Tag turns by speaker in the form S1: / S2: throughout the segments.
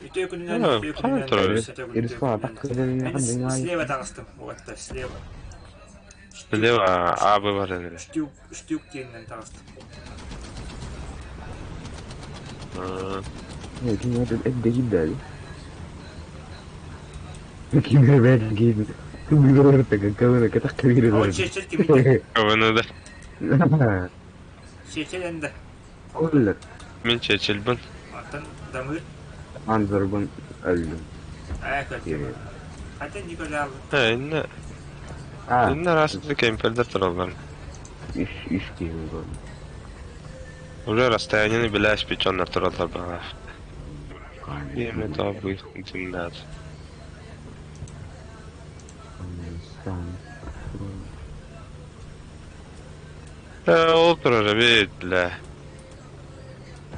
S1: Үтүө күнүнэн, үтүө
S2: Ханан
S1: күнүнэн,
S2: турар?
S1: өссө төгүл үтүө күнүнэн. Мин слева таҕыстым, уолаттар, слева.
S2: Слева А, Б бар эрэ.
S1: Штюк, штюк диэнинэн таҕыстым. Ол Чечел кимий?
S2: Кабаны да.
S1: Чечел энде.
S2: Мин Чечелбин.
S1: Оттон Дамыр?
S3: Анзорбун өллүм.
S1: Ээ, көрдүм. Хотя Николай
S2: Инне инне араастык кемпердер тураллар.
S3: Үс үс киһи буолла.
S2: Уже расстоянияны билээспит дьоннор тураллар баҕар. Именно то дымнат. Ол турар эбит, бля.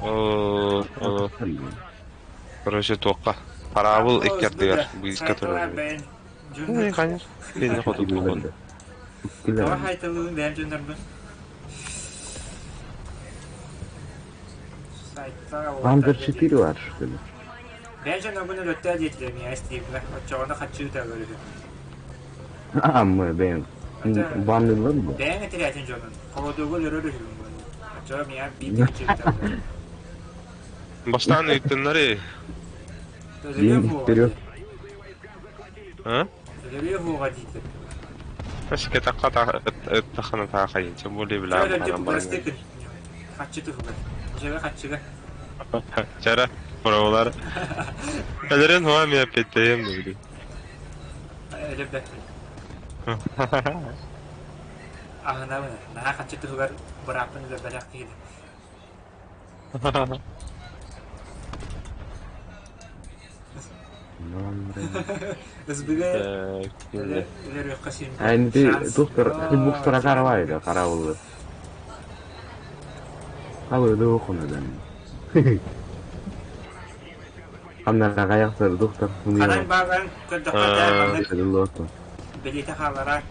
S2: Ол, ол, короче, туохха. Хараабыл икки ардыгар быыска турар эбит. Ну, конечно, кинини хотутугун.
S1: Тоҕо хайталыыбын бэйэм дьоннорбун.
S3: Панзер 4 бар, что ли?
S1: Бэйэм дьоннорбун өлөттөө диэтилэр миэхэ стримҥэ. Оччоҕуна хаччы ыыталлар үһү.
S3: А, мы бэйэм. Баннылар бу.
S1: Бэйэҥ этирээтин дьонун. Холодугу өлөрөр үһүгүн буолла. Оччоҕо миэхэ биир хаччы ыыталлар.
S2: Бастаан ыыттыннары.
S1: Өлөрүө буоҕа.
S2: А?
S1: Өлөрүө буоҕа диэтэ.
S2: Өскө такка ыттахына таахайын, тем более бля
S1: Өлөрдүк бырастыы Хаччы туһугар. Дьэбэ хаччыга.
S2: Чара, браволар. Өлөрөн хуа ми опять-таем дегди.
S1: Өлөрбөппүн. Аһынабын. Наһаа хаччы туһугар бырааппын өлөрбөтөх киһи. СБГ өлөрүөххэ син.
S3: Энди доктор букстара каравайда караулы. Кабыды окунадан. Ханна каяктар доктор
S1: Ханан баарбарын көрдөххө да маннык билиитэ хаалара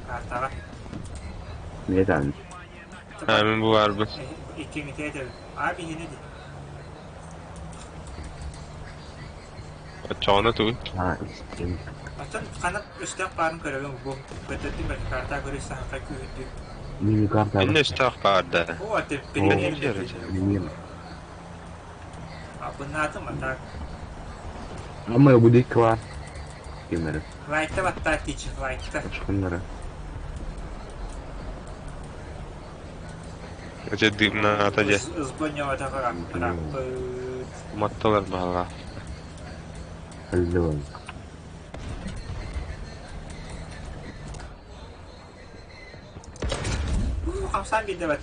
S1: картаҕа.
S3: Нетан.
S2: Мин бу баарбын.
S1: Иккиҥитэ этэбин. Аа биһини ди.
S2: Оччоҕуна тугуй?
S1: Оттон ханна өстөөх баарын көрөбүн бу. Көтөрдүм бэрт карта көрүс саһархай күүһүрдүү.
S3: Мини карта.
S2: Инне өстөөх баар да.
S1: О, ты переменили. Абыннаатым, а так.
S3: Ama bu dik var. Kimleri?
S1: Лайкта баттаа тич, лайкта.
S3: Очконнары.
S2: Эти дымнаата дьэ.
S1: Ызбонньоотоҕо раппыт.
S2: Уматтылар баҕалаах.
S3: Өллүм.
S1: Хамсаан биирдэ бат.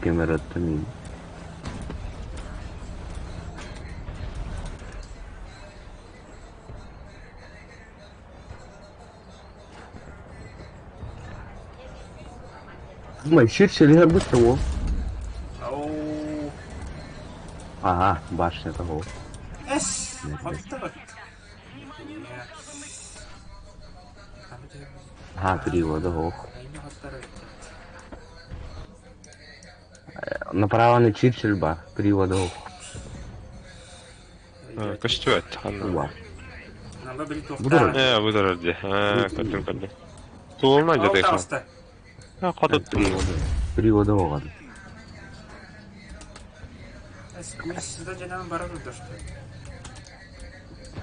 S3: Кемероттан Думай, ширше быстро во.
S1: Оу.
S3: Ага, башня того.
S1: Эс. Хотто.
S3: Ага, привода, ох. Направо на Чирчиль бар, привода, ох.
S2: Көстүбэт ханна.
S3: Бар.
S1: Бу
S2: Ээ, бу турар дии. Аа, көрдүм көрдүм. Туолна
S1: Ол
S2: дьэ
S1: таҕыста.
S2: Хотуттум.
S3: Привода оҕан.
S1: Сюда дьанан барар что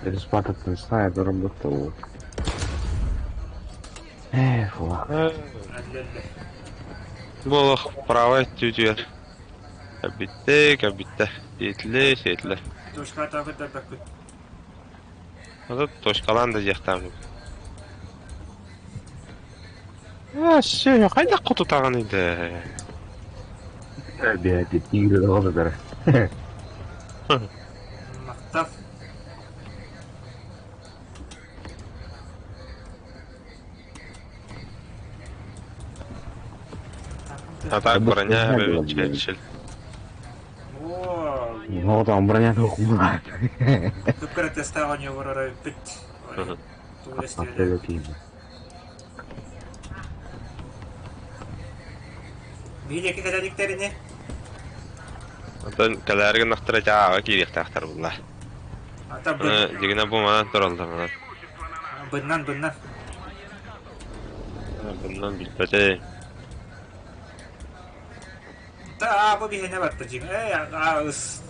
S3: Респататтан знает, работал. Эх, флаг.
S2: Бу олох правай өттүтүгэр. Кэбиттэ, кэбиттэ. Сиэтилэ, сиэтилэ.
S1: Точка таҕыддарбаккыт.
S2: Ото точкалаан да диэхтээхпин. Аа, все, хайдах хотутаҕыный да?
S3: Бэйэтэ тигр оҕолоро.
S1: Махтал.
S2: А так броня Черчилль.
S1: О,
S3: Ну, там броня тухмат.
S1: Кыпкыра тестаах оонньуур бүт. Биир эки кэлэликтэрини.
S2: Оттон кэлээри гыннахтара дьэ ааҕа киириэхтээхтэр буолла.
S1: Ата
S2: Аны дьигинэ бу манан тураллар манан.
S1: быннан быннан.
S2: Bundan билбэтэ.
S1: Та аа бу биһиэнэ барта дьиҥ. Эй аа ыс.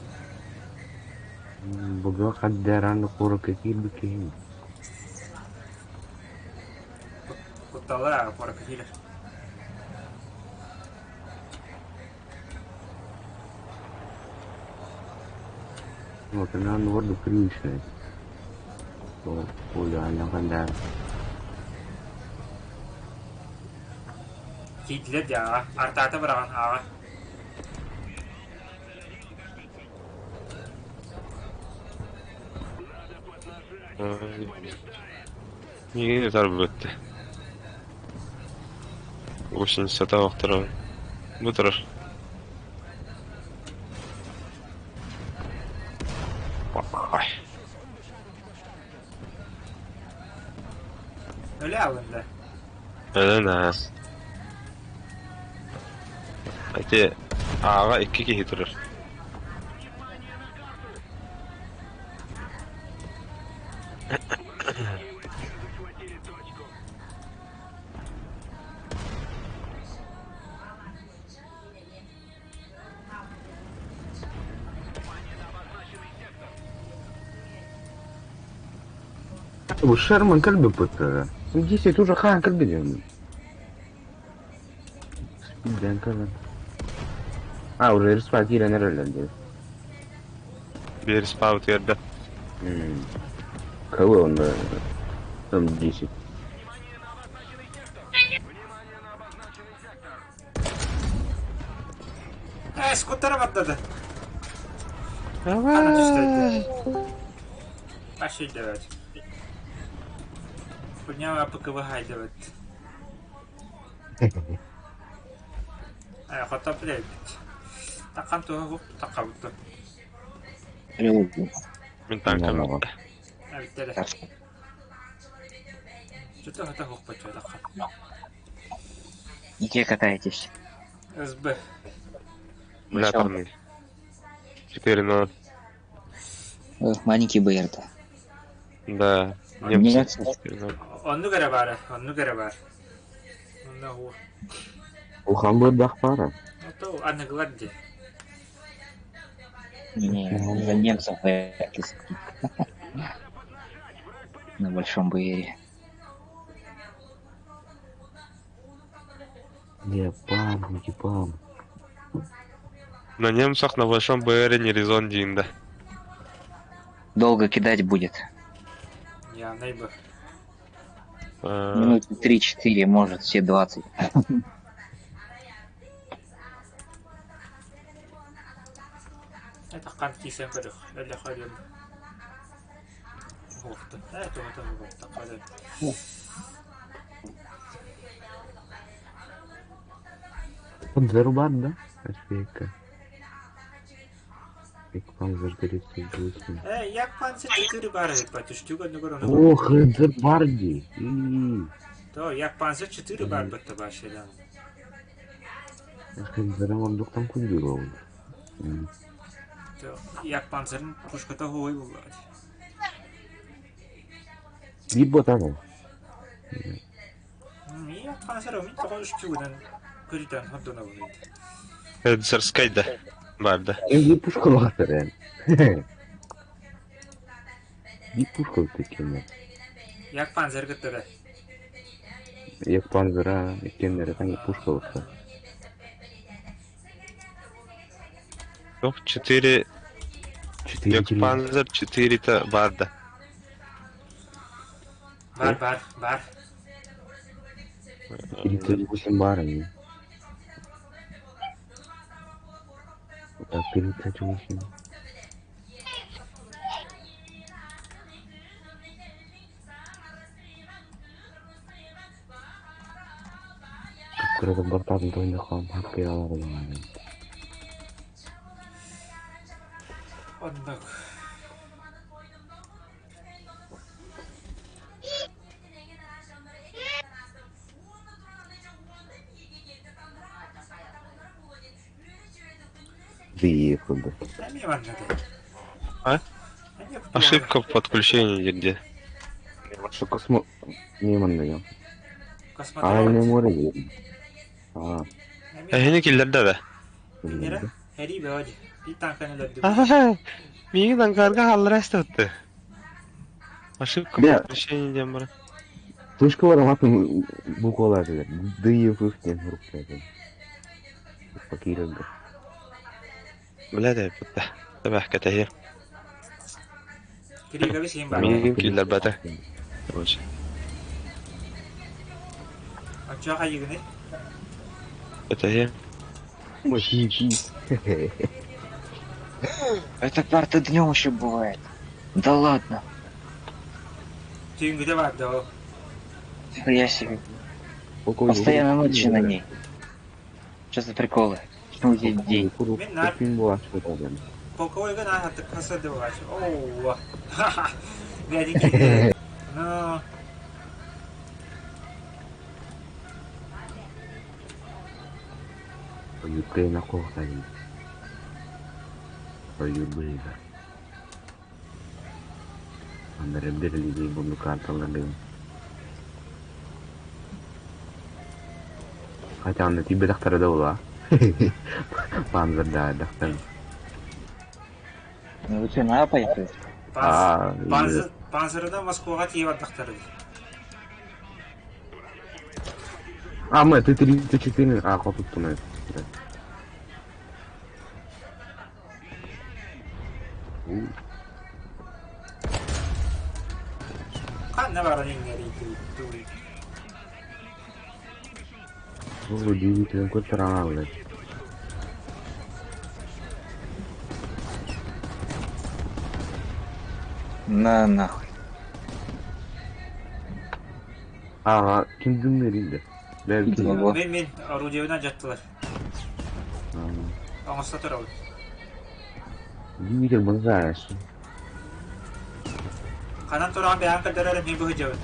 S3: Буга хаддаран куоракка киирбит киһи.
S1: Куттала куоракка киирэр.
S3: Вот она орду приличная. Оля, она когда.
S1: Киирдилэр дии аҕа. Артаата быраҕан аҕа.
S2: Миигин ытарбыт. Гусеницата охторо. Бу турар. Ай.
S1: Өлө алынды.
S2: Өлөн аас. Ити ааҕа икки киһи турар.
S3: Bu Sherman kalbi pıttı. 10 уже хан kalbi diyorum. Speed'den kalan. А, уже респа киирэн эрэллэр дии.
S2: Биир спаут көрдө.
S3: Кого он там 10?
S1: Э, скутера баттады. Ана түстөрдө. Пошли давать. Подняла ПКВ давать. Э, хото блядь. Такан туһа такабытты.
S2: Мин танкам
S3: Нормально.
S1: Эбиттеле. Что-то хото хохпача такан.
S4: Где катаетесь?
S1: СБ.
S2: Эмулаторный. 4.0.
S4: Маленький БР-то.
S2: Да. Немцы.
S4: Немцы.
S2: 4.0.
S1: Онну кере бары, онну кере бар. Онна ху.
S3: Ухан бырдах пара.
S1: Ото аныгылар ди.
S4: Не, за немцев вряд ли сидит. На большом БРе.
S3: Не, пам, не пам.
S2: На немцах на большом БРе не резон диин да.
S4: Долго кидать будет.
S1: Я найбы.
S4: Минут 3-4, может, все 20.
S1: Это кан кисен көрөх. Эле халым. Охты. Это вот вот такая.
S3: Подзарубат, да? Офига. Панзер 38.
S1: Э, як панцер 4 бар батюшка, ну көрөну.
S3: Ох, Барди.
S1: То, як панцер 4 бар бітті башыдан.
S3: Хензерам там кундуров.
S1: То, як панцерин пушката хой булады.
S3: Либо там.
S1: Як панцер умит тоҕо үстүгүнэн көрүтэн хордонобун.
S2: Хедзерскай да. Бар да.
S3: Не пушка латерен. Не пушка такими.
S1: Як панцер кыттыры.
S3: Як панзера иккеннere там пушка латерен.
S2: Yok 4
S3: 4
S2: Як Panzer 4-та бар да.
S1: Бар бар бар.
S3: 38 бара. Так, 38. Кыргыз бартатын тойында калам хаккы алар.
S1: Оннук.
S3: Д, Е, Ф, Б.
S1: Эмиэ манна да.
S2: А?
S1: Эмиэ
S2: Ошибка в подключении где?
S3: Что космо... Не манна.
S1: Космодром.
S3: Аальное море. А,
S1: Эмиэ
S2: Эһини киллэрдэ да.
S1: Кинилэрэ Хэрий бөҕө дии. Биир тааҥканы өлөрдүм.
S2: Миигин ангарга хааллара эстибитте. Ошибка
S3: Бля.
S2: подключения диэн баран.
S3: Вспышкалар атын буквалар этилэр. Д, Е, Ф диэн суруктар этэ. Киирэргэ.
S2: Бля да бүттэ. Тэбэх кэтэһиэм.
S1: Киригэби сиин баар.
S2: Миигин киллэрбэтэ. Короче.
S1: Оччоҕо хайыгыный?
S2: Кэтэһиэм.
S3: Мохи.
S4: Это карта днем еще бывает. Да ладно.
S1: Түүҥҥүтэ баар да ол.
S4: Я себе. Постоянно ночи на ней. Что за приколы? Почему здесь день?
S1: Полковойга наахаттык хасады буолааччы. Оо. Ха-ха. Бэйэтин киирдэ. Ну,
S3: Украина кохтанин. Ойуrbыга. Andrebbe lì buon Хотя он на тебе доктора дала. Панзер, да, доктор.
S4: Ну вы что, на А поехали?
S3: А,
S1: Панзер, Панзерынан Москваҕа тиийэ бардахтара дии.
S3: А, мы, ты 34, а, хотут туннель.
S1: Ханна баран иҥнэрий дуу
S3: Удивительно, какой трава, блядь.
S4: На нахуй.
S3: Ага, ким дымный Бля,
S4: Ого.
S1: Мин мин орудиебынан дьаттылар. Оҥосто турабын.
S3: Двигатель бонзаешь.
S1: Ханан тураҕын бэйэҕин көрдөрөр мин быһыдьабын.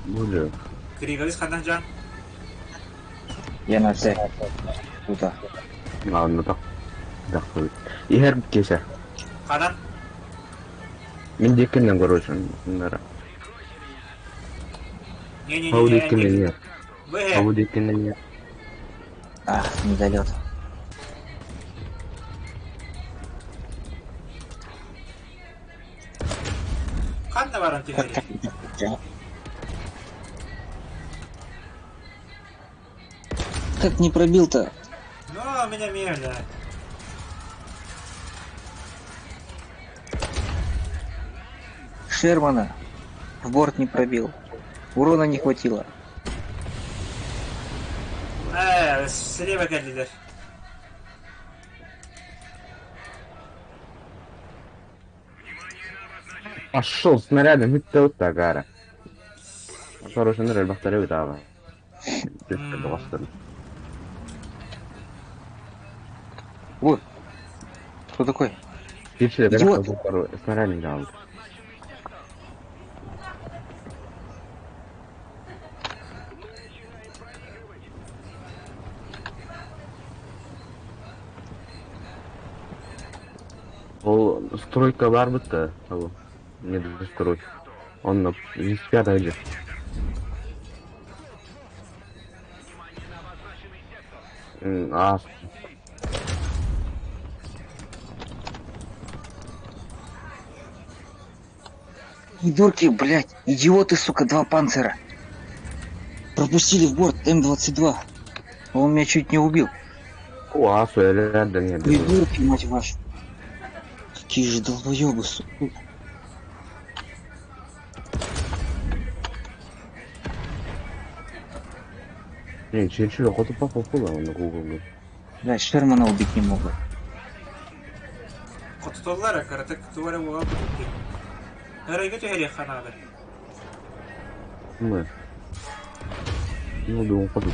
S3: Боже.
S1: Криговис ханан дьаҥ?
S4: Я на С. Туда.
S3: А, ну так. Да, хуй. Игорь Кеся.
S1: Ханан?
S3: Мен деккеннен короче, нара.
S1: Не-не-не.
S3: Пау деккеннен нет.
S1: Быһы.
S3: Пау деккеннен нет.
S4: Ах, недолет.
S1: Ханна баран
S4: Как
S1: түһэрий?
S4: так? Как не пробил-то?
S1: Ну, меня мирно.
S4: Шермана в борт не пробил. Урона не хватило.
S1: Э, слева кэллилэр.
S3: Пошел снарядом, это вот так, гара. Хороший ныры, бахтары вытава.
S4: Ой, кто такой? Идиот.
S3: Снарядом дал. Ол стройка бар бытта, того. Не строй. Он на 35 где. А,
S4: Придурки, блядь, идиоты, сука, два панцира. Пропустили в борт М-22. Он меня чуть не убил.
S3: о, асу, я рядом не
S4: Придурки, мать вашу. Какие же долбоебы, сука.
S3: Не, че, хоту папа хула, он на Google.
S4: Блядь, Шермана убить не могут.
S1: Хотутоллар кыратык туара буола кутуктуй. Ырайга түһэриэх ханаада.
S3: Мы. Ну, думал, хоту.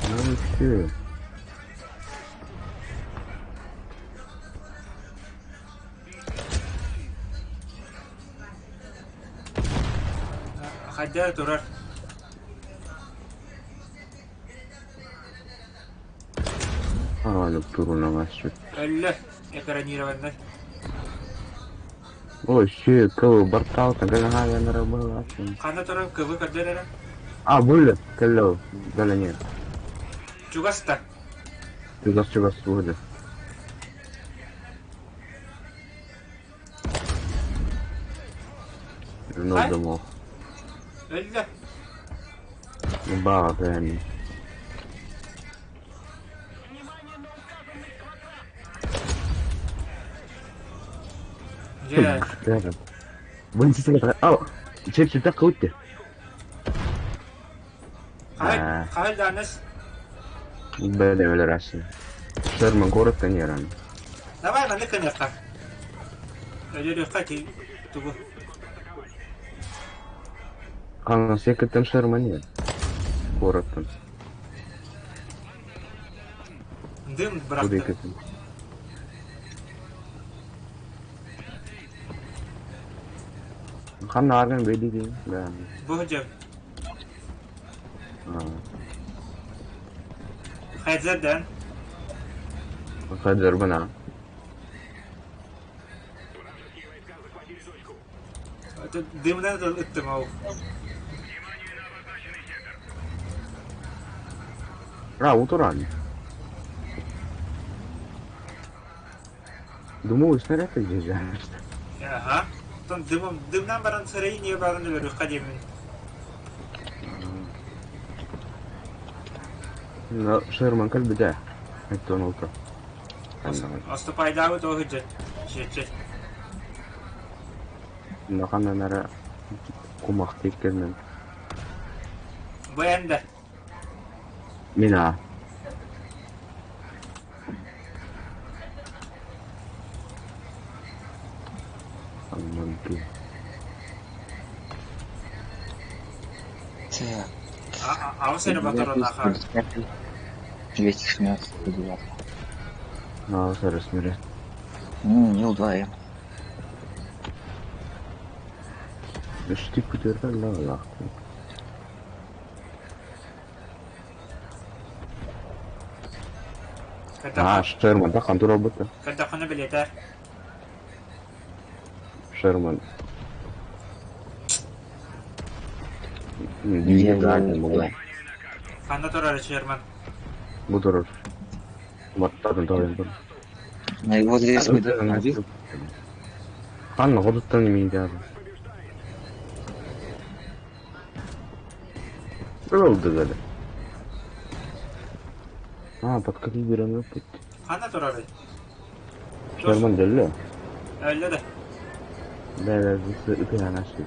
S3: Ну, че.
S1: Хайда турар.
S3: Аны турунаҥас.
S1: Өллө, экранированнай.
S3: Ой, все, кого бортал, тогда я на работу.
S1: Ханна туран кыбы көрдөр эрэ.
S3: А, были, кэллэ, да нет.
S1: Чугас та.
S3: Чугас чугас были. Ну, думал.
S1: Өллө.
S3: Баа, да.
S1: Дьэ.
S3: Ау, чеп чеп кылытты.
S1: Хай, хай данес.
S3: Бәле өлөрәсен. Шерман городтан яран.
S1: Давай манны кыныахха. Өлөрүөххэ ти тугу.
S3: Ана секеттен Шерман нет. Городтан.
S1: Дым бырахты.
S3: Ханна арган беди ди. Да.
S1: Бу жа. Хайзерден.
S3: Хайзер бана.
S1: Дымынан ыттым ау.
S3: Ра, утуран. Думаю, снаряд здесь.
S1: Ага. Тон дымом, дымнан баран сырайын не баран өлөрүөххэ диэмин.
S3: Но Шерман кэлбитэ. Это он утро.
S1: Оступайдаабыт ол сылдьар. Чече.
S3: Нахана нара кумахтык кэлмен.
S1: Бу эн да.
S3: Мина. Амманки.
S4: Так.
S1: Аҕыс эрэ батаронаха.
S4: 216 9.
S3: Аҕыс эрэ снаряд.
S4: Ну, Ил-2М.
S3: Үстүү күтэрдэ лаалаахтын. А, Шерман, да, хантура работа.
S1: Көрдөххүнэ билиэтээр.
S3: Шерман. Дүйнен
S1: Ханна турар Шерман?
S3: Бу турар. Баттатын тоҕойон тур.
S4: На его здесь убил?
S3: Ханна ходуттан имейді. Oldu böyle. А, подкати bir an öpüt.
S1: Ханна турарый?
S3: Шерман дэлле.
S1: Өллө да.
S3: Да, да, үпен анашы.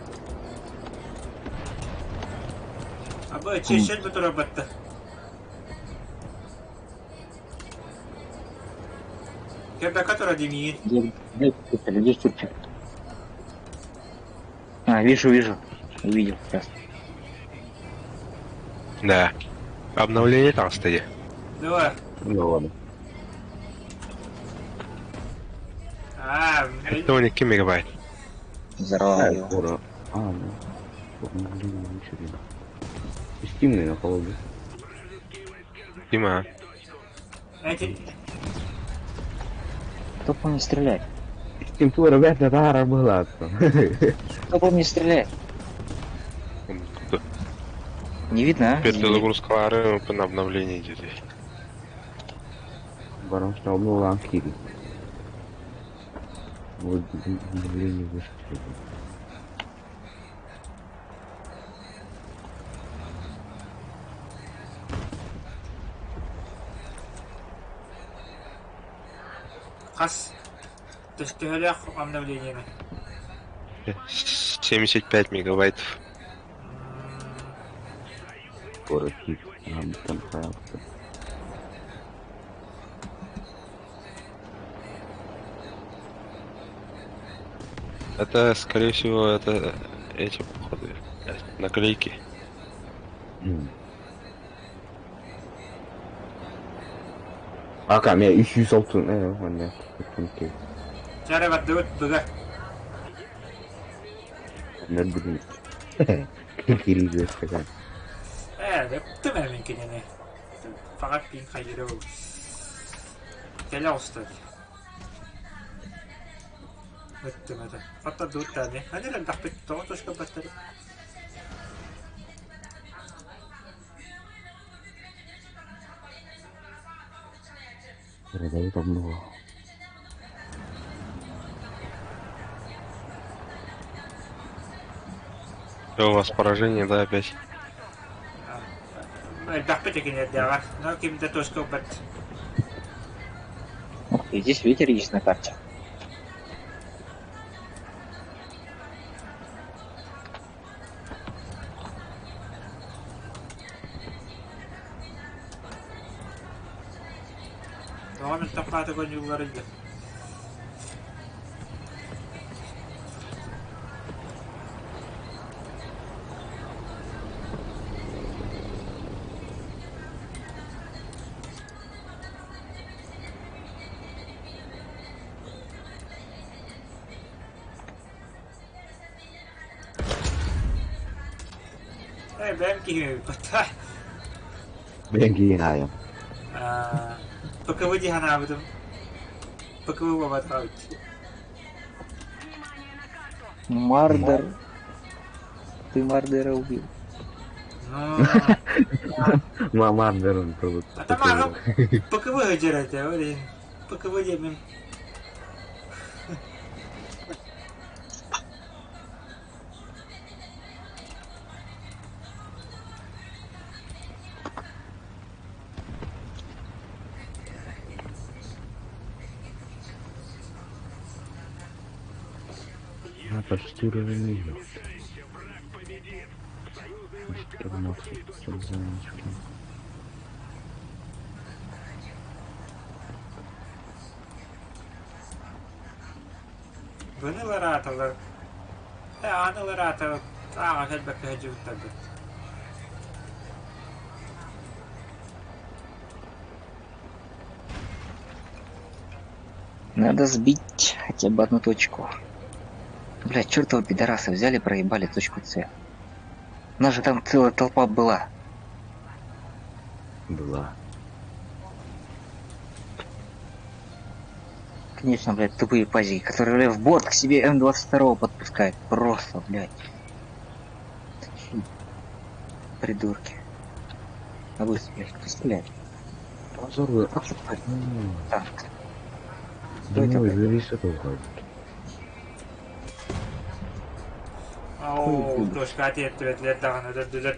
S1: Абы чешел бу турар батта. Кебека турар димиин.
S4: Где где чурчик? А, вижу, вижу. Увидел сейчас.
S2: Да. Обновление там стоит.
S1: Давай.
S3: Ну ладно.
S1: А,
S2: Это у них мегабайт.
S4: Взорвал его.
S3: Скоро. А, ну. Блин, ничего не. Стимный на холоде.
S2: Дима.
S1: эти
S4: Кто по мне стреляет?
S3: Стим тура ребята, тара была.
S4: Кто по мне стреляет? Не видно, а?
S2: Перезагрузка ары на обновление идет.
S3: Барон что обновил кири. Вот обновление вышло.
S1: Хас. Төстөһөлөөх обновлениены.
S2: 75 мегабайтов.
S3: Скоро кит. Нам там хаялся.
S2: Это, скорее всего, это эти, походу, наклейки.
S3: Ака, мен 306 манна.
S1: Чара бардыбыт быга.
S3: Нөр бүгүн. Кири такая.
S1: Э, өптүм мен кинини. Фагат пин хайыры. Кэлэ оҕуста дии. Ыттым этэ. Хоттордубут даҕаны. Аны элбэхпит тоҕо точка баттары.
S3: Передают одного.
S2: Все, у вас поражение, да, опять?
S1: Элбэхпит экинэрдээҕэр. Но ким да точка ылбат.
S4: Ух ты, здесь ветер есть на карте.
S1: Тоҕо мөлтөх оонньууллар ыйда. Ээ, бэйэм киһи эбиппит.
S3: Бэйэҥ киһи аайым.
S1: ПКВ дии санаабытым. ПКВ буолбатах эбит.
S4: Мардер. Ты Мардера убил.
S1: Ну,
S3: Мардер он был.
S1: а там ага, ПКВ сылдьар этэ, ол иһин ПКВ диэммин.
S3: А, почти уровень её.
S1: Быны ыларааталар. Ээ, ааны ыларааталар. Ааҕа кэлбэккэ сылдьыбыттарбыт.
S4: Надо сбить хотя бы одну точку. Блядь, чертова пидорасы взяли, проебали точку С. У нас же там целая толпа была.
S3: Была.
S4: Конечно, блядь, тупые пазики, которые, блядь, в борт к себе М22 подпускают. Просто, блядь. Такие придурки. А вы, блядь, кто стреляет?
S3: Позор,
S4: Как это танк?
S3: Да
S4: Кто это,
S3: ну,
S4: блядь?
S3: завис это уходит.
S1: Оо, точка тиэртибэтилэр даҕаны өлөрдүлэр.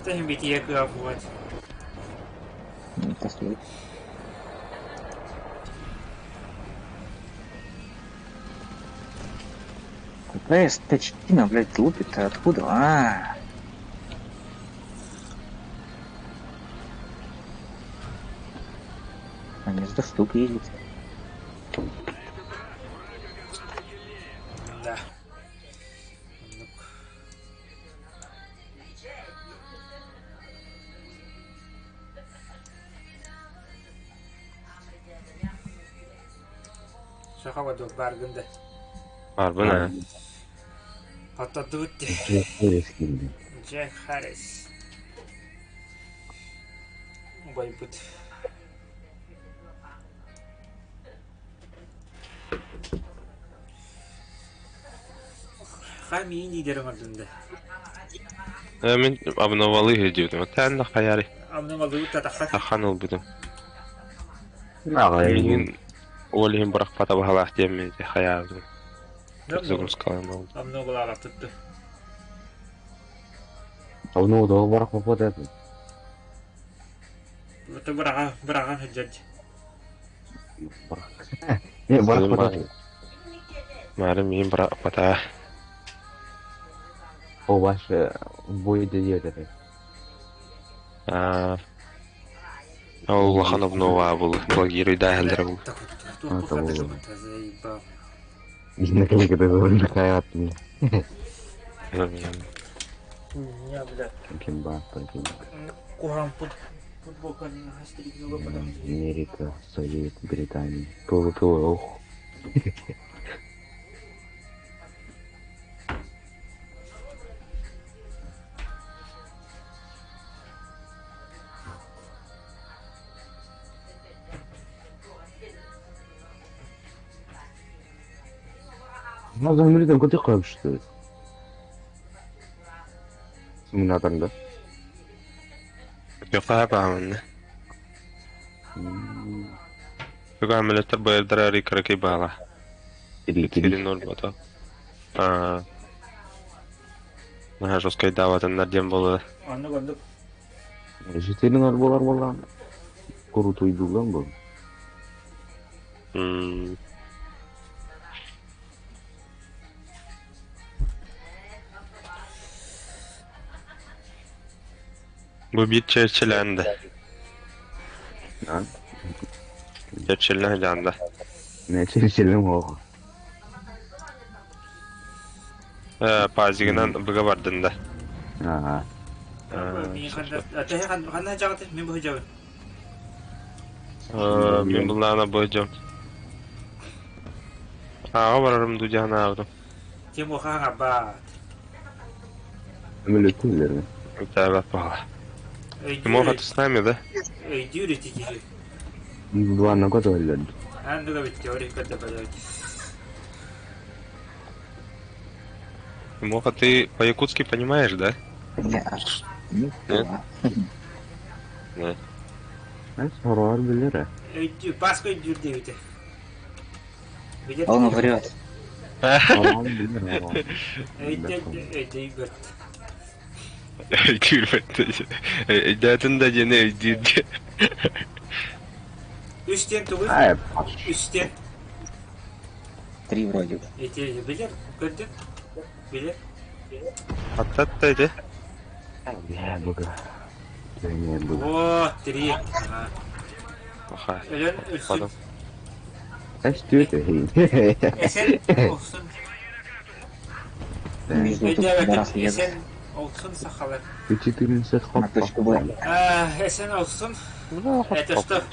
S1: Тэһин битиэ кыа буолуот.
S4: Ну, постой. Какая стачина, блядь, лупит-то откуда? А, Они с штук ездят.
S1: Да. Оннук. Саха водок бааргын да.
S2: Баарбын аа.
S1: Хоттордубут дии.
S3: Джек Харрис киирдэ.
S1: Джек Харрис. Убайбыт. Хай миин лидер оҥордун да.
S2: Э, мин обновалыы диэбитим. Тээн да хайаары.
S1: Обновалыы татахха.
S2: Тахан ылбытым.
S3: Аҕай.
S2: Миигин ол иһин бырахпата баһалаах диэммин ити хайаабытым. Загрузкалаан ол.
S1: Обновалаабат тутту.
S3: Обнову тоҕо бырахпаппыт этэ?
S1: Это быраҕа быраҕан сылдьар.
S3: Не, бырахпат этэ.
S2: Маары миигин бырахпата.
S3: О, ваше бойда диэт этэ.
S2: Аа, ол улахан обнова был блогируйда элдер был.
S1: Туох заебал.
S3: Наконец-то хайат.
S1: Не, бля.
S3: Кимба, противник.
S1: Куран футболка стригнула потом.
S3: Америка, Совет, Британия. ПВП, ох. Ну, көтө көпшті. Симуляторда.
S2: Yok баамынна. Туга амелеттер боярдар ари каракай баала.
S3: Три.
S2: Четыре ноль бата. А. Наха жесткой даватыннар дем болу.
S1: Оннук оннук.
S3: 4-0 болар болан. Курутуйдулан бұл.
S2: Бу бир черчилленди.
S3: А?
S2: Черчиллен жанды.
S3: Не черчиллен оғы.
S2: Пазигынан быга бардын да.
S3: Ага.
S1: Мин ханда атаһы ханна жагаты мин бу жабын.
S2: Мен буллаана бойжом. Ага барарым дужана алдым.
S1: Тем ухаҥа баат.
S3: Өмөлөттүлер.
S2: Это бала.
S1: Өйдүүр
S2: Тимоха, ты с нами, да?
S1: өйдүүр ити киһи.
S3: Дуанна көтөллөр.
S1: Аан дуга битти ори көдө бадабит.
S2: Тимоха, ты по-якутски понимаешь, да?
S4: Не, не
S2: Нет?
S4: поняла.
S2: Нет.
S3: Сорор билер.
S1: Өйдүүр паска өйдүүр диэбитэ. Билэр
S4: А он врет.
S3: Сорор билер.
S1: Өйдүү өйдүү
S2: Өйдәтін да жene өйдүүр.
S1: Үстен тугуй.
S3: Ай,
S1: Үстен.
S4: Три вроде бы.
S1: Эти билэр көрдүм. Билэр.
S2: Аттат да эти.
S3: Я буга. Не буга.
S1: О, три. Ага.
S2: Аха.
S1: Өлөн өлсүн.
S2: Потом.
S3: Эстү
S1: Эсен олсун.
S4: Между тут
S1: Өйдөөбөккүн
S4: пидорасы едут.
S1: эсен олсун сахалар.
S3: 14
S4: На точку Б.
S1: А, эсен олсун. Это что?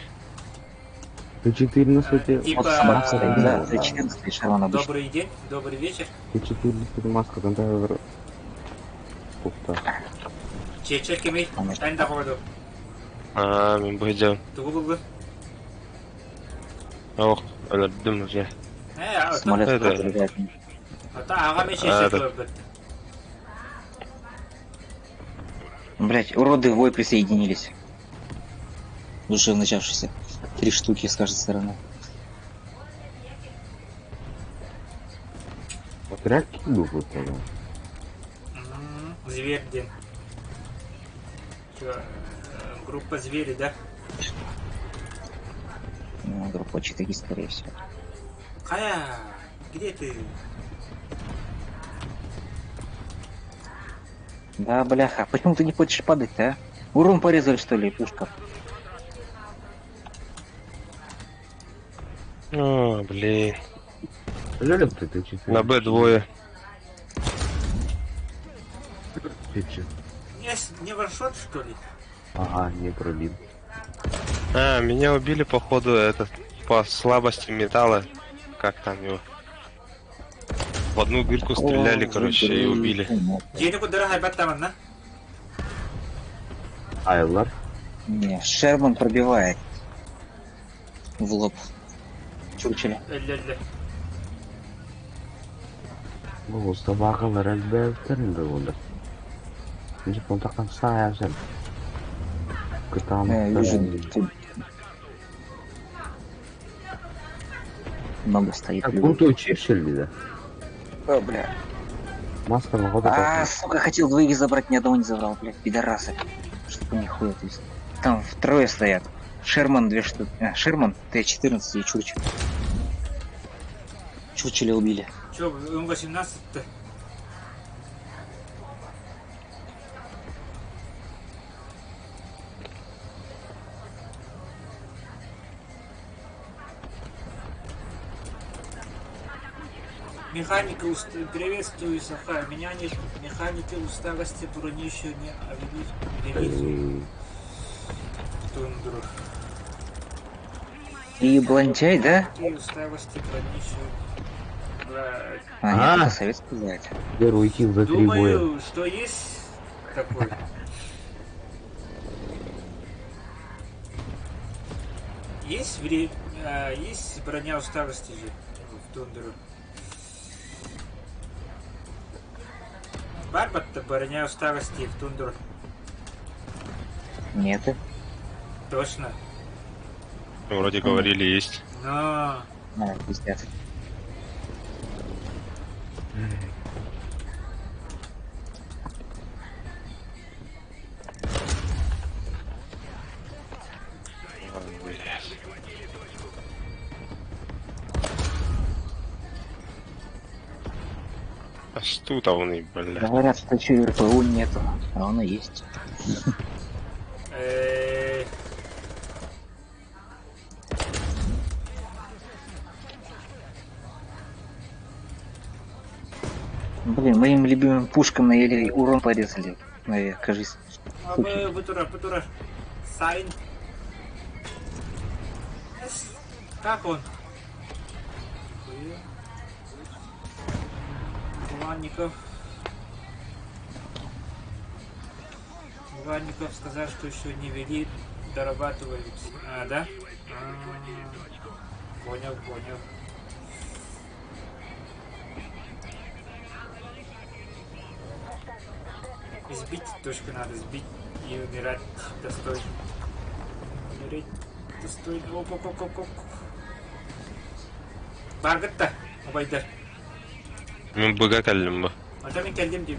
S3: 14
S1: Типа,
S4: Вот собрался, да, Т-14 Шерман обычно.
S1: Добрый день, добрый вечер.
S3: 14 маска да Ухта.
S1: Чечер кемей. Эн да ходу.
S2: А, мен бойжом.
S1: Тугу булгун.
S2: Ох, өлөрдүм уже.
S1: Э, ото
S4: Самолет
S2: Это-
S4: подрывает.
S1: ото ага мен
S2: А,
S1: чечер
S2: да.
S1: көрбөт.
S4: Блять, уроды в бой присоединились. Уже начавшийся. Три штуки с каждой стороны.
S3: Отряд кибу вот тогда.
S1: Зверь день. Чё, группа звери, да?
S4: Ну, группа 4, скорее всего.
S1: Кая, где ты?
S4: Да, бляха, почему ты не хочешь падать-то, а? Урон порезали, что ли, пушка?
S2: О, блин.
S3: Жаль, ты ты
S2: На Б двое.
S1: Не, не ваншот, что ли?
S3: Ага, не пробил.
S2: А, меня убили, походу, этот, по слабости металла. Как там его? В одну дырку стреляли, короче, и убили.
S1: Жени кудара хайбат таманна.
S3: Айлар.
S4: Не, Шерман пробивает. В лоб. Чурчиля.
S1: Өллөллө.
S3: Bu sabahlar elbette oldu. Önce kontaktan sağ yapsam.
S4: Вижу, тут много стоит людей.
S3: Крутой Черчилль, да?
S4: О, бля.
S3: Маска на ходу.
S4: А, сука, хотел двоих забрать, ни одного не забрал, блядь, пидорасы. Чтобы нихуя, то есть. Там втрое стоят. Шерман две штуки. А, Шерман, Т-14 и Чурчиль. Чурчилля убили.
S1: Чё, М18-то? Механика уст... Приветствую, Саха. Меня не... Механики усталости брони еще не обвели в тундру.
S4: И Бланчай, да?
S1: И усталости брони еще... Бла-
S4: А, нет,
S3: А.
S4: это совет сказать.
S3: Первый хил за три боя.
S1: Думаю, что есть такой. Есть время, есть броня усталости же в тундру. Бар батта броня усталости в тундру.
S4: Нет.
S1: Точно.
S2: Вроде говорили, есть.
S1: Но.
S4: А, пиздец.
S2: Ой, блядь. А что там он, блядь?
S4: Говорят, что еще и РПУ нету, а он и есть.
S1: Э,
S4: Блин, моим любимым пушкам на еле урон порезали. Наверное, кажись.
S1: Абы бутура, бутура. Сайн. Как он? Нихуя. Буланников. Буланников сказал, что еще не вели, дорабатывают. А, да? А, понял, понял. Сбить точку надо, сбить и умирать достойно. Умереть достойно. Оп, оп, оп, оп, оп. Баргытта, убайдар.
S2: Мен быга кэллим бу.
S1: Ата мин кэллим дии.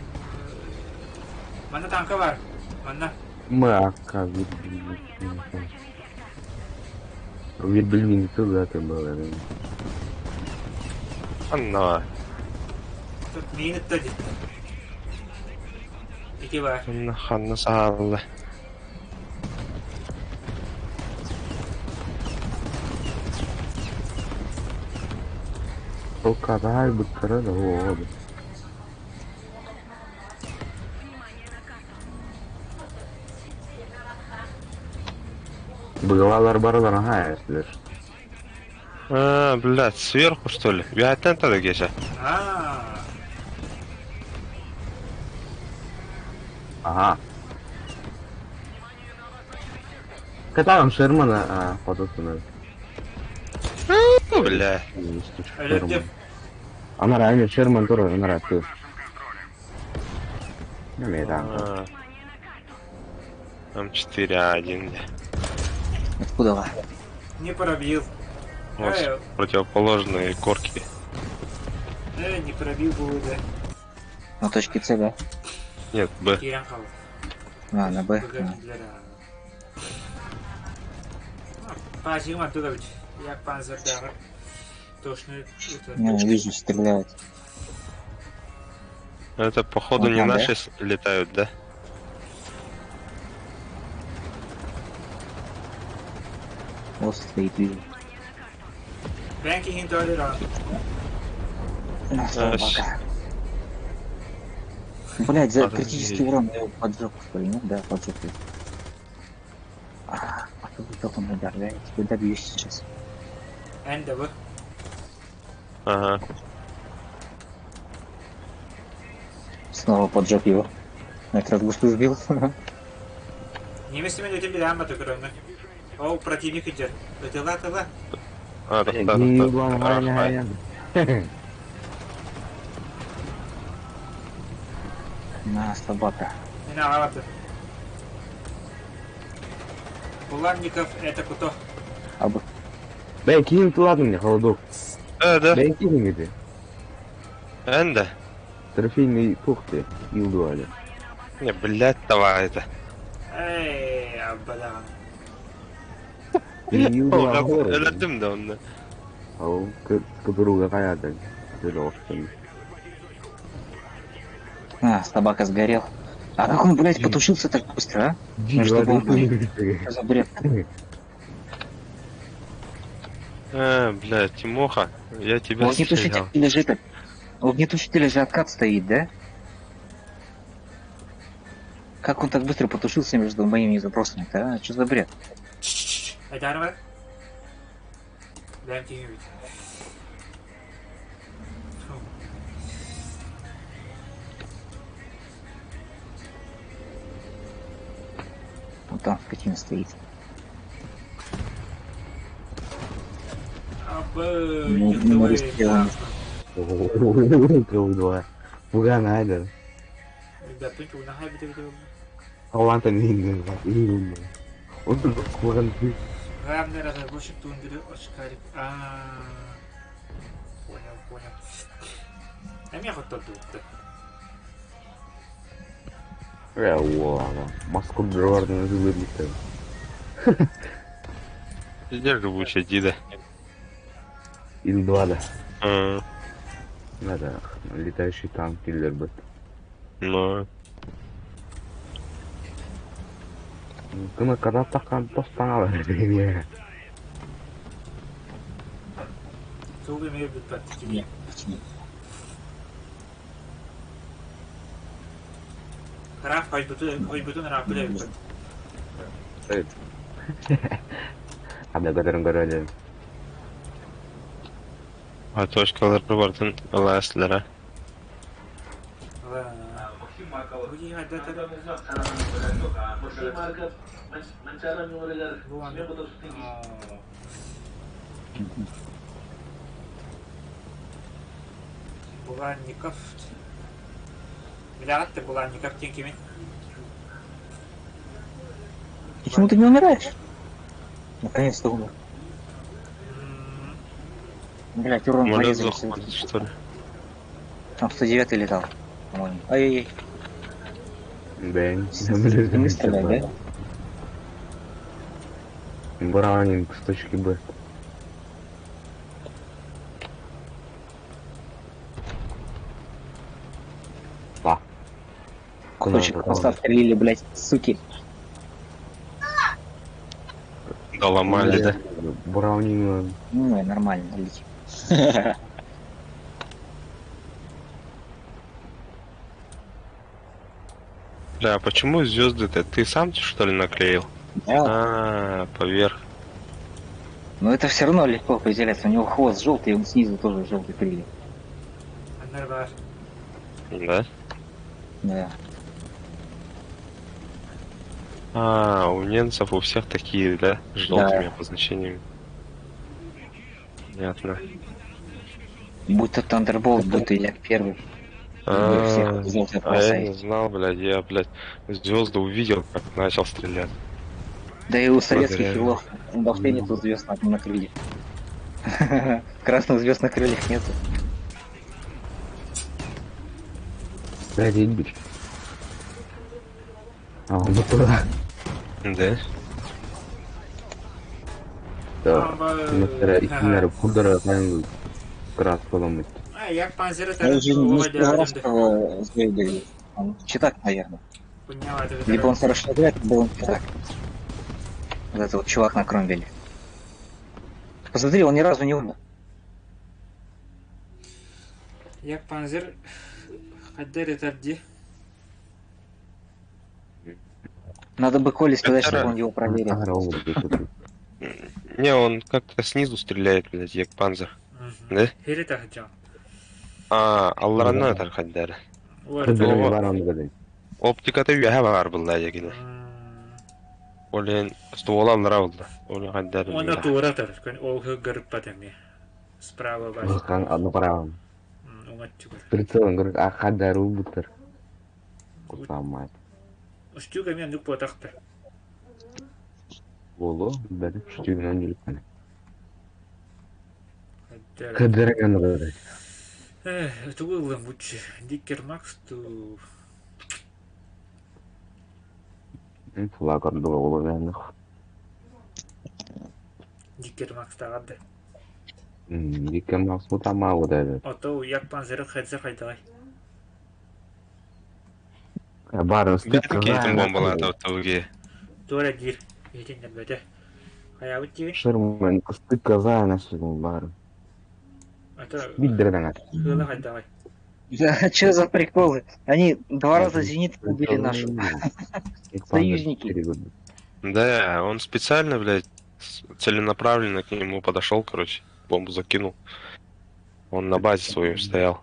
S1: Манна танка бар. Манна.
S3: Мака, вирбили. Вирбили туда ты был.
S2: Анна.
S1: Тут миин ытта дии. Ити бар.
S2: Ханна ханна саалла.
S3: Толкадай быттара да о. Быгалалар баралар, ага, если ж.
S2: А, блядь, сверху что ли? Бяттан тогда кеша.
S1: А,
S3: Ага. Когда Шермана, а, подостану.
S2: Бля.
S1: Өлөрдүм.
S3: Она реально Шерман тоже, она ты. Не, да.
S2: М4А1.
S4: Откуда?
S1: Не пробил.
S2: Вот
S1: Э,
S2: противоположные корки.
S1: не пробил было, да.
S4: На точке С, да?
S2: Нет, Б.
S1: Киирэн хаалла.
S4: А, на Б.
S1: Быга киирдилэр, а. Пазигым оттуда ведь. Я панзердагы. Точно это.
S4: Не, вижу, стреляют.
S2: Это походу
S4: Вот
S2: не
S4: там, да?
S2: наши летают, да?
S4: Вот стоит, вижу.
S1: Бэнки хинтолер.
S4: На, собака. Блять, за
S2: Подожди.
S4: критический урон я его поджег, что ли, нет? Да, поджег. я. А, как он удар, да? Я тебя добью сейчас.
S1: НДВ.
S2: Ага.
S4: Снова поджег его. На этот раз густо сбил.
S1: Немец мен өтем биле амма төкөрөмө. О, противник идет. Тыла, тыла.
S2: А, да, да, да, да.
S4: На, собака.
S1: Не надо. Буланников это кто?
S4: Абы.
S3: Бэй, кинь ты ладно мне, холодок.
S2: Да, да.
S3: Бэй, кинь ты.
S2: Энда.
S3: Трофейный пух ты, илдуали.
S2: Не, блядь, давай это.
S1: Эй, абадан.
S2: Өлөрдүм да онда.
S3: Ау, кыбыруга каяды. Делошкин.
S4: А, собака сгорел. А как он, блядь, потушился так быстро, а? Ну, чтобы он, Что за бред?
S2: А, блядь, Тимоха, я тебя
S4: У огнетушителя же это... У огнетушителя же откат стоит, да? Как он так быстро потушился между моими запросами-то, а? Что за бред?
S1: Айдарова. Дай мне ведь.
S4: Вот там скотина стоит.
S1: Абы,
S4: Ну,
S1: не
S4: не
S1: тылы.
S4: успела.
S3: Два. Пуганайдер.
S1: Билбэппин тугунан хайбыт эбитэ буолла.
S3: Талантан иһин Он куһаҕан
S1: Главный разработчик тундры очкарик. А, понял, понял. Эмиэ хоттордубут.
S3: Москва бровардан ылырбыттар.
S2: Где живучая Дида?
S3: Ил-2 да.
S2: А,
S3: Да, летающий танк киллер
S2: Ну,
S3: Кына кадаттаккан тостаҥалар
S1: Тугу эмиэ бүппэт кини. Ыраах хойбутун ырааппыт эбиппит.
S3: Ада көтөрүн көрөлөр.
S2: А точкалары барытын ылаастылара.
S1: Буланников. Билэҕит да Буланников диэн кимий?
S4: Почему ты не умираешь? Наконец-то умер. Блять, урон
S2: Самолет
S4: порезали
S2: захватит,
S4: всё-таки.
S2: что ли?
S4: Там 109 летал, по-моему. Ай-яй-яй.
S3: Бэйн.
S4: Не стреляй, да?
S3: Браунинг с точки Б. Ба.
S4: Кусочек хвоста отстрелили, блять, суки.
S2: Доломали, да?
S3: Браунинг.
S4: Ну, нормально, летим.
S2: Бля, а почему звезды-то? Ты сам что ли наклеил?
S4: Да.
S2: А, поверх.
S4: Но это все равно легко определяется. У него хвост желтый, и он снизу тоже желтый крылья.
S1: Аннер
S2: Да?
S4: Да.
S2: А, у немцев у всех такие, да? С желтыми обозначениями. Понятно.
S4: Будь то Thunderbolt, будь то я первый.
S2: А,
S4: Всех желтые
S2: а я не
S4: бросает.
S2: знал, блядь, я, блядь, звезды увидел, как начал стрелять.
S4: Да и у советских
S2: Проверяю.
S4: его вообще нету звезд на крыльях. Красных звезд на крыльях нету.
S3: Блядь, бич. А, он туда.
S2: Да?
S3: Да. Mesela isimleri Kudra falan Kraskolamit.
S1: А, як панзер
S4: Я уже не с первого раза звезды. Он читак, наверное. Либо он хорошо играет, либо он читак. Вот этот вот чувак на Кромвеле. Посмотри, он ни разу не умер.
S1: Як панзер хаддер этарди.
S4: Надо бы Коле сказать,
S2: Это
S4: чтобы он его проверил.
S2: Не, он как-то снизу стреляет, блядь, як панзер. Да?
S1: Хири тахджан.
S2: А, алларана тархаддары. Оптиката үөһэ баар булла дьэгини. Олен ствола аллара булла. Олен хаддары.
S1: Оны тура тар. Ол хыгырпат эми. Справа бар.
S3: Одну право.
S1: Уҥа түгөр.
S3: Прицелом, говорит, а хадару бутер. Куда мать.
S1: Устюг эми оннук буотахта.
S3: Боло, бәрі штюгінен жүріппін.
S1: Хаддер.
S3: Кадырған говорит.
S1: Эх, тугу ыллым буччи. Диккер Макс ту.
S3: Флаг ордуға болу бәніх.
S1: Диккер Макс тагады.
S3: Диккен Макс мұтама ода
S1: Ото як панзер хадзер хайдалай.
S3: Барын
S2: Какие бомбалар тавге.
S1: Тура дир. Етендер бөтө. Хаябыт диби.
S3: Шерман, стык зайна барын.
S1: Ото
S3: Биддерден
S1: хыла хайдалай.
S4: Да, что за приколы? Они два раза зенит убили нашу. Союзники.
S2: Да, он специально, блядь, целенаправленно к нему подошел, короче, бомбу закинул. Он на базе своей стоял.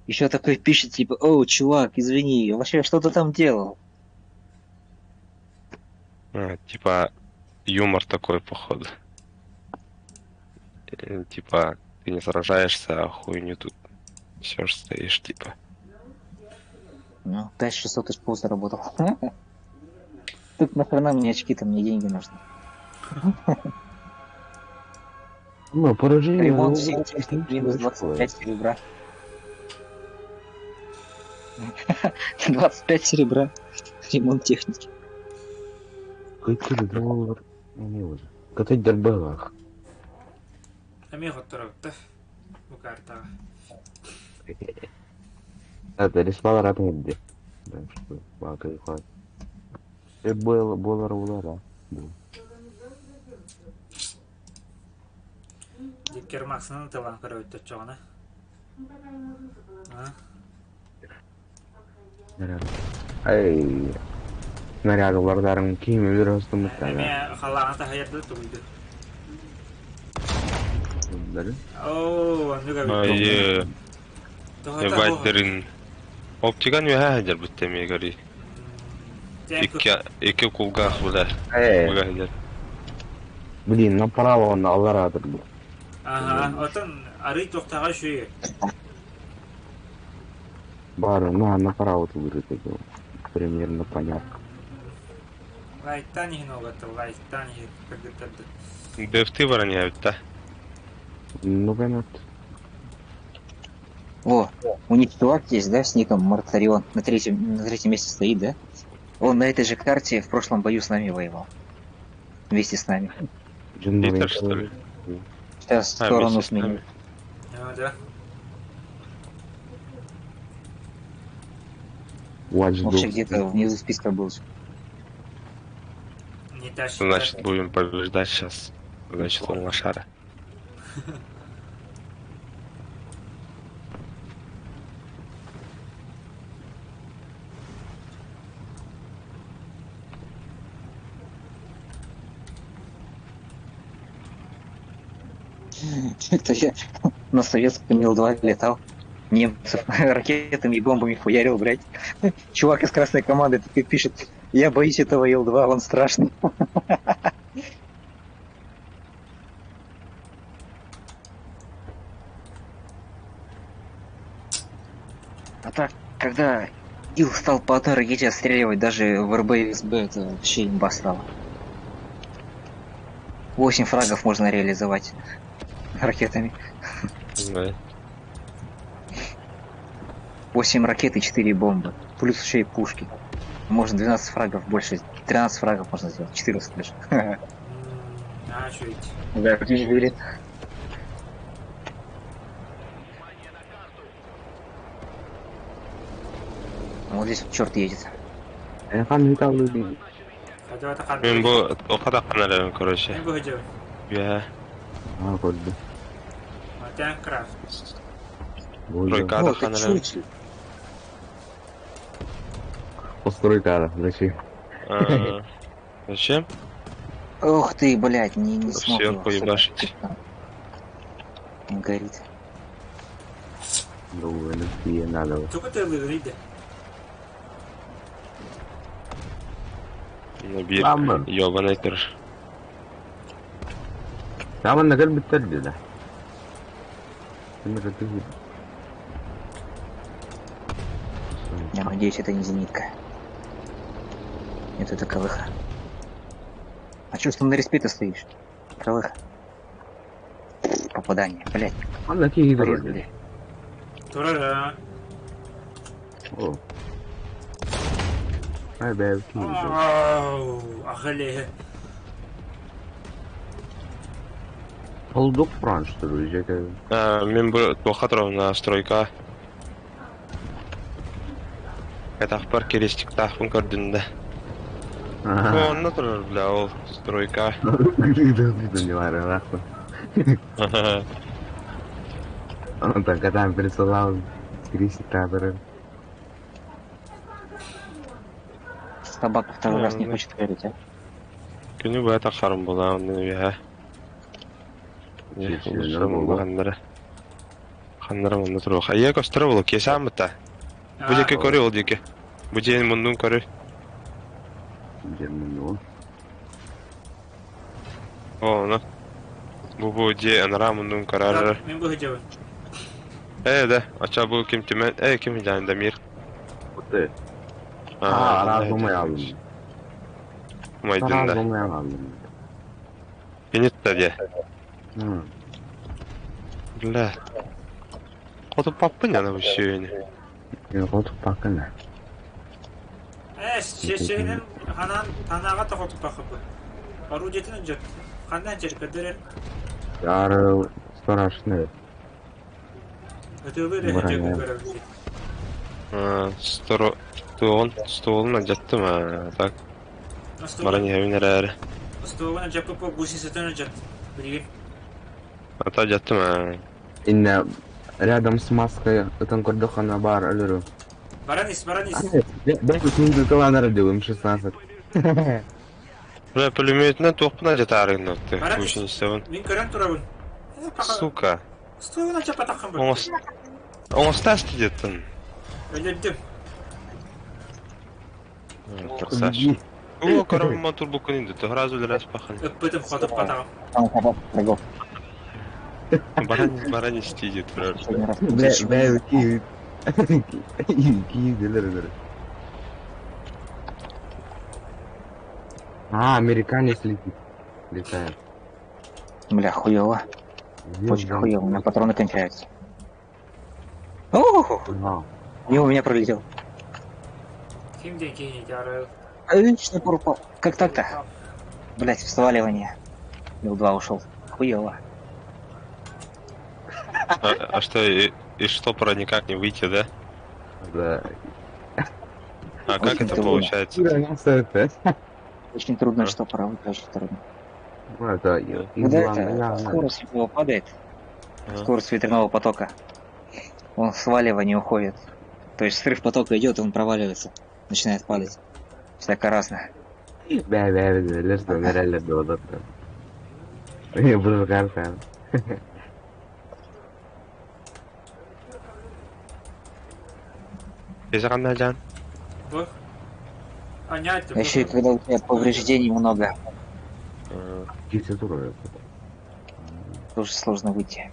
S4: Еще такой пишет, типа, о, чувак, извини, вообще что ты там делал?
S2: А, типа, юмор такой, походу. Типа, ты не сражаешься, а хуйню тут все же стоишь, типа.
S4: Ну, 5600 очков заработал. Тут нахрена мне очки-то, мне деньги нужны.
S3: Ну, поражение...
S4: Ремонт всей техники минус 25 серебра. 25 серебра. Ремонт техники.
S3: Какой доллар? Не уже. Какой дербелах.
S1: Эмиэ хотторобуттар бу картаҕа.
S3: Это респал рапнедди. Буолар улара.
S1: Диккер Максынан тылан көрөбүт оччоҕуна. А?
S3: Ай, снаряд улардарың кийим өлөр астымыттар.
S1: Эмиэ халлааҥҥа таһыйар тугуйду. Оо, оннук эбит.
S2: Айыы,
S1: Тоһота
S2: ебать Оптиган үөһэ сылдьар бүттэ эмиэ көрүй. Икки, икки кулгаах была.
S3: Э,
S2: Быга сылдьар.
S3: блин, направо он алларатыр бу.
S1: Аха, отон арый туохтааҕа үчүгэй.
S3: Бар, на, направо тулырыт это. Примерно понятно.
S1: Лайктаан иһин уолаттар, лайктаан иһин кыргыттарды.
S2: Дөфтүү баран иһэбит
S3: Ну, понятно.
S4: О, у них чувак есть, да, с ником Мартарион. На третьем месте стоит, да? Он на этой же карте в прошлом бою с нами воевал. Вместе с нами.
S2: Питер, что ли?
S4: Сейчас
S2: А,
S4: сторону
S2: вместе с
S4: сменил.
S2: нами.
S1: А, да.
S3: Watch
S4: Вообще
S3: Dogs.
S4: где-то внизу списка был.
S1: Не тащит.
S2: Значит, будем побеждать сейчас. Значит, он лошара.
S4: Это я на советском Ил-2 летал. Немцев ракетами и бомбами хуярил, блядь. Чувак из красной команды такой пишет, я боюсь этого Ил-2, он страшный. А так, когда Ил стал по одной ракете отстреливать даже в РБ и СБ, это вообще имба стала. 8 фрагов можно реализовать ракетами.
S2: Да.
S4: 8 ракет и 4 бомбы. Плюс еще и пушки. Можно 12 фрагов больше. 13 фрагов можно сделать. 14 даже.
S1: А, чуть.
S4: Да, говорит. Вот здесь вот черт едет.
S1: Хотя это
S2: Мен бу оқада короче.
S1: Мен бу хыдьабын.
S2: Я
S3: А, көрдүм.
S1: Матян крафт.
S2: Тройка
S4: О, это
S2: ханара.
S4: чучело.
S3: Постройка, зачем?
S2: А, Зачем?
S4: Ох ты, блядь, не смог
S2: Сверху
S4: его, сука.
S2: ебашить.
S4: Он горит.
S3: Думаю, не надо.
S1: Только ты выглядит.
S2: Набир.
S3: Аммын.
S2: Ёбаный тыр.
S3: Таман кэлбиттэр дии Ким эрэ
S4: Я надеюсь, это не зенитка. Нет, это КВХ. А чё ж ты на респе-то стоишь? КВХ. Попадание, блядь,
S3: Манна киһи
S4: порезали.
S1: Турара.
S3: О. Ай бээ киһи.
S1: Ау, ахале.
S3: Полдук франш что ли,
S2: А, Мен бу туохха на стройка. Катахпар крестиктаахпын көрдүм да. Онно турар, бля, ол стройка.
S3: Не бар, Он так когда присылал крестик
S4: Собака второй раз не
S2: Ну.
S4: хочет верить, а?
S2: Күнү быһа тахсарым буолла, онно үөһэ. Ханнара. Ханнара онно туруох. Айа көстөрө буолуо, киэсээн бытта. Бу диэки көрү ол диэки. Бу дьиэн муннун көрү.
S3: Дьэ,
S2: О, ону. Бу бу дьиэ анараа муннун көрөр.
S1: Мен бу хыдьабын.
S2: Ээ да, ача бу ким Түмэн, ээ ким Дамир.
S3: Ты.
S2: А,
S3: А, разумы алдым.
S2: Майдында.
S3: Разумы алдым.
S2: Финита де.
S3: М.
S2: Бля. Хоту паппын яна бүшүйені.
S3: Хоту пакына.
S1: Э, шешенин ханан танаға тоқотуп бақы. Орудиетин жет. Қандай жер көдөрөр.
S3: Ары страшный.
S1: Өтөлөр
S3: Броня.
S1: көрөбүз.
S2: Сторо... Туон, столун жаттым, а, так. Баран евин әрі.
S1: Столун жапып гусеницатын жат. Билген.
S2: Ата жаттым, а.
S3: Инна рядом с маской там кордохана бар алыру.
S1: Баранис, баранис.
S3: Бәк үсмін кыланар дегім 16.
S2: Бля, пулеметінен тоқпына жатарың өтті.
S1: Баран
S2: Гусеницабын.
S1: Мен көрөн турабын.
S2: Сука.
S1: Столун жапатакын бар.
S2: Оңос... Оңостас дедін.
S1: Өлөрдүм.
S2: Красавчик. О, коробы мотор букын инде. Сразу раз пахан.
S1: Өппөтүм хотуп батагым.
S4: Там попал врагов.
S2: Баран, баран истейді тұрар.
S4: Последний раз.
S3: Бә, бә, ки. Ки делер. А, американец летит. Летает.
S4: Бля, хуёво. Очень хуёво. У меня патроны кончаются. Ох!
S3: Ага.
S4: Мимо меня пролетел.
S1: Кимден кийин ары.
S4: Отлично пропал. Как так-то? Блять, в сваливание. Ил-2 ушел. Хуёво.
S2: А что, из штопора никак не выйти, да?
S3: Да.
S2: А как
S4: Очень
S2: это
S4: трудно.
S2: получается?
S4: Очень трудно
S2: А.
S4: штопора выйти, очень трудно.
S3: Ну, это
S4: Когда это, скорость его падает,
S2: Ага.
S4: скорость ветряного потока, он в сваливание уходит. То есть срыв потока идет, и он проваливается, начинает падать. Всяко разно.
S3: Бә, бә, бә, лерсен, нерелер де олар. Бұл карта.
S2: Кеже қандай жан?
S1: Бу. Аня
S4: А еще и когда у тебя повреждений много,
S3: Кисе туры.
S4: тоже сложно выйти.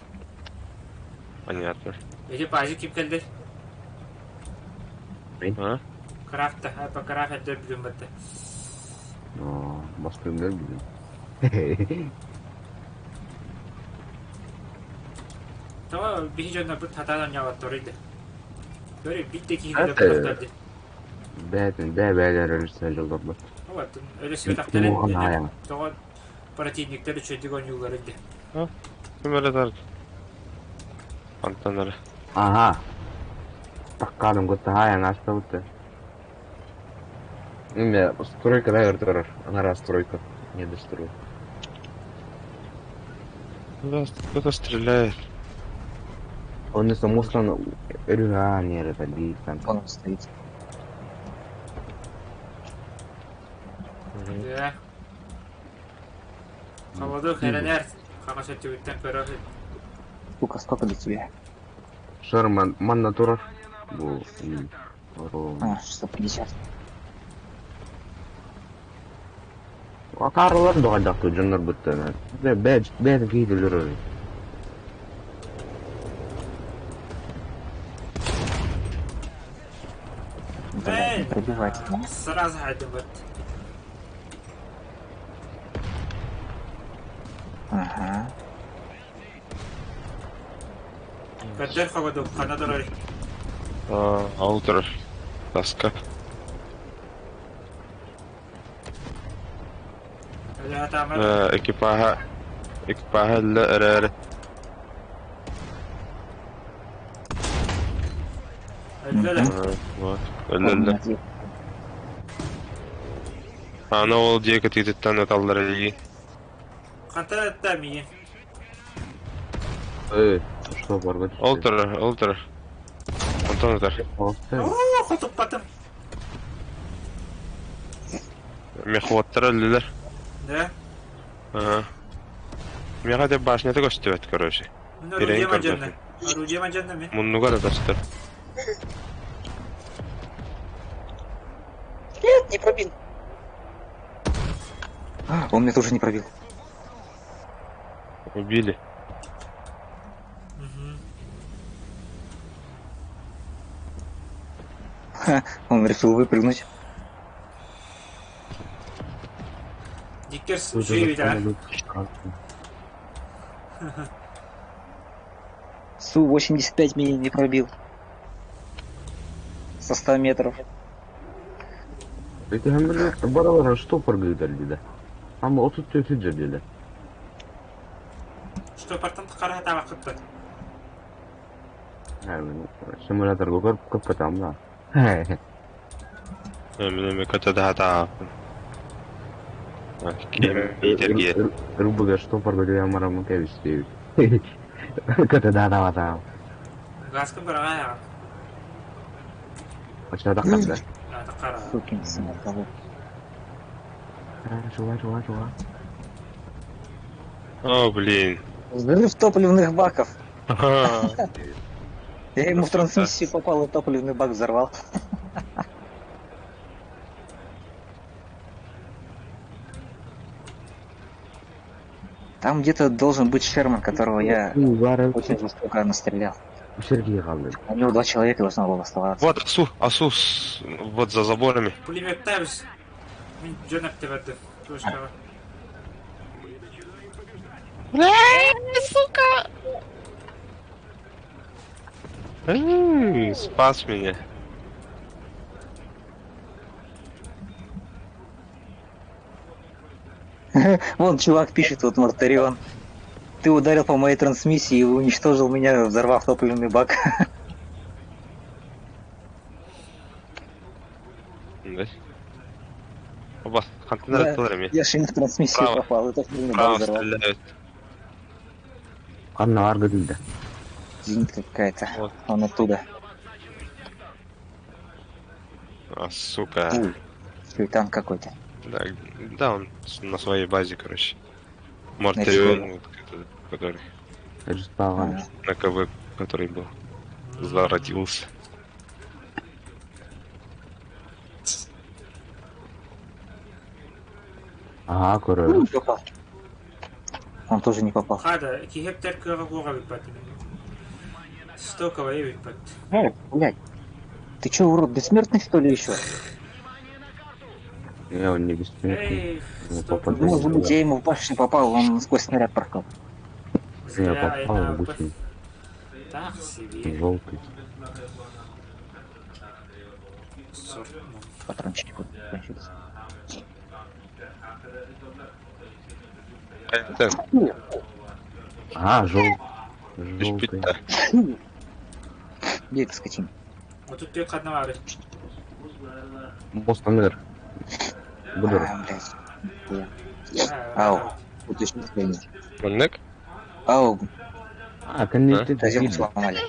S2: Понятно.
S1: Эти пазик кип келди.
S2: А?
S1: Крафта, по крафт это блюм бетте.
S3: Но, бастырды билем.
S1: Това бихи жонна бут татадан яват торыйды. Көрі битте кийин
S3: Это-
S1: деп
S3: Бәтін, бә, бәлер өлсен жылдар бар.
S1: Вот, өлі свет
S3: Оған аяң.
S1: Тоға противниктер үчөйдүк ойнулар иди.
S2: Кім әлі тар? Антон әлі.
S3: Ага. Таккадым көтті аяң ашты бұтты. Эме, стройка да өртөрөр. Анара стройка. Не дострой.
S2: Да, кто-то стреляет.
S3: Он не самослан өрү не это там.
S4: Вон он стоит.
S1: Да. Холоду херенер. Хамаса түбүттен көрө.
S4: Сука, сколько до тебя?
S3: Шерман, манна турар. Бу.
S4: А, 650.
S3: Акарлар догадакту жоннор бутты. Бә, бә, бә кейделер.
S4: Бля, не пробивать.
S1: Сразу хайдым бит.
S4: Ага.
S1: Көдөр холоду хана дорой.
S2: А, Аутер. Тоска.
S1: Өлі атамыр.
S2: Экипажа. Экипажа РР.
S1: Өлі.
S2: Вот. Өлі. Ана ол диэки тиититтэн ыталлар илии.
S1: Қанта та миин.
S3: Э, что бар
S2: Ол турар, ол турар. Онтон ытар.
S1: Оо, хотуп батым.
S2: Мехводтар өллүлэр.
S1: Да.
S2: Ага. Меха деп башнята көстүбэт, короче.
S1: Мен орудие
S2: Ирейин
S1: мажанна.
S2: көрбөтүм.
S1: Орудие мажанна мен.
S2: Муннуга да көстөр.
S4: Нет, не пробил. А, он меня тоже не пробил.
S2: Убили.
S1: Мгм.
S4: Он решил выпрыгнуть.
S1: Диккерс үчүгэй эбит а.
S4: Су-85 меня не пробил. Со 100 метров.
S3: Эти хамберлер баралар штопор гыйдар Ama 34 cebide.
S1: Штопортан қара табақытты.
S3: Simulator көріп көп кетемін да.
S2: Мен көтөдө хата. Кем
S3: Рубыга штопор гыйдар марамы кебис Көтөдө хата бата.
S1: Газкын бір аяғы.
S3: Очада канда.
S1: Қара.
S4: Сукин сын одного.
S3: Чула, чула, чула.
S2: О, блин.
S4: Взрыв топливных баков. Я ему в трансмиссию попал и топливный бак взорвал. Там где-то должен быть Шерман, которого я очень жестоко настрелял.
S3: Сергей қалды.
S4: У него два человека должно было оставаться.
S2: Вот Асу, Асу, вот за заборами.
S1: Пулемет табыс. Мен жөнәп деп әтті. Точкаға.
S2: Бля, сука! Спас меня.
S4: Вон чувак пишет, вот Мартарион. Ты ударил по моей трансмиссии и уничтожил меня, взорвав топливный бак.
S2: Да? Оба, контейнер.
S4: Я же в трансмиссию попал, и топливный бак взорвал.
S2: стреляют.
S3: Қанна бар гыдылды.
S4: Зенитка какая-то.
S2: Вот.
S4: Он оттуда.
S2: А, сука.
S4: Ой, танк какой-то.
S2: Да, да, он на своей базе, короче. Мортарион, вот, который на КВ, который был. Зародился.
S3: Ага, көрөр.
S4: Не попал. Он тоже не попал.
S1: Хада, кихептер кыға қоға біппәт. Стоковая біппәт.
S4: Блядь. Ты чё, урод, бессмертный что ли еще?
S3: Не, он не бессмертный.
S4: Ну, может быть, я ему в башню попал, он сквозь снаряд прошел.
S3: Я попал в гусеницу.
S1: Так себе.
S3: Желтый.
S1: Сорт.
S4: Патрончики будут кончиться.
S2: Это
S3: А, желтый.
S4: Где эта скотина?
S1: Вот тут тек одна бары.
S3: Мост Амир. Будыр.
S4: А, блядь. Ау. Вот еще не
S2: Маннык?
S4: Ау,
S3: А, конечно,
S4: газелку сломали.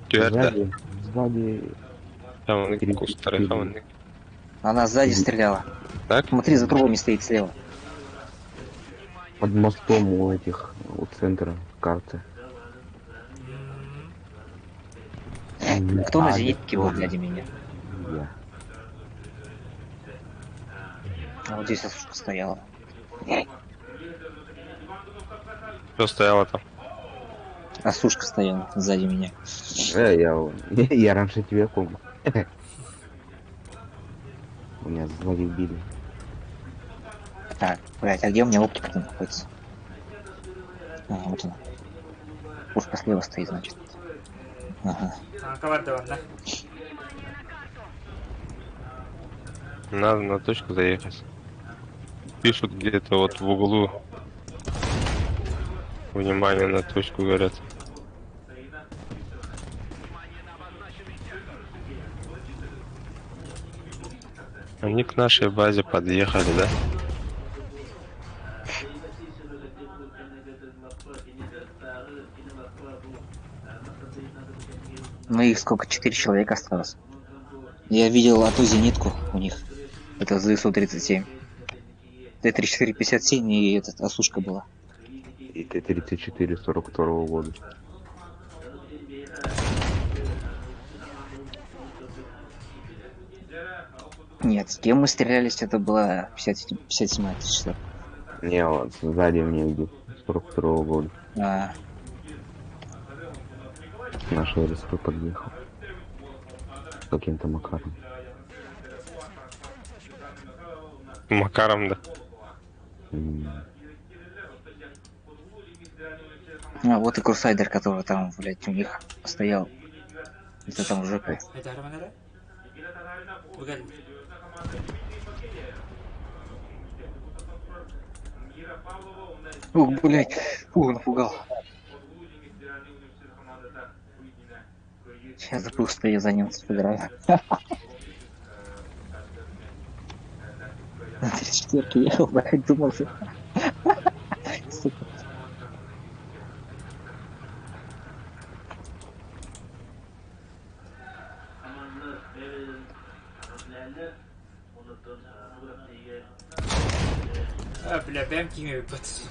S2: Түәрді.
S3: Сзади, сзади.
S2: Там кустары, хаманнык.
S4: Она сзади стреляла.
S2: Так?
S4: Смотри, за трубами стоит слева.
S3: Под мостом у этих, у центра карты.
S4: Кто на зенитке был сзади меня?
S3: Я.
S4: А вот здесь сушка стояла.
S2: Что стояло там?
S4: А сушка стояла сзади меня.
S3: Я раньше тебя помню. Меня сзади убили.
S4: Так, блядь, а где у меня оптика-то находится? А, вот она. Пушка слева стоит, значит. Ага.
S1: Да?
S2: Надо на точку заехать. Пишут где-то вот в углу. Внимание на точку, говорят. Они к нашей базе подъехали, да?
S4: Ну их сколько? 4 человека осталось. Я видел одну зенитку у них. Это ЗСУ-37. Т-34-57 и этот, осушка была.
S3: И Т-34 42 года.
S4: Нет, с кем мы стрелялись, это была 57 Т-64.
S3: Не, вот сзади мне идет 42 года.
S4: А,
S3: Наш РСП подъехал. Каким-то макаром.
S2: Макаром, да.
S4: А, вот и Крусайдер, который там, блядь, у них стоял. Это там в жопе. Ух, блядь, ух, напугал. Сейчас забыл, что я за ним сыграю. На 34 ехал, блядь, думал, что... Сука.
S1: А, бля, бэмки ебать.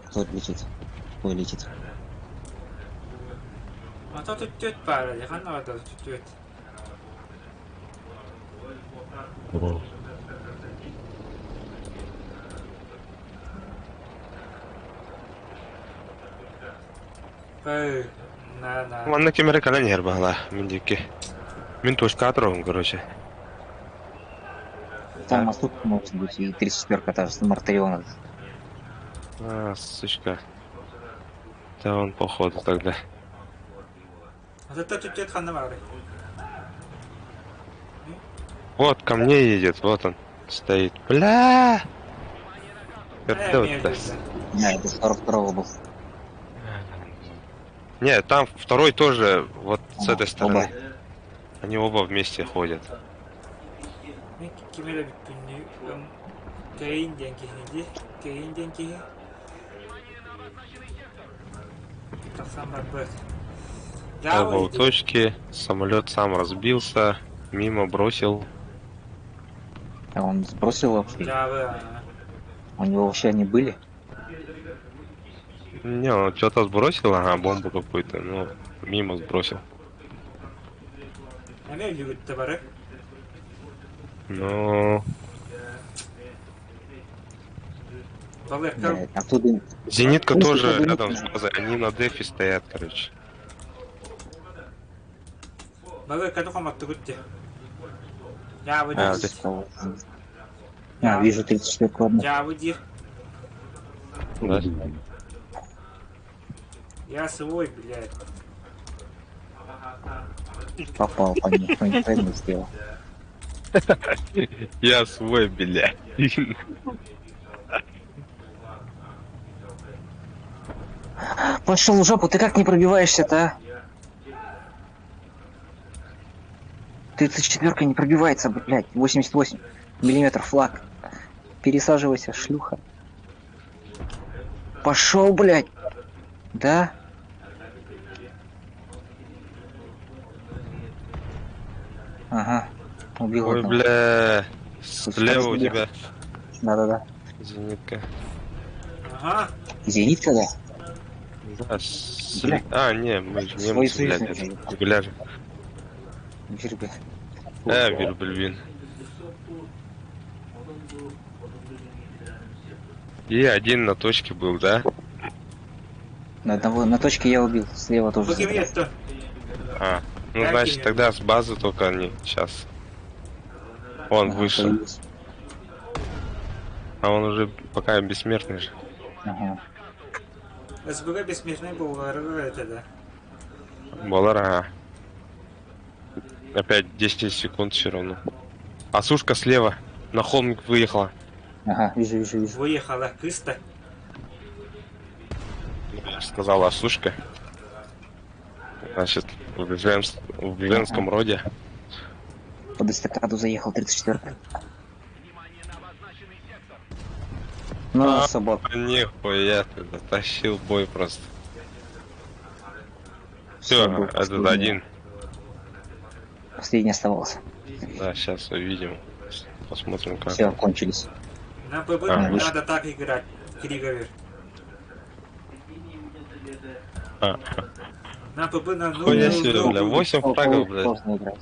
S4: Кто летит? Ой, летит.
S1: А то тут тёть пара, я ханна тут тёть. Эй, на на.
S2: Манна кемере калан ер бала, мин дикки. Мин точка атырым, короче.
S4: Там мостук может быть и 34-ка та же, Мартарион.
S2: А, сучка. Да он походу тогда.
S1: А то тут тёть ханна бары.
S2: Вот, ко мне едет, вот он стоит. Бля! Вертолет-то.
S4: Да, это 42-го был.
S2: Не, там второй тоже вот с
S4: Ага,
S2: этой стороны.
S4: оба.
S2: Они оба вместе ходят. Оба у точки. Самолет сам разбился. Мимо бросил.
S4: А он сбросил вообще? У него вообще они были?
S2: Не, он что-то сбросил, ага, бомбу какую-то, ну, мимо сбросил. Ну,
S4: оттуда...
S2: Зенитка тоже рядом с базой, они на дефе стоят, короче. А,
S4: А, вижу 34-ку одну.
S2: Да?
S1: Я свой, блядь.
S4: Попал по ней, но неправильно сделал.
S2: Я свой, блядь.
S4: Пошел в жопу, ты как не пробиваешься-то, а? 34-ка не пробивается, блядь. 88 миллиметров флаг. Пересаживайся, шлюха. Пошел, блядь. Да? Ага. Убил
S2: Ой,
S4: одного.
S2: бля. Слева у тебя
S4: Да-да-да.
S2: зенитка.
S1: Ага.
S4: Зенитка, да?
S2: Да, с... А, не, мы же немцы, блядь, гуляли.
S4: Вирбы.
S2: Да, Вирбельвин. И один на точке был, да?
S4: На одного, на точке я убил, слева тоже.
S2: А, ну значит тогда с базы только они сейчас. Он ага, выше. Появился. А он уже пока бессмертный же.
S4: Ага.
S1: СБГ бессмертный был, это да.
S2: Болар, ага. Опять 10 секунд все равно. А сушка слева. На холмик выехала.
S4: Ага, вижу, вижу, вижу.
S1: Выехала кыста.
S2: Я же сказала сушка. Значит, в, в женском ага. роде.
S4: Под эстакаду заехал 34-ка. Ну, а, собака.
S2: Нихуя ты затащил бой просто. Все, этот один.
S4: Последний оставался.
S2: Да, сейчас увидим. Посмотрим, как.
S4: Все, кончились.
S1: На ПБ а, надо так играть, Криговер.
S2: А.
S1: На ПБ на
S2: 0. Хуя себе, бля, 8 фрагов, блядь.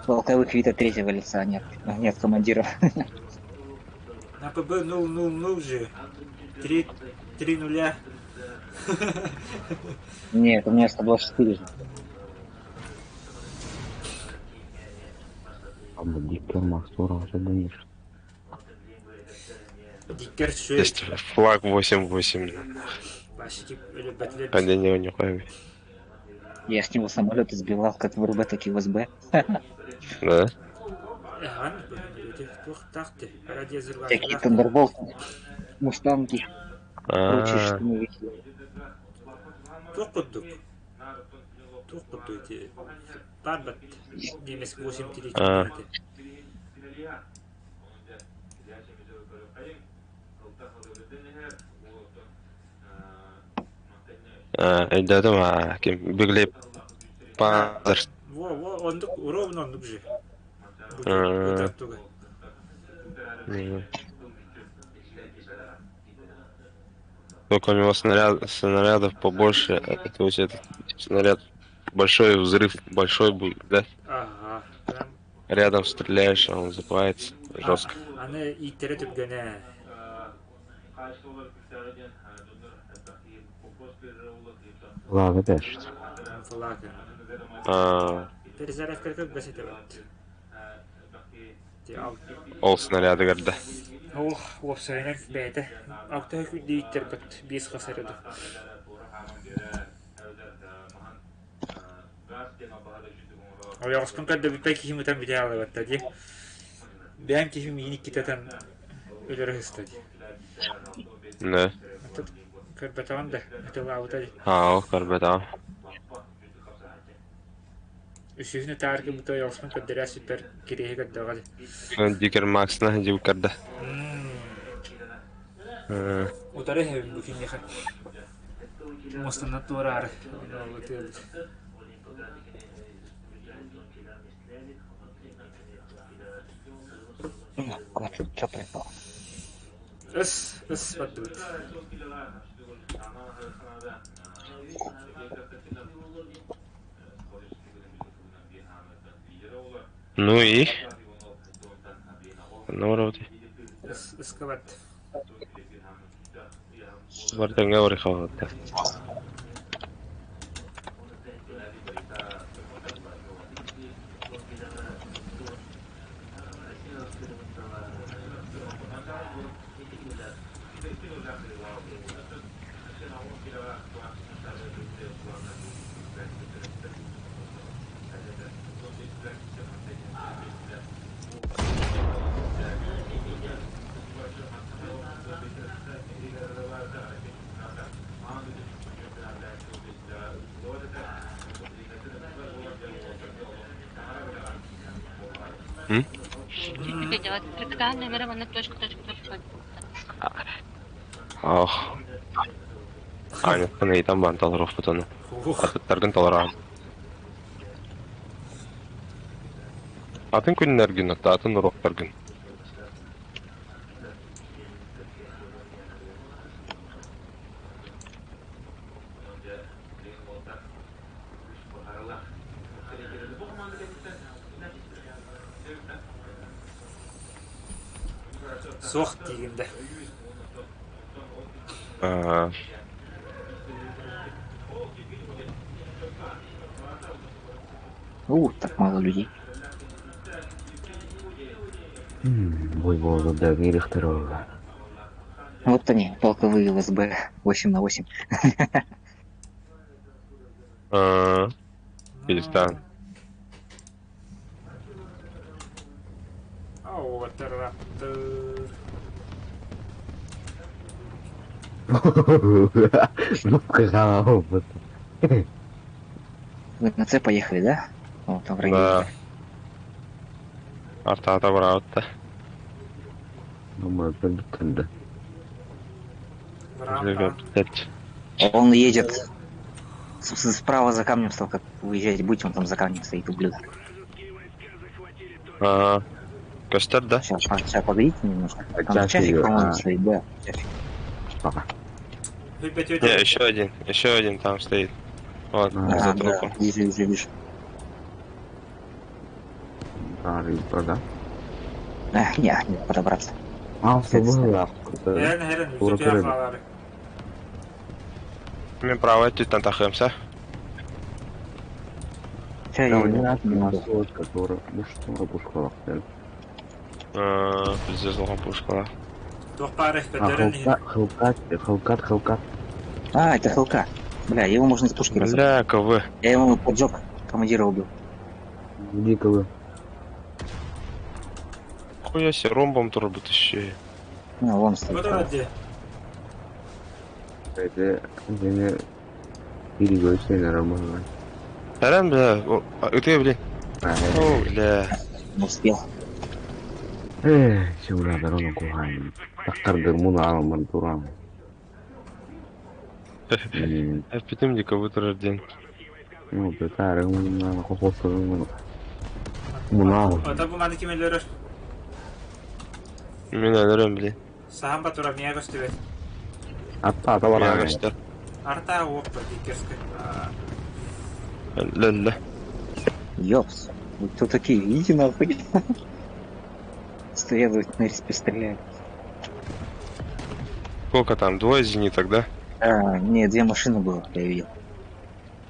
S4: Полковых вида третьего лица нет. Нет командира.
S1: На ПБ 0-0-0 же. Три, три нуля.
S4: Нет, у меня 124 же.
S3: Абы Диккер Макс сорок
S1: Диккер шөй.
S2: Есть флаг 8-8. Падение у него.
S4: Я с него самолеты сбивал, как в РБ, так и в СБ.
S2: Да?
S4: Всякие Тандерболты, Мустанги, прочие штурмовики.
S1: Туох курдук? Туох курдук ити? Баар немец 8
S2: А. Өйдөөтүм аа ким Биглей Пазер.
S1: Во, во, оннук, ровно оннук же.
S2: Только у него снарядов побольше, то есть этот снаряд большой взрыв большой будет, да?
S1: Ага. Прям
S2: Рядом стреляешь, а он взрывается жестко.
S1: Аны ииттэрэ түргэнэ.
S3: Флаг опять.
S1: Флаг.
S2: А,
S1: Перезарядка кылгас этэ эбит.
S2: ол снаряды да.
S1: Ох, уопсайынан бэйэтэ. Алтыһа күндү ииттэрбит биэс хас эрэ ду. Ойоҕоспун көрдөбүппэ киһим ытан бүтэ хаалыбатта дии. Бэйэм киһим миигин иккитэ ытан өлөрө сыста дии.
S2: Да.
S1: Оттон көрбөтөҕүм да, ытылаабыта дии.
S2: Аа, ол көрбөтөҕүм.
S1: Үсүһүн ытаар гыммыта ойоҕоспун көрдөрөө сүппэр кириэһи көрдөҕө дии.
S2: Дикер Максна дьыбыккарда.
S1: Утары иһэбин бу киниэхэ. Муостанан туораары онно ытыабыт.
S4: Вот, что прикол.
S1: Ыс, ыс бардыбыт.
S2: Ну и? Ну, вроде.
S1: Ыс, ыска бард.
S2: Бардыңа ориховатта. М? Ах. Аня, ыйтан бан толорохпутуну.
S1: Ух.
S2: Атыттаргын толораҕын. Атын күннэргин, атын уруоктаргын.
S1: Суох диигин да.
S2: Аа,
S4: У, так мало людей.
S3: Бой был да мире второго.
S4: Вот они, полковые ЛСБ 8 на 8.
S2: аа, перестань.
S1: Ау, трактор.
S3: Ну, сказал опыт.
S4: Вы на С поехали, да? О, там враги.
S2: Да. Артата браутта.
S3: Думаю, да.
S1: Врам,
S4: Он едет справа за камнем стал, как выезжать будете, он там за камнем стоит, ублюдок.
S2: Ага. Костер, да?
S4: Сейчас, сейчас погодите немножко.
S3: А
S4: Там
S3: чафик,
S4: чафик, по-моему,
S3: а.
S4: стоит, да. Чафик.
S3: Пока.
S2: Не, еще один там стоит. Вот,
S3: А,
S2: за
S4: А, да,
S2: трупом.
S4: вижу, вижу, вижу.
S3: Арыйда.
S4: Эх, не, не подобраться.
S3: А,
S4: Это
S3: быһыылаах.
S1: Эрэн эрэн
S3: Тура
S1: үлтү
S3: көрөбүт.
S1: хаалаары.
S2: Мен право өттүттэн тахыамса.
S4: Ча, я
S3: Там
S4: не
S3: не
S4: не могу.
S3: которая пушка, пушка,
S2: Пиздец, улахан пушкалаах.
S1: Туох баар
S3: А,
S1: көтөрөн иһин.
S3: Хелкат, Хелкат, Хелкат.
S4: А, это ХЛК. Бля, его можно из пушки разобрать.
S2: Бля, КВ.
S4: Я ему поджег, командира убил.
S3: Дикого.
S2: Хуя себе, ромбом турбут еще.
S4: Ну, вон стоит.
S1: Вот он где.
S3: Это не перегойся на Романа.
S2: Эрэн, бля, о, а, ты, блин. О, бля.
S4: Не успел.
S3: Эх, сюда дорогу кухань. Тахтар муна алман туран.
S2: Эппитим ди КВ турар диэн.
S3: Ну, бетар, муна хохотун. Муна.
S1: Ота бу маны ким өлөрөр?
S2: Мин өлөрөм, блин.
S1: Сахан батура мия көстүбэт.
S3: Атта,
S2: Мия
S3: аталар.
S2: көстөр.
S1: Арта уоппа дикерскэ.
S2: Лөллө.
S4: Ёпс. Вы кто такие? Идите нахуй. Стоят тут на респе стреляют.
S2: Сколько там? Двое зениток, да?
S4: А, не, две машины было, я видел.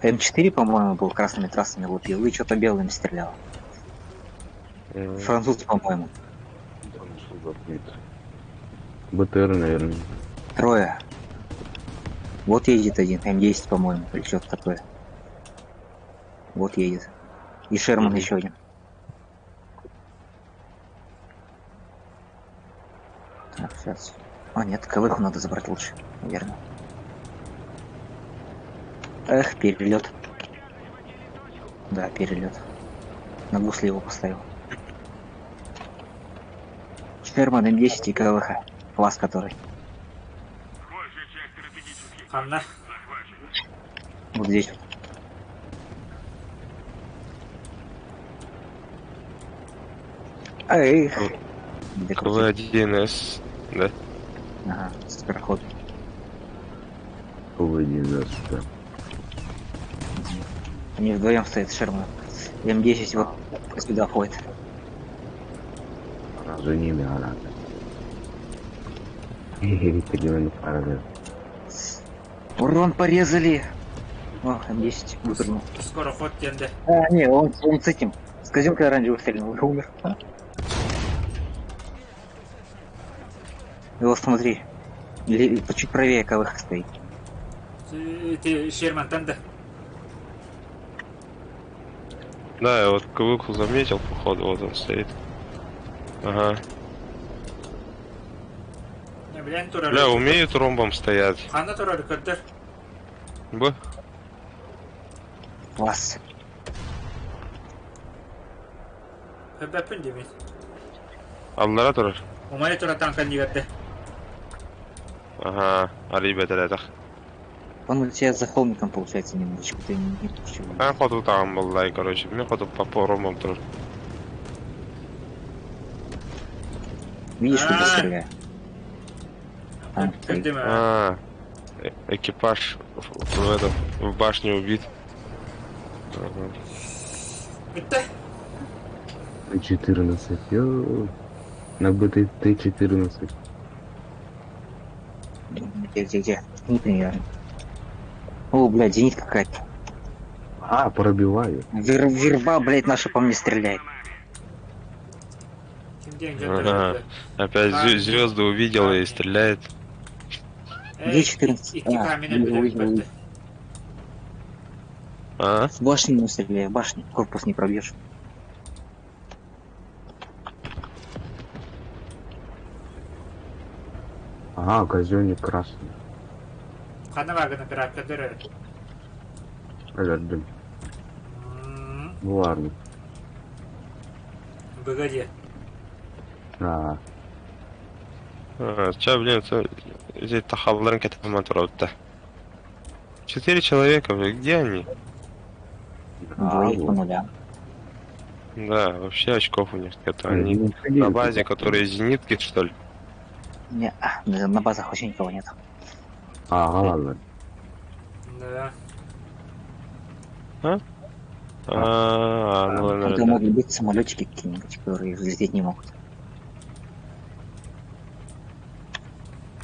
S4: М4, по-моему, был красными трассами лупил и что-то белыми стрелял. Француз, по-моему.
S3: БТР, наверное.
S4: Трое. Вот едет один, М10, по-моему, или что-то такое. Вот едет. И Шерман
S2: Мгм.
S4: еще один. Так, сейчас. А, нет, КВХ надо забрать лучше, наверное. Эх, перелет. Да, перелет. На гусли его поставил. Шерман М10 и КВХ. Класс который.
S1: Ханна.
S4: Вот здесь вот. Эх. Где крутить?
S2: КВ-1С, да?
S4: Ага, скороход.
S3: КВ-1, да.
S4: Они вдвоем стоят с Шерманом. М10 вот сюда ходит.
S3: За ними, она. Хе-хе,
S4: Урон порезали! О, М10 выпрыгнул.
S1: Скороход диэн.
S4: А, не, он с этим. С казюмкой оранжевой стрельнул и умер. Его смотри. Чуть правее КВХ стоит.
S1: Ты Шерман да.
S2: Да, я вот КВ заметил, походу, вот он стоит. Ага.
S1: Не, блин, турар.
S2: Бля, умеют ромбом стоять.
S1: Ханна турар көрдөр.
S2: Б.
S4: Класс.
S1: Хөбөппүн демет.
S2: Аллара турар.
S1: Умай тура танка нигерде.
S2: Ага, али бетелетах.
S4: Он у тебя за холмиком получается немножечко. Ты не не-
S2: Мен хоту там был, короче. Мен хоту по ромбам турар.
S4: Видишь, куда
S1: А.
S4: стреляю? Там стоит.
S1: Көрдүм.
S2: А, экипаж в этом, в башне убит. Ага.
S1: Бүтте.
S3: Т-14, ё. На БТ Т-14.
S4: Где, где, где? Не примерно. О, блядь, зенит какая-то.
S3: А, пробиваю.
S4: Верба, блядь, наша по мне стреляет.
S2: Ага. Опять звезды увидела и стреляет.
S4: Где 14?
S1: Икки
S4: А,
S1: камень
S4: увидел, увидел.
S2: А?
S4: В башню не стреляй, в башню. Корпус не пробьешь.
S3: Ага, казенник красный.
S1: Ханна вагына пират көрдөр.
S3: Алердым. Ну ладно.
S1: Быгади.
S3: А,
S2: А, Ча, блин, это... Эти тахалларын кетеман турабытта. Четыре человека, блин, где они?
S4: Двоих по нулям.
S2: Да, вообще очков у них нет. Они
S3: ну,
S2: на базе, которые зенитки, что ли?
S4: Не, на базах вообще никого нет.
S3: А, ладно.
S1: Да.
S2: А? А, ну
S4: Это
S2: ладно,
S4: могут быть самолетики какие-нибудь, которые взлететь не могут.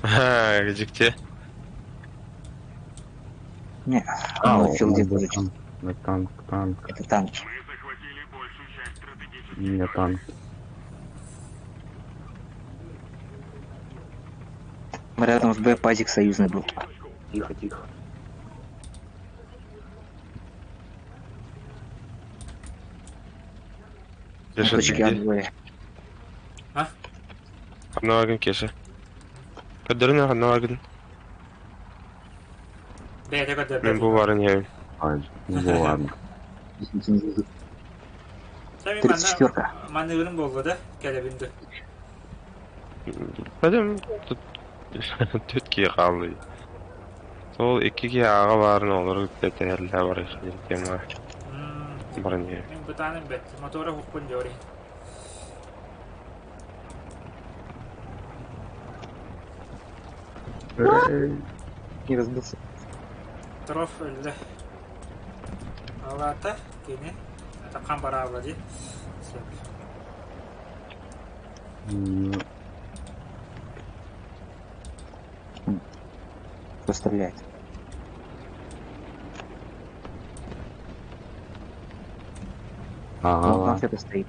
S2: да. Где где?
S4: Не,
S3: А,
S4: ну, филде
S3: он
S4: тоже
S3: танк, на танк, танк,
S4: Это танки.
S3: не танк.
S4: Рядом с Б пазик союзный был.
S3: Тихо, тихо.
S4: На
S2: Кеша, ты
S4: точке А
S2: где?
S4: двое.
S2: Одного Кеша. Кадырын одного
S1: Бэйэтэ
S2: Мен
S1: көрдөрбөт.
S2: бу барын ебин.
S3: Ай, ну ладно.
S1: Сами манна
S4: 34-ка.
S1: манныырын буолла да кэлэбин да.
S2: Пойдем тут тут ки қалды. Сол икки аға барын олар тәтәрлә бар тема барын ебин.
S1: Мен бытаным бэт. Мотора хукпун диори.
S4: Не разбился.
S1: Троф өлдө. Алата кини. Атакан барабы ди. Сөп.
S3: М,
S4: Кто стреляет?
S3: Ага,
S4: Вон там
S3: ладно.
S4: кто-то стоит.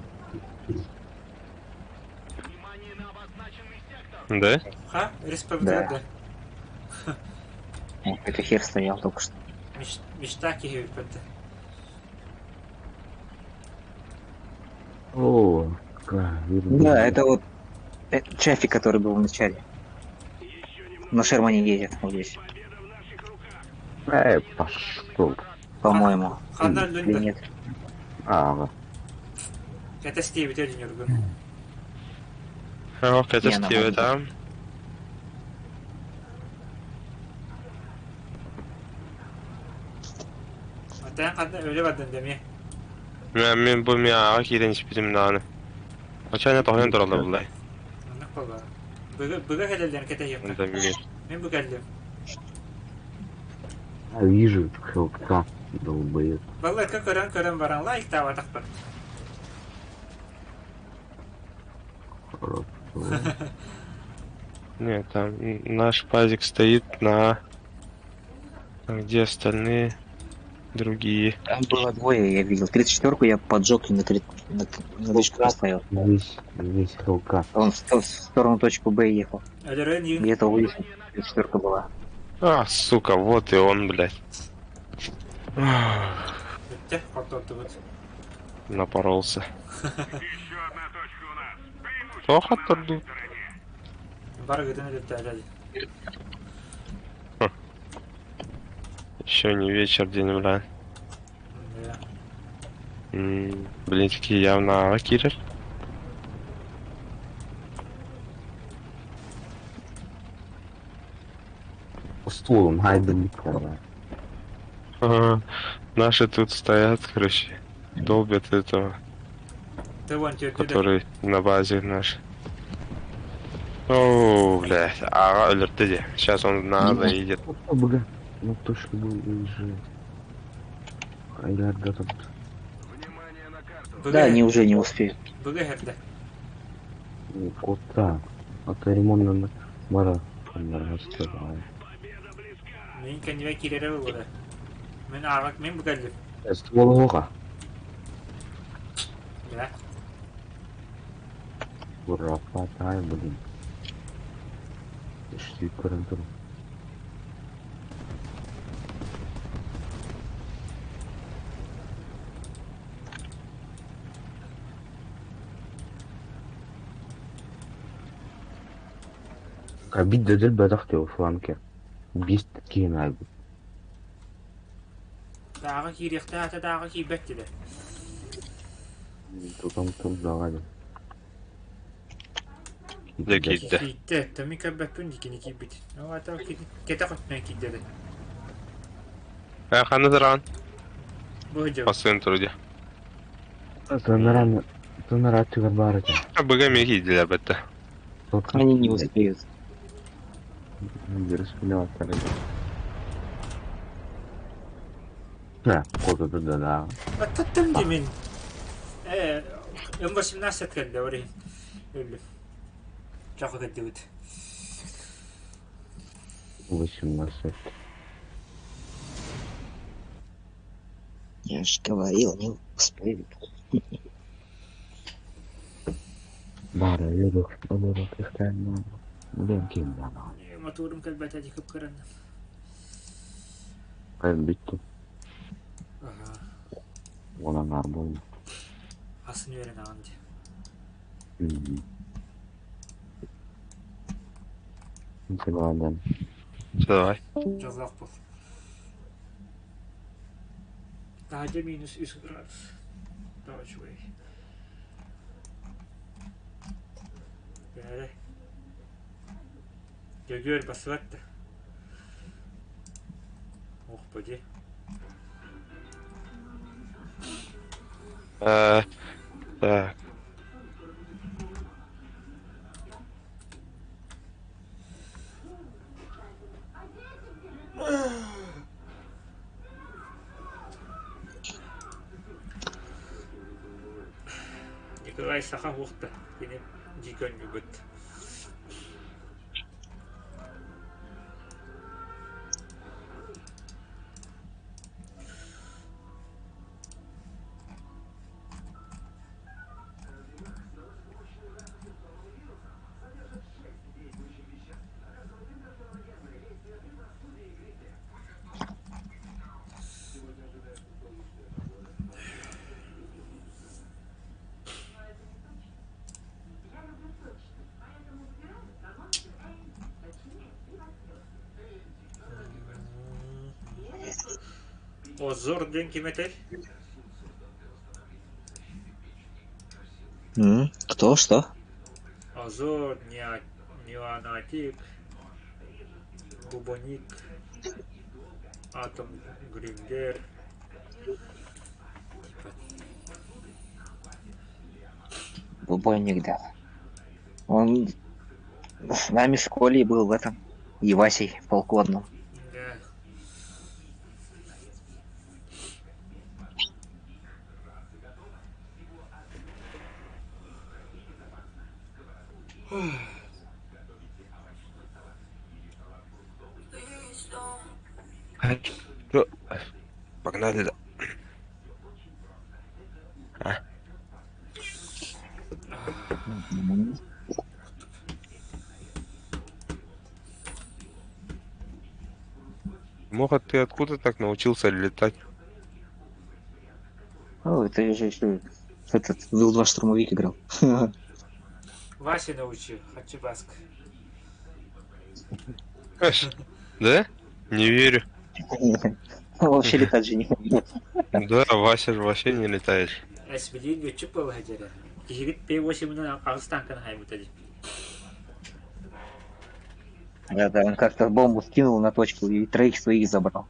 S2: Да?
S1: Ха, респектер да.
S4: О, это хер стоял только что.
S1: Мечта киһи бүппэт.
S3: О, какая видно.
S4: Да, это вот Чаффи, который был в начале. На Шермане едет вот здесь,
S3: Эй, пошел.
S4: по-моему.
S1: Ханна
S4: Или
S1: өлдүн да.
S4: нет?
S3: Ага.
S1: Это стебит өлдүн юргун.
S2: Ох, это
S4: Не,
S2: тебе
S4: нормально.
S2: там.
S1: Атаан ханна өлө бардын деми.
S2: Мен мен бу мен аға кирен испитим даны. Ачайна тохнен туралла буллай.
S1: Аннык болла. Быгы быгы хелелден кете
S2: Онда
S1: хеппе.
S2: мен.
S1: Мен бу келдим.
S3: А, вижу, хелка, долбоед.
S1: Балларка көрөн көрөн баран лайк таабатахпын.
S3: Хорошо.
S2: Нет, там наш пазик стоит на... А где остальные? Другие.
S4: Там было двое, я видел. 34-ку я поджег и на вышку поставил.
S3: Здесь, здесь хелка.
S4: Он в сторону точку Б ехал.
S1: Өлөрөн иин
S4: Где-то выше 34-ка была.
S2: А, сука, вот и он, блядь. Ах,
S1: бүттэ хоттордубут.
S2: Напоролся. Тоха турду.
S1: Бар гытын өлөттээлер.
S2: Еще не вечер, день, бля. Блин, такие явно ага кирер.
S3: Стволом, гайда никого.
S2: Ага. Наши тут стоят, короче, долбят этого,
S1: Ты вон тюрдү да.
S2: который на базе наш. О, блядь, ага, өлөртү Сейчас он на заедет.
S3: Бга. Ну точно был уезжает. Айдар готов.
S4: Да, они уже не успеют.
S1: Быгы херде.
S3: Кота. А то ремонт на мара.
S1: Мен кеннибе кирере болду. Мен ага мен бу келдим.
S3: Ствол оға.
S1: Да.
S3: Ура, хватай, блин. Шли карантин. Кабит дедел бадахты о фланке. Бист кин
S1: Дагы кириэхте ата дагы кийбэт диде.
S3: Тутам тут давали.
S2: Да кийтте.
S1: Кийтте, тами кэбэппүн дикини кийбит. Ну ата кете хотнан кийдеде.
S2: А, хана заран.
S1: Бу жо.
S2: По центру где.
S3: Тонаран, тонара тюгар
S2: А бга мен кийдилер бетте.
S4: Они не успеют.
S3: Куотата да.
S1: Аттаттым димин. Э, М18 кэллэ орин. Өллүм. Чахы кэлдибит.
S3: 18.
S4: Я же говорил, не успеют.
S3: Бары өлөрөх, өлөрөх ихтэн Блин, ким да.
S1: Моторум кэлбэтэ дикып кыран.
S3: Кайын бүттү.
S1: Ага.
S3: Онан арбол.
S1: Асын үөрэн аҕан дии.
S3: Сыбадан.
S2: Давай.
S1: Дьоллоох буол. Таһырдьа минус үс градус. Тоҕо үчүгэй. Бээрэ. Дьөгүөр бассыбат да. Ох, поди.
S2: Так.
S1: Николай саха уохта кини дьикөнньүгүт. Озор диэн ким этэй?
S4: Кто, что?
S1: Азор, Неонатик, Бубоник, Атом Гриндер. Типа.
S4: Бубойник, да. Он с нами с Колей был в этом. И Васей в полку одном.
S1: Да.
S2: Ну, погнали, да. А? Моха, ты откуда так научился летать?
S4: О, это же еще этот Вил-2 штурмовик играл.
S1: Вася научил, Хачибаск.
S2: Да? Не верю.
S4: Он вообще летать же не умеет.
S2: Да, Вася же вообще не летает.
S1: Эсбилиин үөччүк буолла дьэрэ. Киһигит П-8-нан аҕыс тааҥканы хаайбыта дии.
S4: Да, да, он как-то бомбу скинул на точку и троих своих забрал.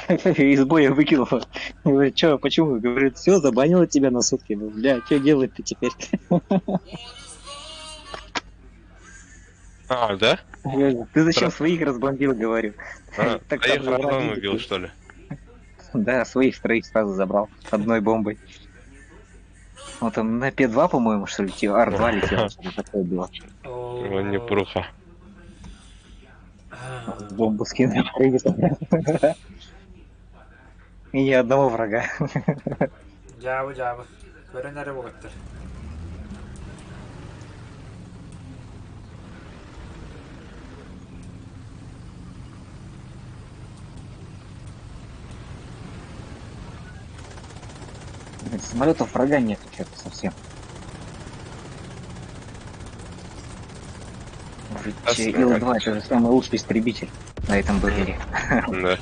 S4: Из боя выкинул. Говорит, что, почему? Говорит, все, забанила тебя на сутки. Бля, что делать-то теперь?
S2: А, да?
S4: Ты зачем своих разбомбил, говорю.
S2: А, так а их разом убил, что ли?
S4: Да, своих троих сразу забрал одной бомбой. Вот он на П2, по-моему, что ли, Р2 летел, что-то такое было.
S2: Ну, неплохо.
S4: Бомбу скинул. И ни одного врага.
S1: Дьаабы, дьаабы. Көрөн эрэ буолаттар.
S4: Самолетов врага нет что-то совсем. Ведь Ил-2 это же самый лучший истребитель на этом БТРе.
S2: Да.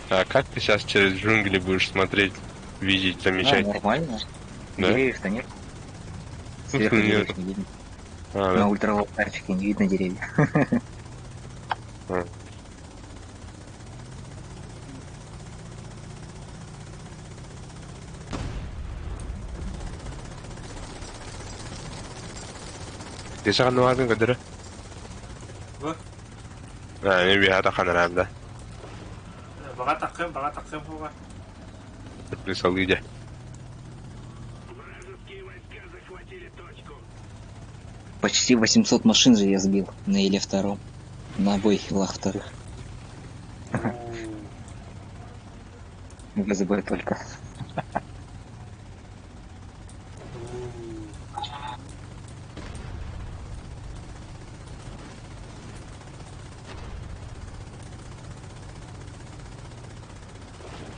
S2: А как ты сейчас через джунгли будешь смотреть, видеть, замечать?
S4: Да, нормально. Да? Деревьев-то нет. Сверху деревьев не видно. А, да? На ультралайтерчике не видно деревьев.
S2: А. Ты саған нуардың көдірі?
S1: Бу?
S2: А, мен бияда қанырам да.
S1: Баҕа таххым буолла.
S2: Присалы дьэ.
S4: Почти 800 машин же я сбил на Иле втором. На обоих Илах вторых. ВЗБ только.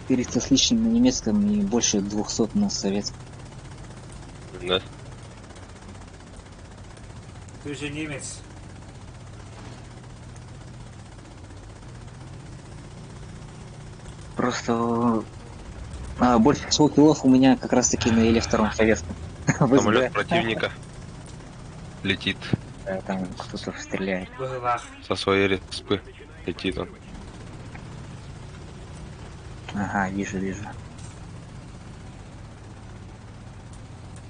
S4: Триста с лишним на немецком и больше 200 на советском.
S2: Да.
S1: Ты же немец.
S4: Просто больше всего киллов у меня как раз таки на Иле втором советском.
S2: Самолет противника летит.
S4: Да, там кто-то стреляет.
S2: Со своей респы летит он.
S4: Ага, вижу, вижу.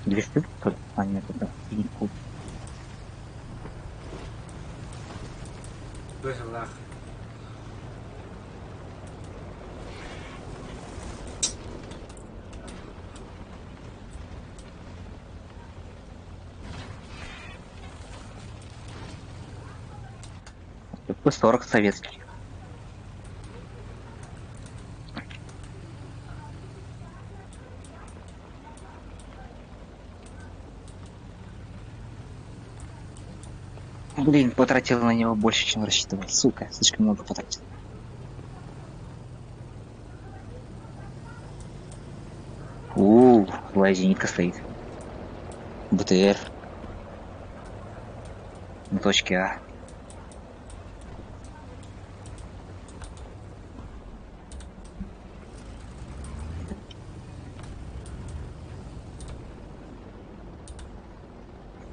S4: Две штуки, что ли? А, нет, это синий.
S1: Быһылаах.
S4: П-40 советский. Блин, потратил на него больше, чем рассчитывал. Сука, слишком много потратил. У, злая зенитка стоит. БТР. На точке А.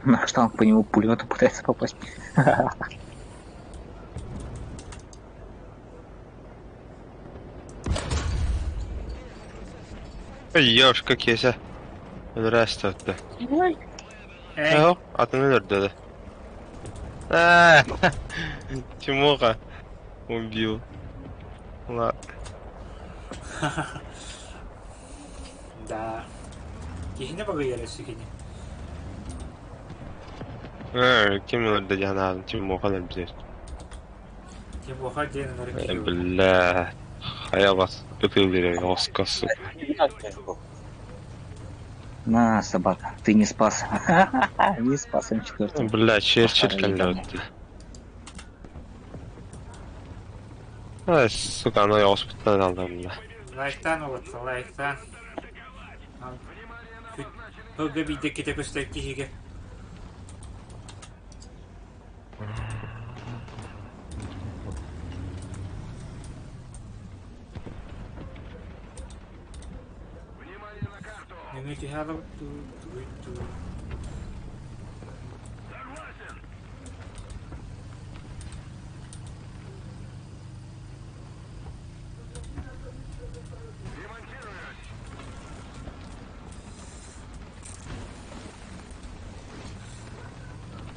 S4: Наш танк по нему пулеметом пытается попасть.
S2: Ёшка кеся. Здрасте.
S1: Эй,
S2: Ага, атын өлөрдө. А, Тимоха убил. Ладно.
S1: Да. Киһини багыйара сүкини.
S2: Ким өлөрдө диэн Тимоха өлөрдө.
S1: Тимоха диэн өлөрдө.
S2: Бля. Хайа бас ытылдыр оска сука.
S4: На, собака, ты не спас. Не спас М4.
S2: Бля, Черчилль кэллэ. Ай, сука, аны оспуттан алдым бля.
S1: Лайктан олотса, лайктан. Хылга биирдэ ките көстөр киһигэ. Нөҥүө түһэ алабыт дуу, тугуй дуу.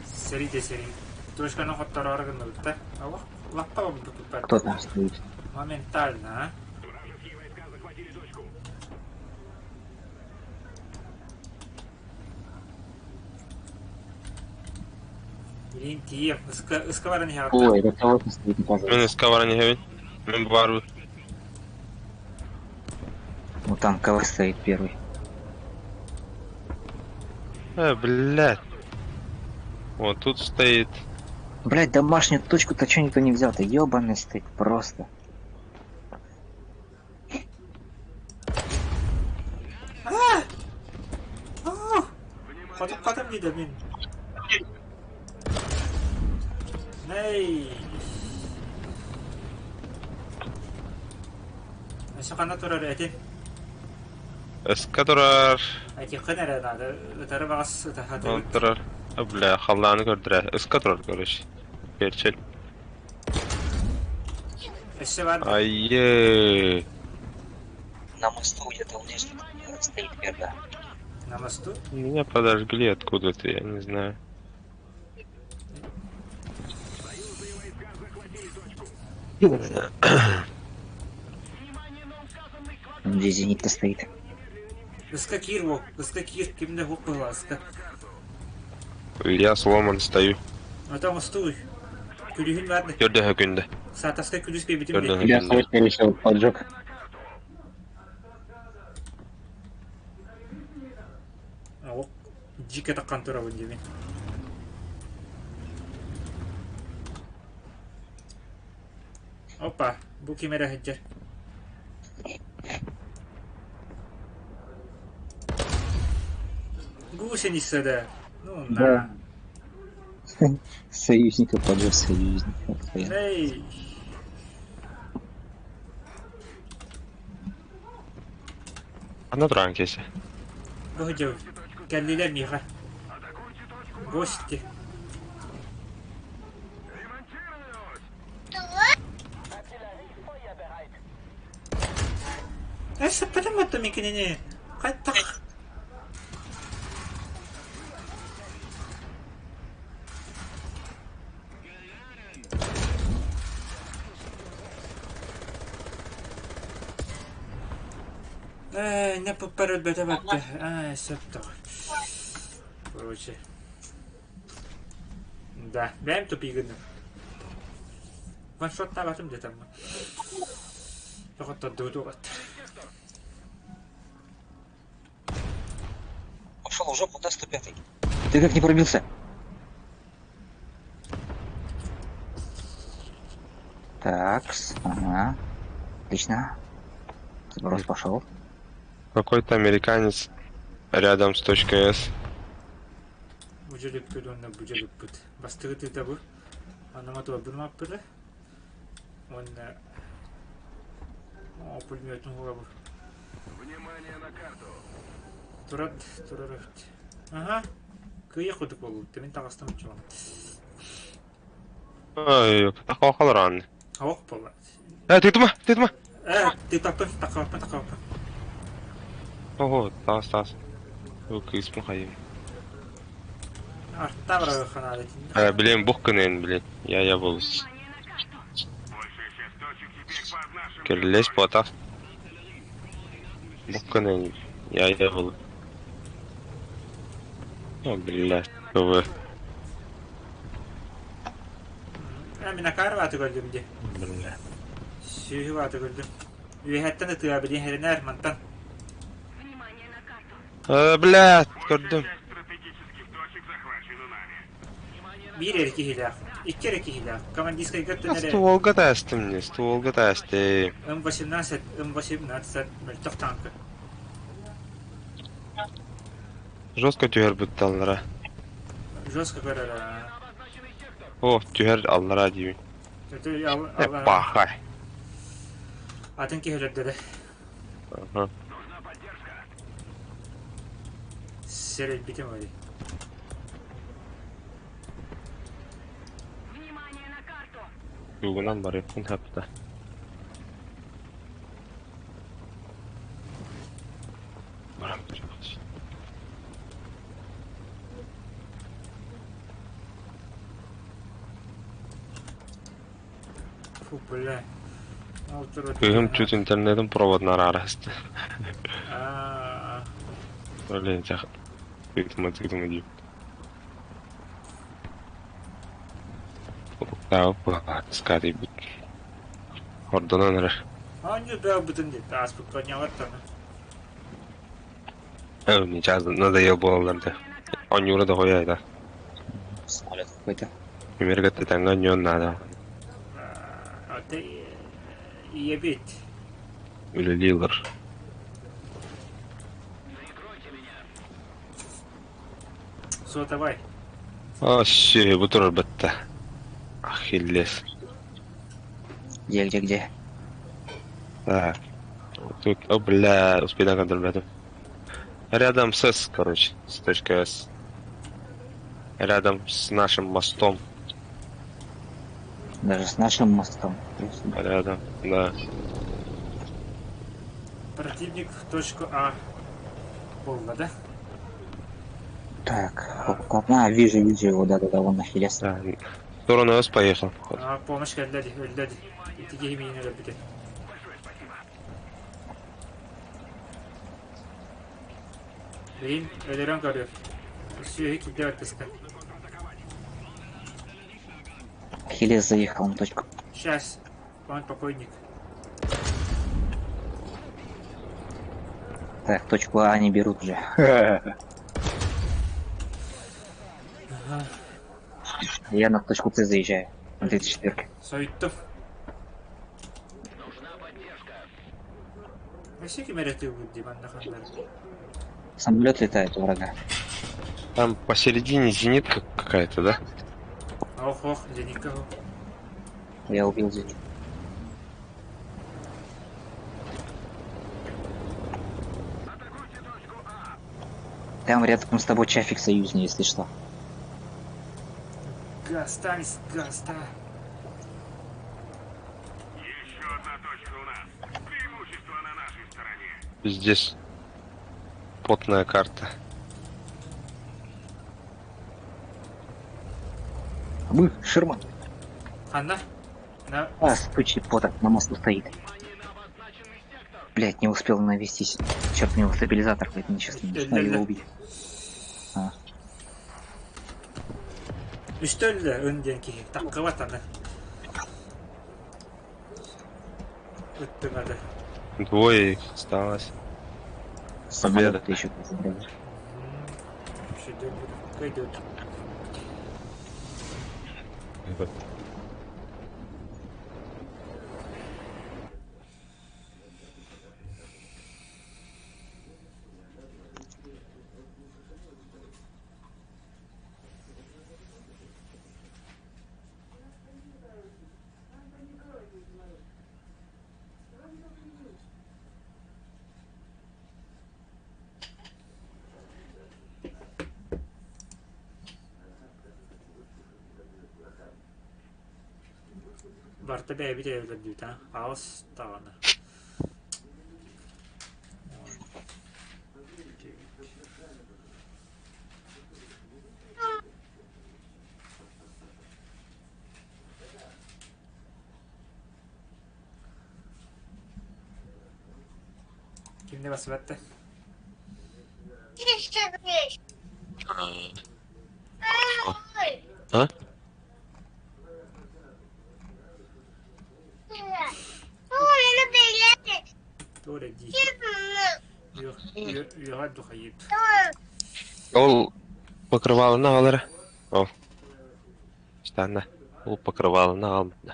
S1: Сэрии да сэрии. Точканы хоттороор гынныбыт да. Лаппа
S4: Кто там стоит?
S1: Моментально, а? Блин, тиийэ, ыска баран иһэҕит.
S4: Ой, это кого-то стоит,
S2: Мин
S4: оказывается.
S2: ыска баран иһэбин. Мин барбыт.
S4: Вот там кого стоит первый.
S2: Блядь. Вот тут стоит.
S4: Блять, домашнюю точку-то чё никто не взял-то? Ёбаный стыд, просто.
S1: Хотум дии мин. Ней. Өссө ханна турар этин?
S2: Ыска турар.
S1: Айтиэххин эрэ наада. Ытары баҕас ытаһатыбыт.
S2: Турар. Бля, халлааны көрдөрө. Ыска турар, короче. Черчилль.
S1: Өссө бар.
S2: Айе.
S4: На мосту где-то вот здесь вот стоит первый.
S1: На мосту?
S2: Меня подожгли откуда-то, я не знаю.
S4: Здесь зенитка стоит.
S1: Ыска киир уол, ыска киир, ким да суох быһыылаах ыска.
S2: Я сломан стою.
S1: Ата оҥостууй. Күлүүһүн баар да.
S2: Көрдөһө күндэ.
S1: Саатаска күлүүс биэрбитим дии.
S2: Көрдөһө
S4: Я
S2: күндэ.
S4: свой решил поджег.
S1: Оҕо дьиикэ таххан турабын диибин. Опа, бу ким эрэ сылдьар. Гусеница да. Ну
S4: Да.
S1: на.
S4: Союзника поджег союзника. Охуенно.
S1: Эй.
S2: Ана туран кесе.
S1: Бу сылдьабын. Кэллилэр миэхэ. Гости. Э, сыппытым оттон мин кинини. Хайдах? Ээ, не пуппар өлбөтө батта. Аа, сөп тоҕо. Короче. Да, бэйэм тупигыным. Ваншоттаабатым дэтэммин. Доҕоттордуу угаттар.
S4: Пошел в жопу, да, 105 Ты как не пробился? Так, ага. Отлично. Заброс пошел.
S2: Какой-то американец рядом с точкой С.
S1: Бу дьөлүппүт уонна бу дьөлүппүт. Бастакы тыыта бу. Анама туорбун мааппыта. Уонна пулеметун уһуга бу. Турар, турар эбит. Аха. Кыйа курдук буолбут. Мин таҕыстым оччоҕуна.
S2: Ой, хахаларан.
S1: Ох буолла.
S2: Э, тытыма, тытыма.
S1: Э, тыытаппын, таххаппын, таххаппын.
S2: Ого, таас, таас. О, кыыспын хайым.
S1: Артта барар ханаада.
S2: Э, блин, бух гынын, блин. Я был. Кирилес потах. Бух гынын. Я был. О, блядь, КВ.
S1: Э, мин акаар бааты көрдүм дии.
S2: Бля.
S1: Сүүһү бааты көрдүм. Үөһэттэн ытыа билин хэринээр мантан.
S2: Э, блядь, көрдүм.
S1: Биир эрэ киһилээх, икки эрэ киһилээх. Командирскайга өттүн эрэ
S2: Стволга таастым не, стволга таастым.
S1: М18, М18 мөлтөх танка.
S2: Жестко түһэр бутталлара.
S1: Жестко көрөр.
S2: О, түһэр аллара диибин. Э, пахай.
S1: Атын киһилэрдэрэ.
S2: Ага.
S1: Сэрэйбитим ори.
S2: Югунан барыппын хапта. Барам
S1: Фу, бля.
S2: Кыыһым чуть интернетин проводун араараста. Блин, тыытыма тыытыма диир. Уруктаабыт Ордонон эрэр.
S1: Оонньуу бөҕөбүтүн диэт ааспыкка ньаҕар
S2: Сейчас надоел буолаллар да. Оонньуура да хойой да.
S4: Самолет какой-то.
S2: Эмиэргэ тэҥҥэ оонньуон наада.
S1: Аты ийэбит.
S2: Үлэлиилэр.
S1: Суотабай.
S2: О, сүө, бу турар бытта. Ахиллес.
S4: Где, где, где?
S2: Так. Тут, о, бля, успей контролировать. Рядом с С, короче, с точкой С. Рядом с нашим мостом.
S4: Даже с нашим мостом.
S2: Рядом, да.
S1: Противник в точку А. Буолла, да?
S4: Так, оп, а, вижу, вижу его, да-да-да, вон Ахиллес.
S2: Да. В сторону С поехал, походу.
S1: А, помощь кэллэ дии, өллө дии. Ити киһи миигин өлөрбүтэ. Билин өлөрөн көрүөх. Сүөһү киирдэ баттыста.
S4: Ахиллес заехал на точку.
S1: Сейчас. Он покойник.
S4: Так, точку А они берут уже.
S1: Ага.
S4: Я на точку С заезжаю. На 34-ке.
S1: Сойтто. Өссө ким эрэ тыыллыыр дии манна ханна эрэ.
S4: Самолет летает у врага.
S2: Там посередине зенитка какая-то, да?
S1: Ох, ох, зенитка ох.
S4: Я убил зенит. Там рядом с тобой чафик союзный, если что.
S1: Останься, гаста.
S2: Здесь потная карта.
S4: Мы, Шерман.
S1: Ханна? На...
S4: А, сучий поток на мосту стоит. Блять, не успел навестись. Черт, у него стабилизатор, блядь, нечестно. Надо его убить. А.
S1: Үстэ өллө ын диэн киһи таххыбат аны. Ыттыҥ ады.
S2: Двое их осталось.
S4: Самолет
S2: Победа.
S4: еще забрали.
S1: Кайдет. Барта бэйэбит эбэтэр аҕыс даҕаны Кимне басыбатта?
S2: А?
S1: Туора дии. Үөҕэ духайыт.
S2: Ол покрывалын аҕалара. Ол. Штанна. Ол покрывалын аҕалбыта.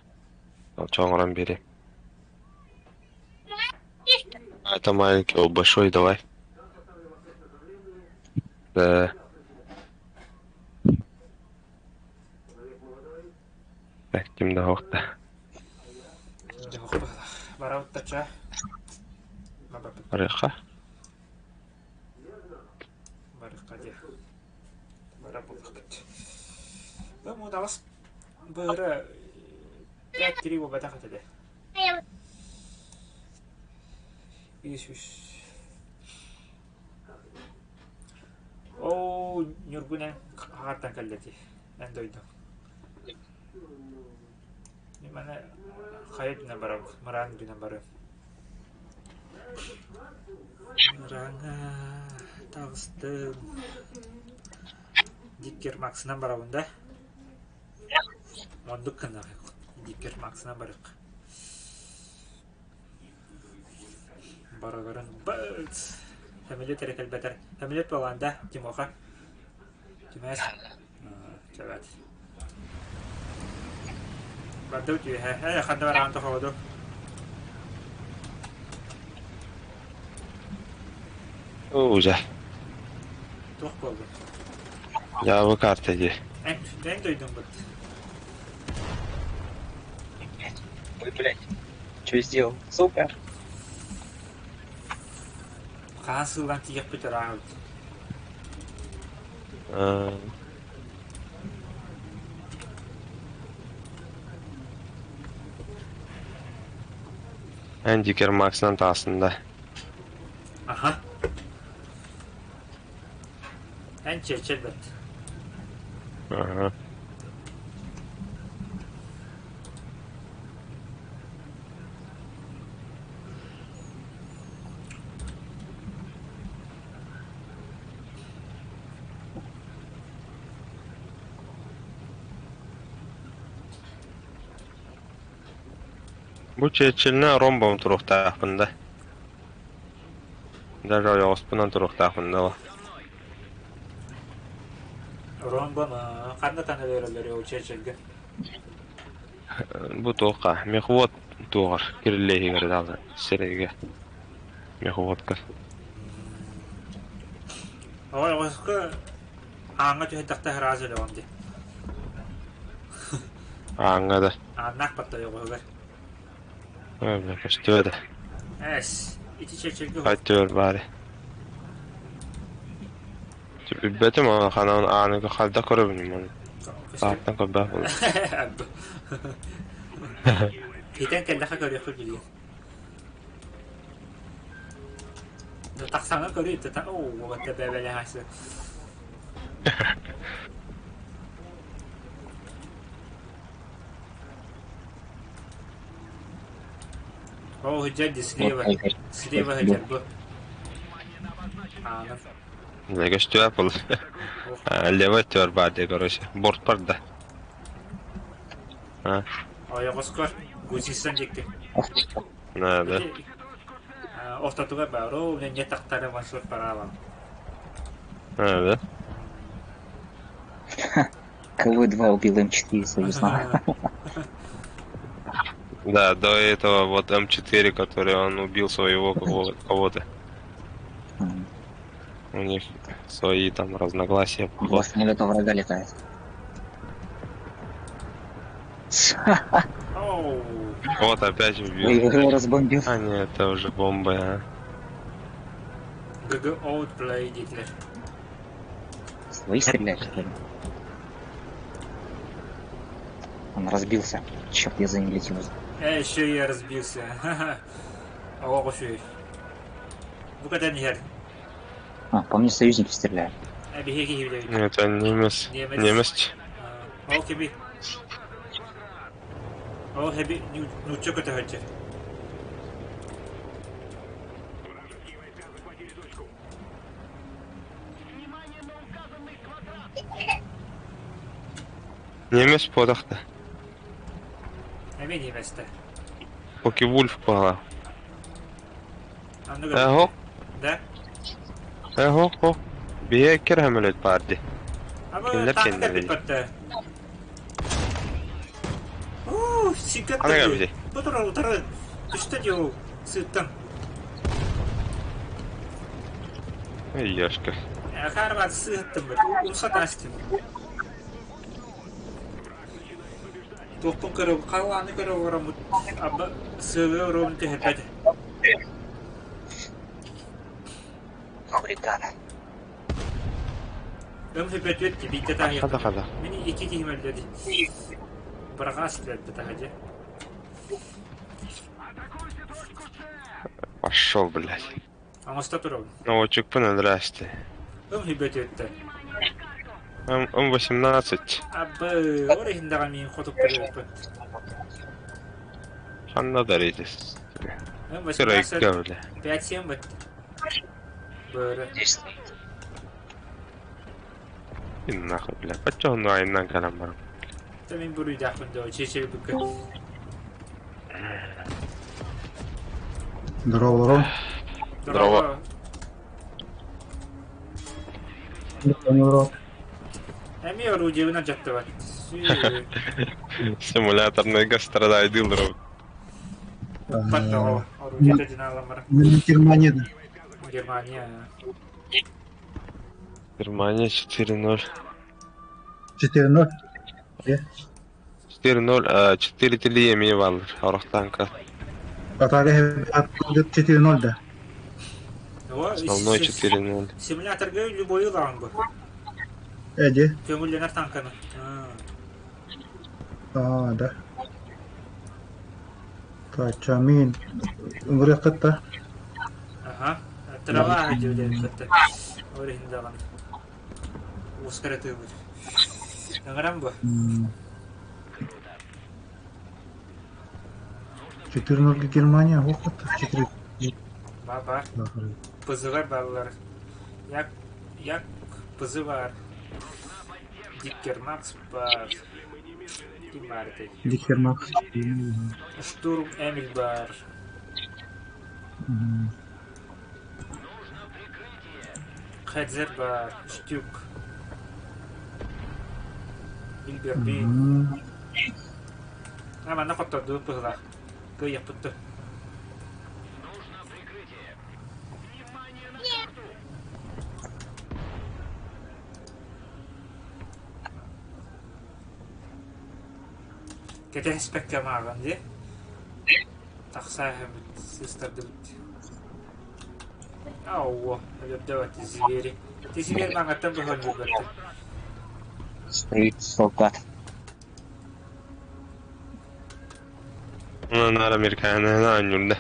S2: Ол чоҥорон биэриэм. А это маленький, ол большой давай. Да. Так, ким да охта.
S1: Барабыттача.
S2: Барыха.
S1: Барыха дии. Бара буллахпыт. Бу муудалас быыра 5-3 буолбатах этэ дэ. Үс Оо, Ньургун эн хаартан кэллэ дии. Эн дойдуҥ. Маны хайа үрдүнэн барабыт, мыраан үрдүнэн барыам. Мырааҥҥа таҕыстым. Диккер Максынан барабын да? Оннук гына Диккер Максынан барыах. Барыларын быт Самолет эрэ кэлбэтэр. Самолет буолаан да, Тимоха? Түмээс? Чэбэт. Бардыбыт үөһэ. Ээ, ханна бараҕын тохоҕоду?
S2: Уже.
S1: Туох буоллун?
S2: Дьаабы карта дии.
S1: Эн, эн дойдуҥ быт.
S4: Ой, блядь. Что сделал? Сука.
S1: Хаһан сыыллан тиийиэхпит ыраах эбит.
S2: Эн Дикер Максынан таҕыстын да.
S1: Аха. Эн чечел бэрт.
S2: Аха. Бу Черчиллинэн ромбом туруохтаахпын да. Даже ойоҕоспунан туруохтаахпын да.
S1: Ромбом ханна таҥара өрөллөрү ол Черчилльгэ?
S2: Бу туохха мехвод туоҕар кириллиэһигэр даҕаны сирэйгэ мехводка.
S1: Ойоҕоско ааҥҥа түһэрдэхтэ сразу өлөҕүн дии.
S2: Ааҥҥа да.
S1: Ааннаах батта ойоҕоһугар.
S2: Ой, көстүө да.
S1: Эс, ити Черчилльгэ
S2: Хайтыыр баары. Билбэтим аны ханан ааныга хайдах көрөбүн маны. Сааттан көрбөх буолла.
S1: Хитэн кэллэхэ көрүөхпүт билигин. Тахсаҥа көрүү та оо уолатта бэбэлэһээсэ. Оо дьэ слева слева сылдьар бу. Аанын.
S2: Көстүө был. Левый өттүгэр баар дии короче. Борт барда. А?
S1: Ойоҕоскор гусисан диэки.
S2: Надо.
S1: Ортотугар баар оо не тахтары мансур параалам.
S2: Надо.
S4: КВ-2 убил М4 союзного.
S2: Да, до этого вот М4, который он убил своего кого-то. У них свои там разногласия.
S4: Два самолета врага летает.
S2: Вот опять убил.
S4: Ой, разбомбил.
S2: А нет, это уже бомба, а.
S1: ГГ outplay диэтилэр.
S4: Свои стреляют, что ли? Он разбился. Черт, я за ним летел.
S1: Еще я разбился. Оҕо үчүгэй. Бу кэтэн иһэр.
S4: А, по мне союзники стреляют.
S1: Биһиги киһибит.
S2: Это немец.
S1: Немец.
S2: Немец.
S1: Ол кими? Ол хэби нуучча көтөһөччү.
S2: Немец буолахта.
S1: Эмиэ немецтэ.
S2: Поки Вульф буола.
S1: Анныгар.
S2: Эһо.
S1: Да?
S2: Эһо, хо. Биһиэ кир хамелет баар дии.
S1: Ама
S2: Кинилэр
S1: таҥка
S2: кэннилэрий.
S1: кэлбиппэттэ. Уу, сиккэ
S2: Ханна кэлбитий?
S1: Бу турар утары түстэ дии ол сыыттан.
S2: Эй, Ёшка.
S1: Хаарбаат сыыһыттым бит. Умса таастым. Туохпун көрө халлааны көрө олороммут абба сыалыа оруобун түһэрбэт.
S4: Хулиган.
S1: Өҥ сүппөтүөт дии биирдэ
S2: Хада
S1: таһыйахпын.
S2: хада.
S1: Мин икки киһим өллө дии. Быраҕаас өлбүт аһа дьэ.
S2: Пошел, блядь.
S1: Оҥосто туруом.
S2: Наводчикпын здрасте.
S1: Өҥ сүппөтүөттэ.
S2: М М18.
S1: Абы ол иһин даҕаны миин хотук көрүөхпүт.
S2: Ханна даритесь?
S1: М 18
S2: Сырайга, бля.
S1: 5-7 бит. Бөрө.
S4: Здесь стоит.
S2: И нахуй, бля. Почему айынан кэлэн баран?
S1: Та мин буруйдаахпын доо чечебиккэ.
S5: Здорово,
S2: Здорово.
S5: здорово.
S1: Эмиэ орудиебын алдьаттыбат. Сүү.
S2: Симуляторныйга страдайдыыллар.
S1: Уппат тоҕо. Орудиета диналамара.
S5: Германия.
S1: Германия.
S2: Германия 4-0.
S5: 4-0.
S2: 4-0, 4-3 эмиэ бааллар. Орох танка.
S5: Атака 4-0, да.
S1: О,
S2: Основной 4-0.
S1: Симуляторга любой ылаҕын бу.
S5: Эди.
S1: Көҥүллэнэр танканы.
S5: А, да. Так, Чамин. Ыҥырыаххыт
S1: Аха. Трава диэбит кытта. Ол иһин даҕаны. Ускара тыыбыт. Ыҥыран бу.
S5: 4-0 Германия, ох, 4.
S1: Ба-бар. ПЗ-лар бааллар. Як, як ПЗ баар. Диккер Макс баар. Ким баар этэй?
S5: Дихермах.
S1: Штурм Эмиль баар. Хедзер баар. Штюк. Билбербин. А манна хоттордубут быһыылаах. Кыайыахпыт дуо? Кэтэһиспэккэ мааҕын дии. Тахсааһыммыт, сыыстардыбыт. Ауо, өлөрдөбөт звери. Ти звери маҥаттан быһан өлбөттө.
S4: Стоит солдат.
S2: Наар американаны оонньуурда.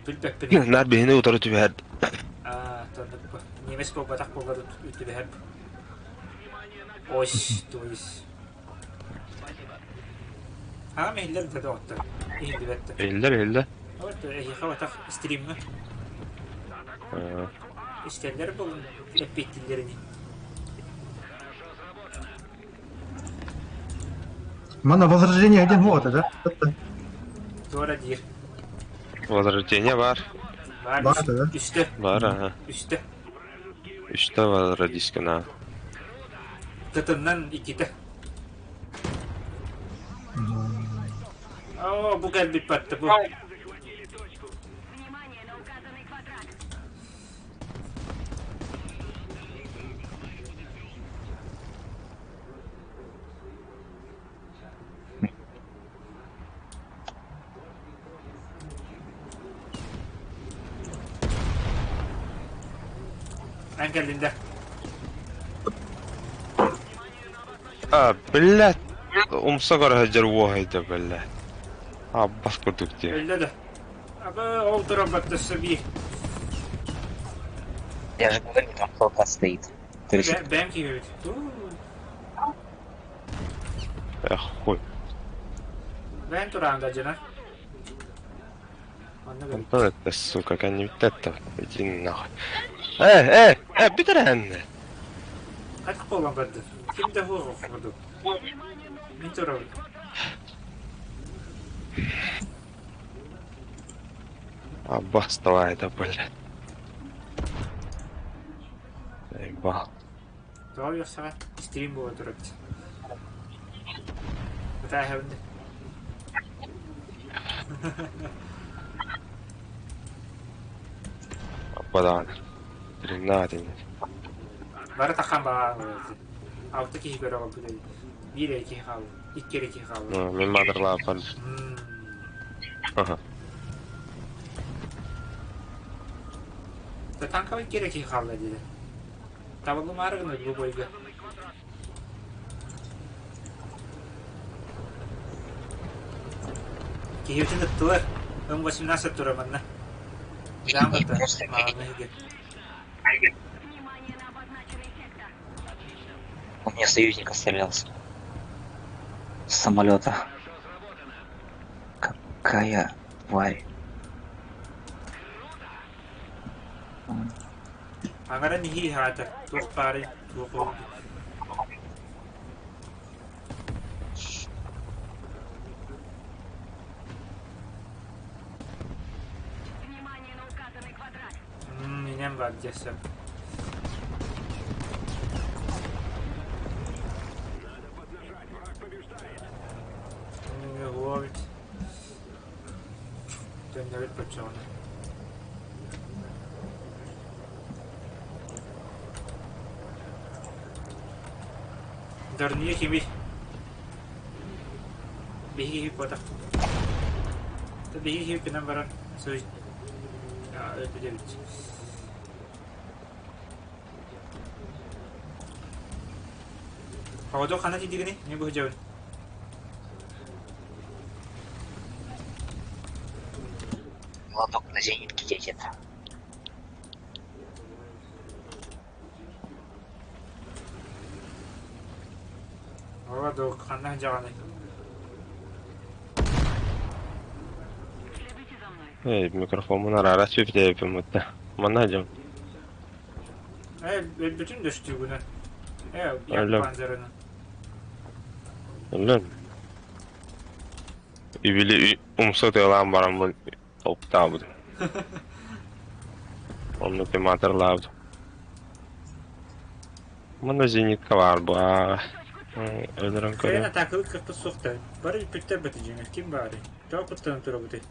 S1: Билбэппин.
S2: Наар биһини утары түбэһэр.
S1: Аа, тоннук немец буолбатах буоллар түбэһэр. Ось, то есть. Аҕам иһиллэр да доҕоттор, иһиллибэт да.
S2: Иһиллэр, иһиллэр.
S1: Вот эһиэхэ батах стримҥа истэллэр буолун эппиэттииллэрини.
S5: Манна возрождение диэн буолата да?
S1: Туора диир.
S2: Возрождение баар.
S1: Баар
S5: Баар да?
S1: үстэ.
S2: Баар аха.
S1: Үстэ.
S2: Үстэ возродискана.
S1: Тытыннан иккитэ. Оо, бу кэлбит батта бу. Эн кэллин да.
S2: А, блядь, умса көрө сылдьар уоһайда, блядь. Аббас курдук дии.
S1: Өллө да. Аба ол туран баттасса биир.
S4: Я же говорю, там солдат стоит. Трещит.
S1: Бэм киһибит.
S2: Эх, хуй.
S1: Бэм тураан да дьына. Онно
S2: Антон это, сука, кэннибиттэн иди нахуй. Э, э, э, бүтэрэн!
S1: Хайдах буолан бардын? Ким да суох курдук. Мин турабын.
S2: Аббас, давай это, блядь. Заебал.
S1: Тоҕо үөхсэҕэ стрим буола турабыт. Ытааһабын да.
S2: Аппадаан. Тринадцать.
S1: Бары таххан баҕа Алта киһи көрө олорбут эбит. Биир эрэ киһи хаалла. Икки эрэ киһи хаалла.
S2: Мин маатырлааппар. Аха.
S1: Танковый икки эрэ киһи хаалла диэтэ. Табыллымаары гынар бу бойга. Киһибитин ыттылар. М18 тура манна. Жаамата маҕаны иһигэр.
S4: У меня союзник отстрелялся. С самолета. Какая тварь.
S1: Аҥара нэһиилэ аата туох баарый, туох уһугуй Инэм баар дьэ сөп. Ловит. Төннөрүт боччоҕуна. Дарния кимий? Биһиги киһи куотах. Биһиги киһи гынан баран сөй өлбүт эбит. Оҕото хана тиийдигиний? Не быһдьабын.
S4: Молоток на зенитке едет.
S1: Молоток ханна сылдьаҕыный?
S2: Эй, микрофоммун араара сүпүтээбиппин бытта. Манна сылдьабын.
S1: Ээ, өлбүтүн да үстүүгүнэн. Ээ,
S2: Өллөм.
S1: Yak панзерынан.
S2: Өллөм. Ибили умса тыалаан бараммын толуктаабытым. Онно тематырлаабытым. Манна зенитка баар баа. Өлөрөн
S1: Кыайан
S2: көрөн.
S1: атаакалык кыахпыт суох да, бары бүттэр бэтидьиҥэр ким баарый? Тоҕо куттанан турабытый?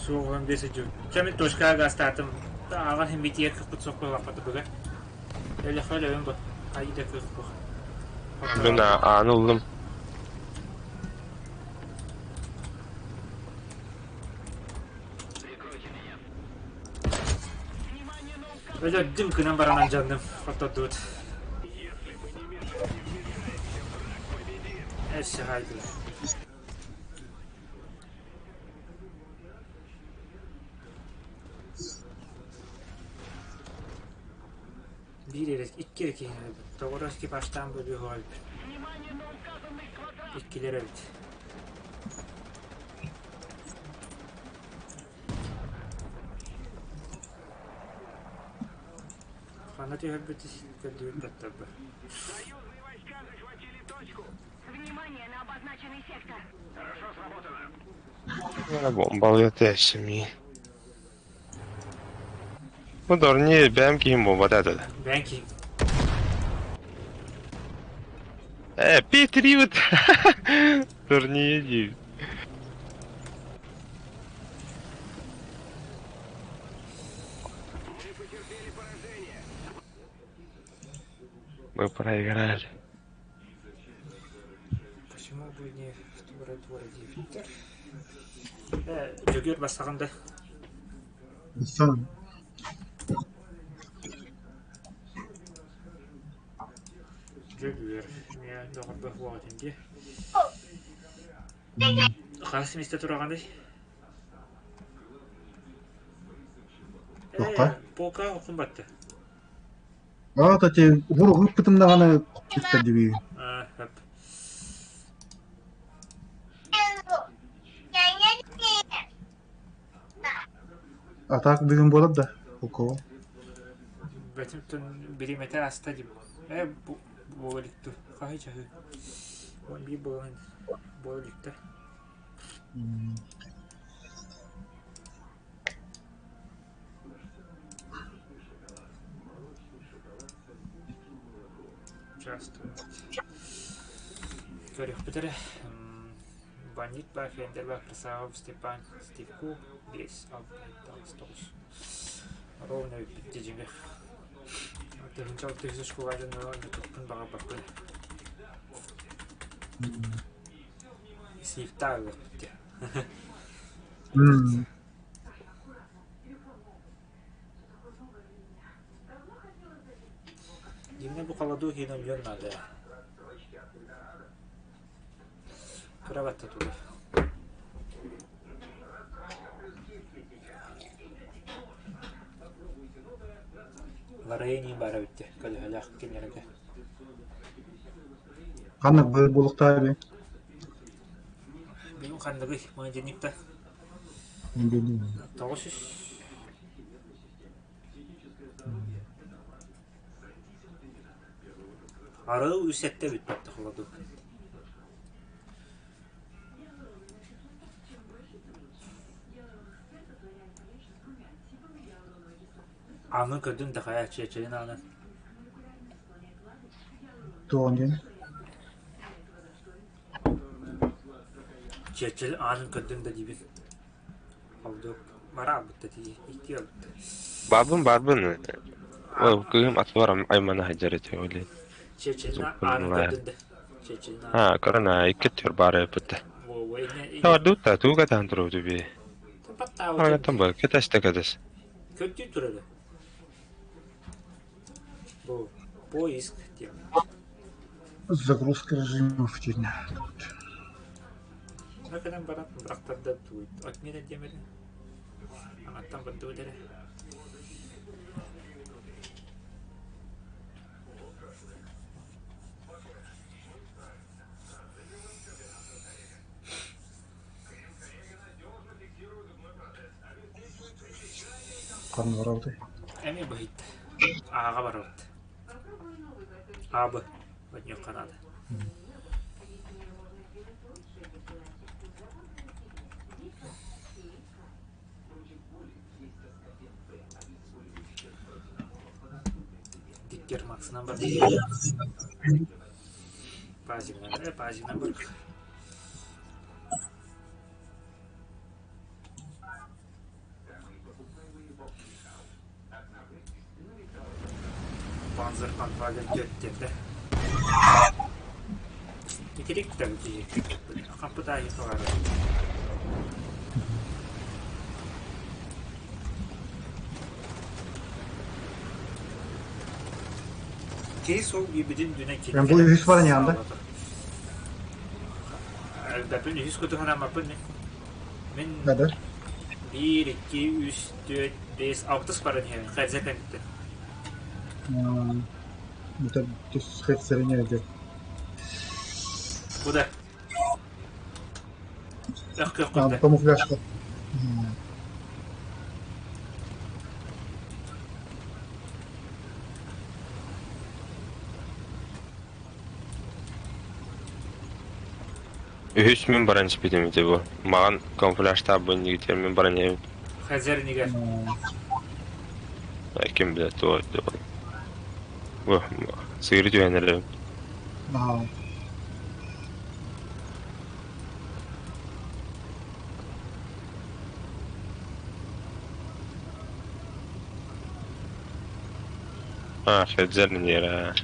S1: Суоҕун биэс дьү. Чэ мин точкаҕа гаастаатым. Ааҕан иһин битийэр кыахпыт суох буоллахпыт быга. Өлөхө өлөбүн бу. Хайыы да кыах суох.
S2: Мин ааны ыллым.
S1: Өлөрдүм гынан баран алдьанным. Хоттордубут. Өссө хаайдылар. Биир эрэ, икки эрэ киһини өлбүт. Тоҕо экипажтаан бөлүөҕэ өлбүт. Иккилэр эбит. Ханна түһэрбит көрдүүр баттарбы.
S2: Бомбалыйа семьи. Ну, дорни бэм киһим буолбата этэ.
S1: Бэйэҥ киһиҥ.
S2: Э, Петривит! Дорни диир. Мы проиграли.
S1: Почему бы не в дворе Э, Дьөгүөр бастаҕын да?
S5: Сон.
S1: Дьөгүөр, эмиэ доҕордоох буолаҕын дии. Хас миэстэ тураҕыный?
S5: Туохха?
S1: Э, полка охун батты.
S5: Аа, тати уһур ыппытым даҕаны үттэрдибии.
S1: Аа, хөп.
S5: А так бүгүн буолар да, полковой.
S1: Бэтимтэн бириэмэтэ аста дии. Э, буола иликту. Хаһы чаһы. 11 буолан буола иликтэ. Участвовать. Көрүөхпүт эрэ. Бандит ба, Фендер ба, Красавов Степан, Степку, 5, 6, 9, 9. Ровно бүппүт дьиҥэ. Тыһыынча 600 школа дьонноро онньутуохпун баҕарбаппын. Сиифтаах ылыахпыт дии. Дьиҥэ бу холоду иһин онньуон наада. Кыра батта турар. Ларайын баара эбит көлөһөлөөх кинилэргэ.
S5: Ханнык буолуохтаах эбит?
S1: Бүгүн ханныгый понедельникта? 900. Арыы үс сэттэ эбит батта холоду. Аны көрдүм да хайа чиэчэрин аанын.
S5: Туоҕун диэн?
S1: Чиэчэрин аанын көрдүм да диибин. Холдук бараабыт да тии икки өлбүт.
S2: Барбын барбын. Ол кыыһым атыбар аймана сылдьар этэ ол
S1: Чиэчэрин аанын көрдүм да. Чиэчэрин аанын.
S2: Аа, көрөн икки өттүгэр баар эбит.
S1: Во инньэ
S2: Табардыбыт да тугу кэтэһэн турабыт үбү.
S1: Баттаабытым.
S2: Аҕаттан баар кэтэстэ кэтэс.
S1: Көрдүү турара. Бу поиск диэн.
S5: Загрузка режимов диэн.
S1: Ону кэлэн баран бырахтарда тугуй отмена диэмэри. Аҥаттан бардыбыт эрэ.
S5: Ханна барабытай?
S1: Эмиэ быһыйда. Ааҕа барабыт. Аабы. Отньуохха наада. Диккер Максынан бар. Пазигынан, пазигынан бар. Панзерконтваген түөрт Итирик да киһи. Хаппытаайы тоҕары. Киһи суол биирбитин дүнэ
S5: Ben bu үһүс баран янда.
S1: Элбэппин үһүс кутуһунаммаппын мин. Мин
S5: Да.
S1: биир, икки, үс, түөрт, биэс, алтыс баран иһэбин. Хадза кэнниттэн.
S5: Это түс хetsерine de.
S1: Куда? Эх, көх
S5: Камуфляж.
S2: Үһүс мин баран испитим ити бу. Маҕан камуфляжтаабын нигитер мин баран иһэбин.
S1: Хазернигер.
S2: Ким билэр туох Бу сыыры түһэн эрэбин.
S5: Аа.
S2: А, Хедзернигер.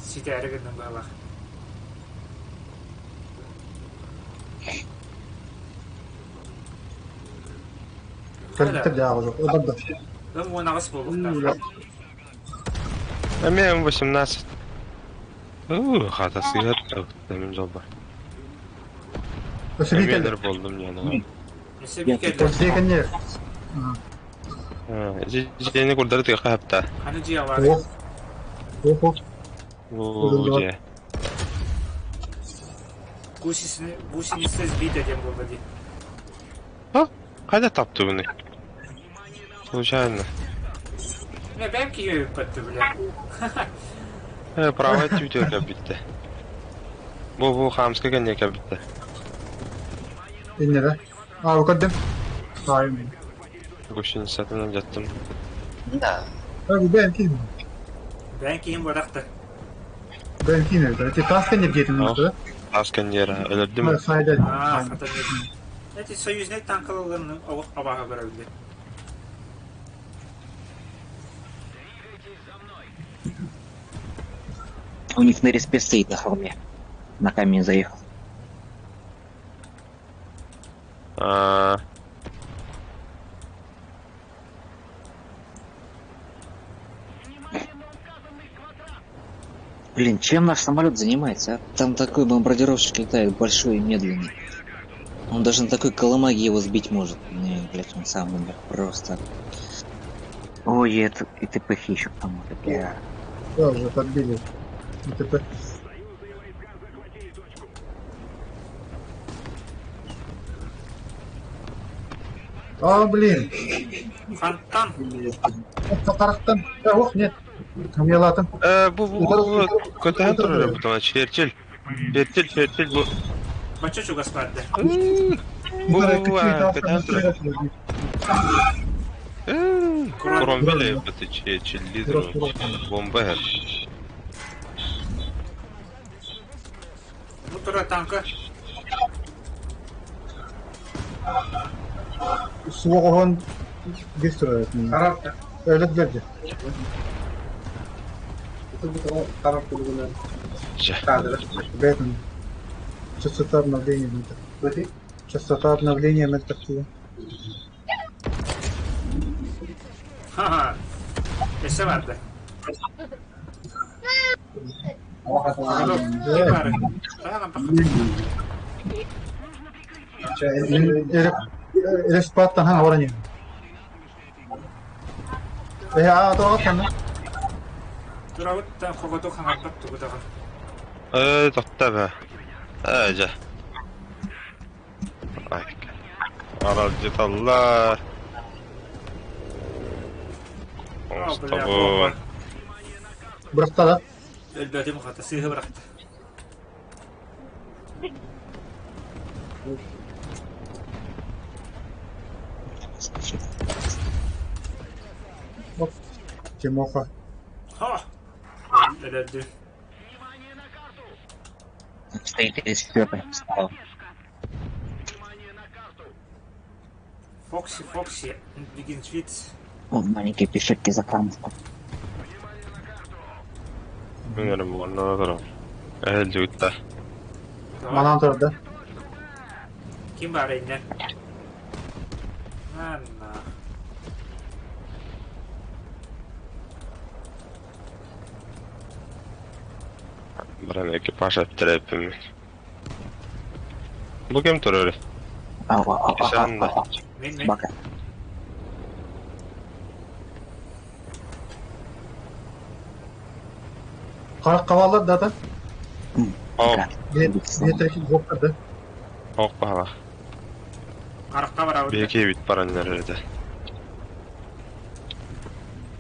S1: Ситээри гынным быһалаах.
S5: Кэлбиттэр дьааҕы жоқ. Одар да.
S1: Ым уон аҕыс буолуохтаах.
S2: Эми М18. Уу, хата сыһыат мин жолбар.
S5: Өсө
S2: Эми
S5: кэллэ.
S2: өлөр болдум диэн.
S1: Өссө биир кэллэ.
S5: Өсө кэннер.
S2: Дьиэни курдары тыаха хапта.
S1: Аны дьиэ баар.
S5: Ох. Ох, ох.
S2: Уу, дьиэ.
S1: Гусеница сбита диэн буолла дии.
S2: А? Хайда таптı bunu? Случайно.
S1: Мэ бэм киһи өлбөттү бile.
S2: Право тютер кэбитте. Бу хамска кэнне кэбитте.
S5: Иннere. Аа, көрдүм. Аайым.
S2: Гусеницатынан жаттым.
S4: Да.
S5: А, бу бэм киин.
S1: Бэм киһим буолахта.
S5: Бэм киин эбит. Эти тас кэннер диэтин да?
S2: Тас кэннер өлөрдүм.
S5: Сайда.
S1: Аа, хата Эти союзный танкаларын олох абаха көрөбүллэр.
S4: У них на респе стоит на холме. На камень заехал.
S2: А,
S4: Блин, чем наш самолет занимается, а? Там такой бомбардировщик летает, большой и медленный. Он даже на такой колымаге его сбить может. Не, блядь, он сам умер. Просто. Ой, это и ТПХ еще к тому же, бля.
S5: Да, уже подбили. ТП. А, блин.
S1: Фонтан.
S5: Сақарақтан. Ох, нет. Камелатын.
S2: Бу бу бу көтөһөн турар бутуна Черчилль. Черчилль, Черчилль бу.
S1: Бачча чугас барды.
S2: Бу бу көтөһөн турар. Кромвель бу Черчилли бомба хэр.
S1: Бу тура танка.
S5: Суоҕоһон бис турар. Öyle geldi. Бэтен. Частота обновления ментов. Частота обновления ментов.
S1: Ха-ха. Өссө барды.
S5: Элеспаттан хан орани. Э, а, то аттан.
S1: Турабыт хогото хаңарбат тугутаҕын.
S2: Тохта бе. Жа. Ай. Аралдьыталлар.
S1: О, бля,
S2: Оҥостобун.
S1: бомба.
S5: Бырахта да?
S1: Өлбөтүм хата, сыыһы бырахта.
S5: Оп. Тимоха.
S1: Ха! Өлөрдүм.
S4: Стоит 34 справа.
S1: Фокси, Фокси, Бигиншвиц.
S4: Вон маленькие пещерки за камушком.
S2: Мин эрэ буолла олорон. Эһэлдьибит да.
S5: Манан турар да?
S1: Ким баар иннэ? Анна.
S2: Баран экипаж эптэрээппин. Бу ким турар?
S4: Ау, ау, ау, ау,
S2: Кишан да.
S4: ау, ау.
S1: Мин, мин.
S4: Собака.
S5: Харах хаваллар да да?
S2: Ох,
S4: Гад.
S5: Бие треки гоптар да?
S2: ох баһала.
S1: Харахха барабыт.
S2: Биһиги бит баран эрэрдэ.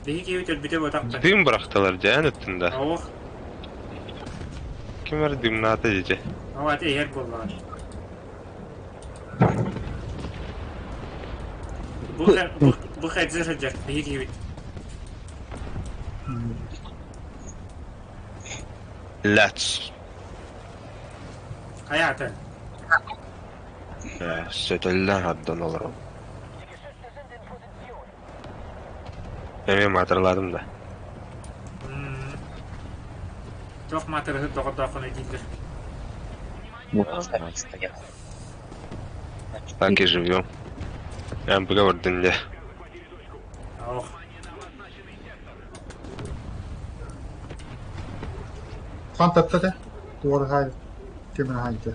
S1: Биһиги киһибит өлбүтэ буотахпын.
S2: Дым бырахтылар дьээн ыттын да.
S1: Ох,
S2: Ким эрэ дымнаата дии.
S1: ол аты иһэр буоллаҕар. Бу бу бу хайдыы сылдьар биһиги киһибит.
S2: Let's.
S1: Хайа аты?
S2: Сөтөллөн haddan олорон. Эмиэ маатыралаатым да.
S1: Туох маатырыһыт доҕордооххун дииллэр.
S4: Вот стоят, стоят.
S2: Так и живем. МПГ бардын дьэ.
S1: Ох.
S5: Хан татта да? Туор хай. Кимин хайда.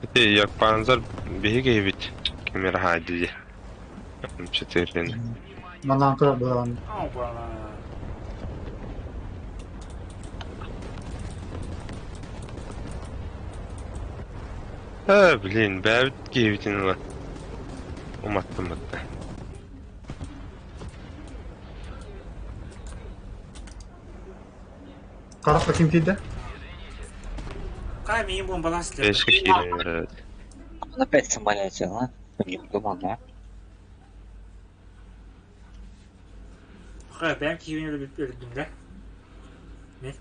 S2: Ити Якпанзар биһиги эбит. Ким эрэ хаайда дии. М4
S5: Манан турар буолан.
S1: Опа.
S2: Э, блин, бэйэбит киһибитин ылан. Уматтым батта.
S5: Харахха ким киирдэ?
S1: Хай миин бомбалаан сылдьар.
S2: Бэшке киирэн эрэр.
S4: Он опять в самолете, а? Не думал, да?
S1: Хай, бэйэм киһибин өлөрдүм да? Мин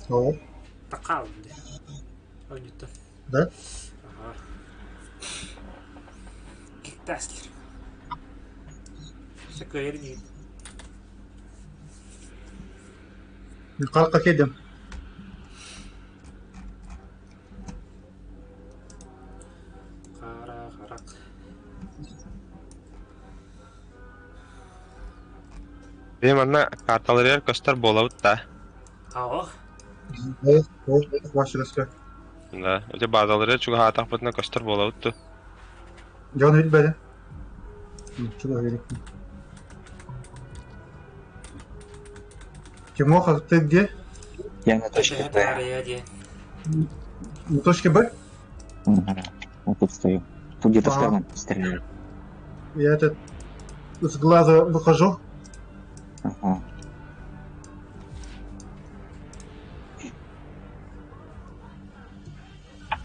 S5: Оо.
S1: такаалым дии. Ойнуттан.
S5: Да?
S1: Ага. Киктаслер. Сөкөйөр диир.
S5: Харахха киирдим.
S1: Хара харах.
S2: Биһи манна карталарыгар көстөр буолабыт да.
S1: Аох.
S5: Оо, оо, вашырыска.
S2: Да, ити базаларыгар чугаһаатахпытына көстөр буолабыт дуу.
S5: Дьон билбэтэ. Чугаһа Тимоха, ты где?
S4: Я на точке Б.
S1: Ария диэн.
S5: На точке Б?
S4: Мгм. Вот тут стою. Тут где-то
S5: Ага.
S4: Штерман стреляет.
S5: Я этот с глаза выхожу.
S4: Ага.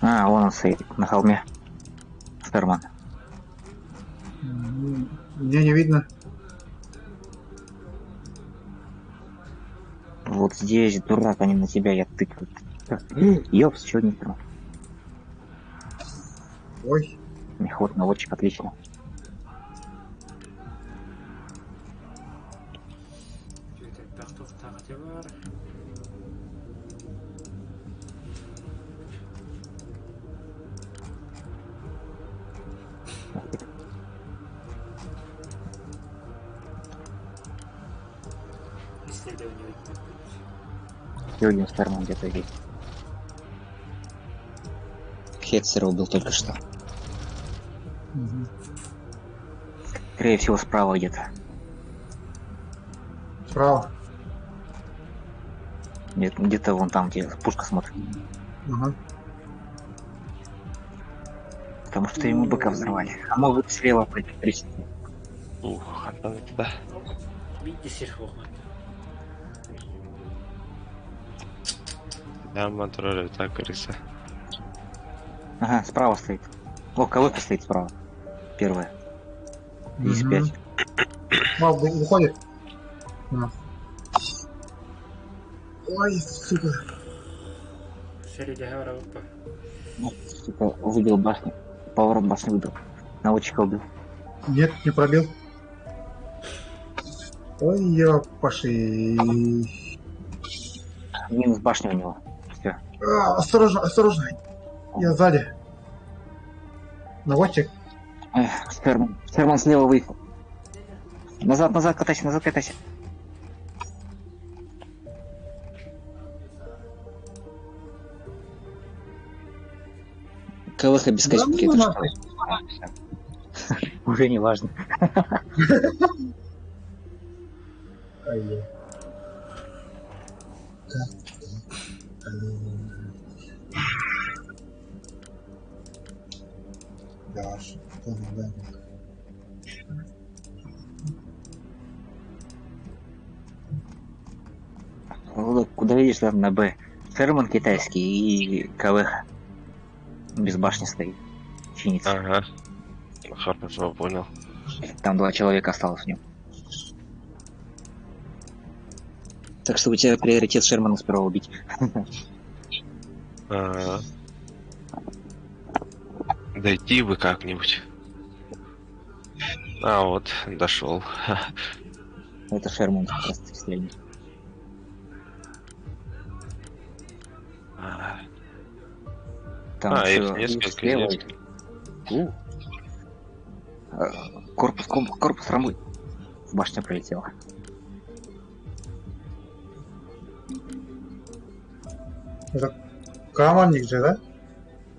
S4: А, вон он стоит, на холме. Штерман.
S5: Мне не видно.
S4: Вот здесь, дурак, они на тебя, я тыкаю. Ёпс, чё не тронул?
S5: Ой,
S4: Мехвод наводчик, отлично.
S1: Элбэх туохтаах ити бар. Исследование бүппүт.
S4: Еще один Штерман где-то есть. Хетцера убил только что.
S5: Мгм.
S4: Скорее всего, справа где-то.
S5: Справа.
S4: Нет, где-то вон там, где пушка смотрит.
S5: Ага.
S4: Потому что ему быка взорвали. А могут слева прийти.
S2: Ух, хантан да.
S1: Видите сир хоҕмат.
S2: Яман турар так крыса.
S4: Ага, справа стоит. О, КВП стоит справа. Первая. 35.
S5: Мал, выходит. У нас. Ой, сука.
S1: Сэрии барабыппа.
S4: Ну, сука, выбил башню. Поворот башни выбил. Наводчика убил.
S5: Нет, не пробил. Ой, ёпаши.
S4: Минус башня у него. Все.
S5: А, осторожно, осторожно. Я сзади. Наводчик.
S4: Эх, Шерман. Шерман слева выехал. Назад, назад катайся, назад катайся. КВХ без
S5: Да
S4: качки,
S5: ну
S4: это что?
S5: нахуй.
S4: А, всё. Уже не важно.
S5: Ай, Так, так. Да, что да.
S4: Лодок, куда едешь, там на Б? Шерман китайский и КВХ. Без башни стоит. Чинится.
S2: Ага. Хорошо, понял.
S4: Там два человека осталось в нем. Так что у тебя приоритет Шермана сперва убить.
S2: Ага. Дойти бы как-нибудь. А, вот, дошел.
S4: Это Шерман как раз таки стрельнет.
S2: А,
S4: Там
S2: а,
S4: еще
S2: их несколько,
S4: слева.
S2: несколько.
S4: У. Корпус, корпус рамы. В башню пролетела.
S5: Это командник же, да?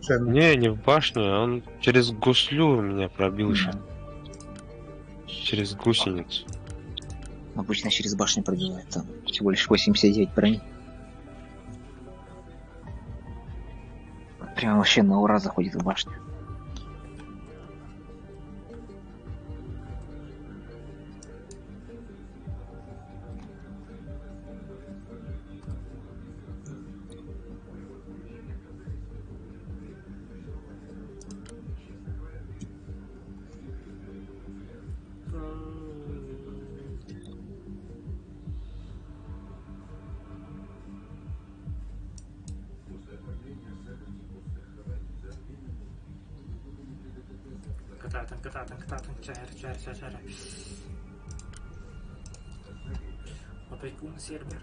S5: Шерман.
S2: Не, не в башню, он через гуслю меня пробил еще. Через гусеницу.
S4: Обычно через башню пробивает. Там всего лишь 89 брони. Прям вообще на ура заходит в башню.
S1: Кытаатын, кытаатын, кытаатын, чээр, чээр, чээр, чээр. Опекун сервер.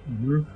S5: Мгм.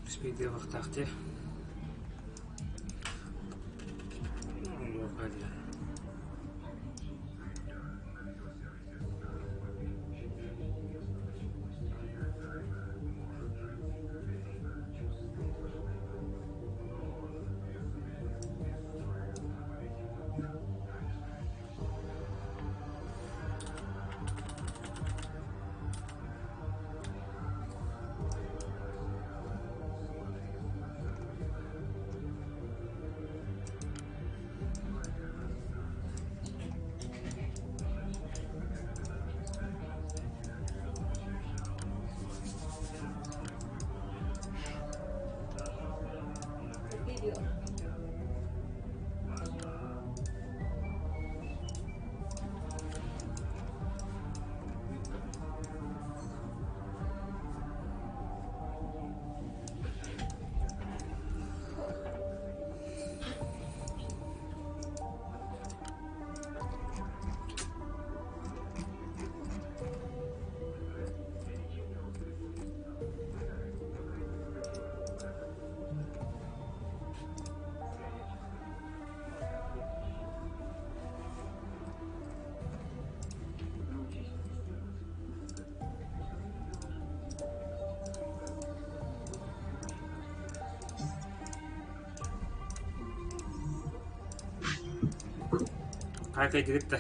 S1: Успейдыахтаах. Хакайдыбыт да.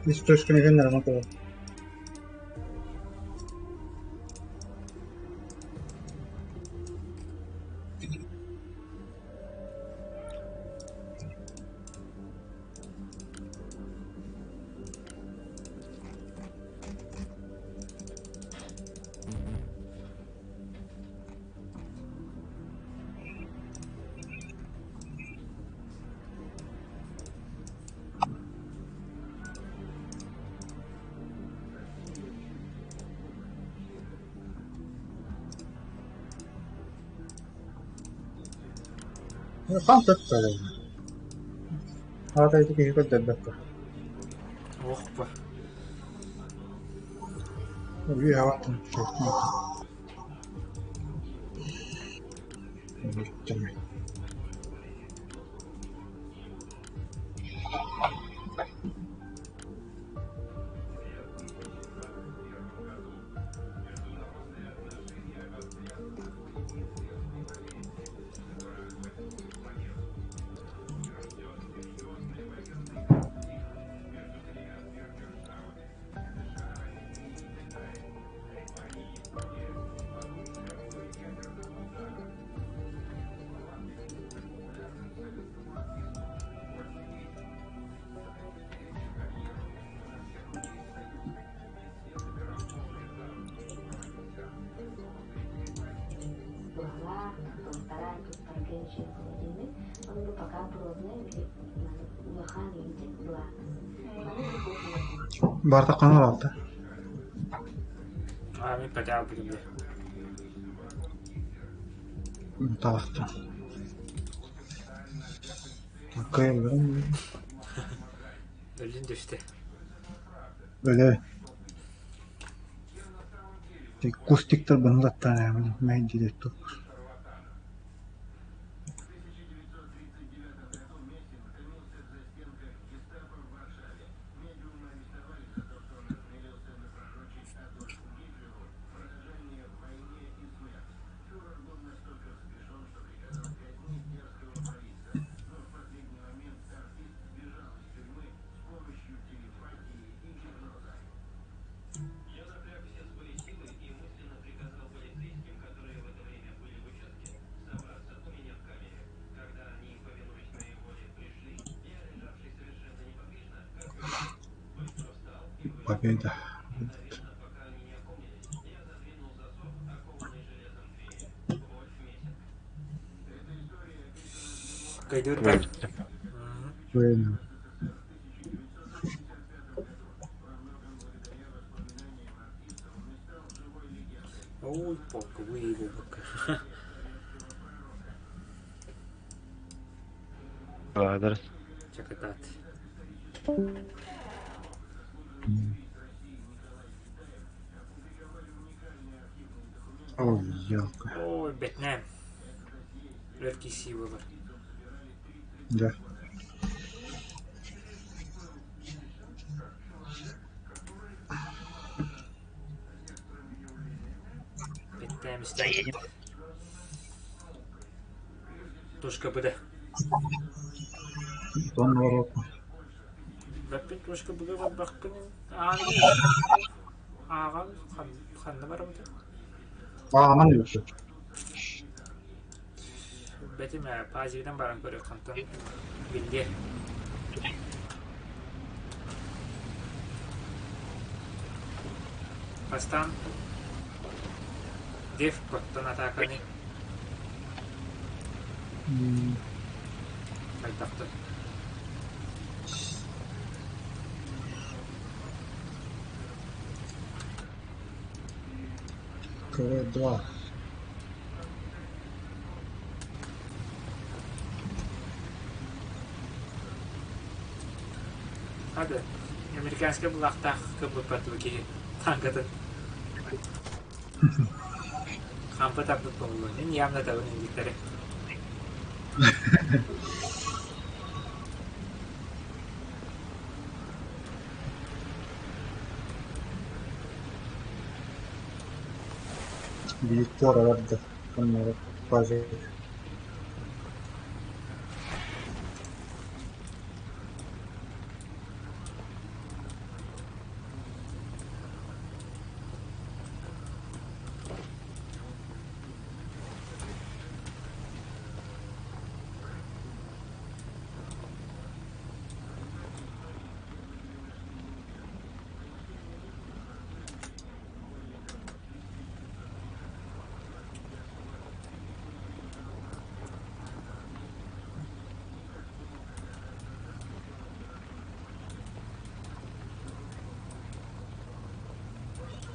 S5: Үс точканы гыннарама көрөр. Хам туттар. Аата ити киһи көрдөрбөккө.
S1: Ох ба.
S5: Үһү хаваттан. Барда канал алды.
S1: А, мен пәте алып бүтүм де.
S5: Таҕыста. Кыайылларым
S1: Өлүн түстэ.
S5: өлө. Кустиктар быһылаттаан мэйдиир тук. Победа.
S1: Кайдыбыт да.
S5: Военно.
S1: Ой, полка, выебал.
S2: Ладно.
S1: Чакатат.
S5: Ой, елка.
S1: Ой, бетнем. Редкий выбор.
S5: Да.
S1: Бетнем
S4: Заедем.
S1: Тушка БД.
S5: Тон ворот.
S1: Баппин тушка БД бакпын. Аған ханна барамды.
S5: Ааман үчү.
S1: Бетиме пазигден баран көрө кантан билде. Бастан Дев коттон атаканы айтақты.
S5: КВ-2.
S1: Hadi. Американская булактах кыбыппат ки танкатын. Хампы таппыт болу. Мен явно табын индиктери.
S5: Биир туора барды. Оннор база.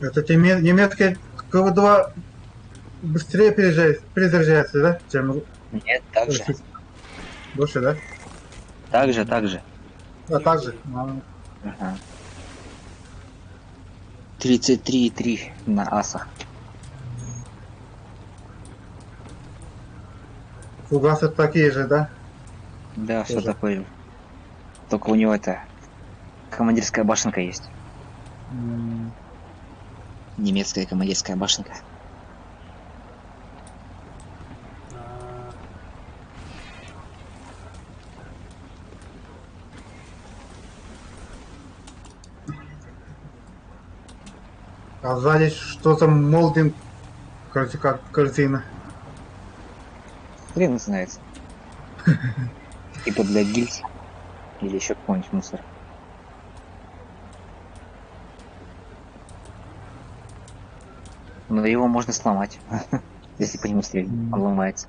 S5: Это немецкий КВ-2 быстрее перезаряжается, да, чем
S4: Нет, так же.
S5: российский? Больше, да?
S4: Так же, так же.
S5: А, так же.
S4: Ага. 33,3 на асах.
S5: Фугасы такие же, да?
S4: Да, все
S5: Тоже.
S4: такое. Только у него это командирская башенка есть. Немецкая командирская башенка.
S5: А сзади что-то молдинг, короче, как корзина.
S4: Хрен знает. Типа для гильз. Или еще какой-нибудь мусор. Но его можно сломать. Если по нему стрелять, он ломается.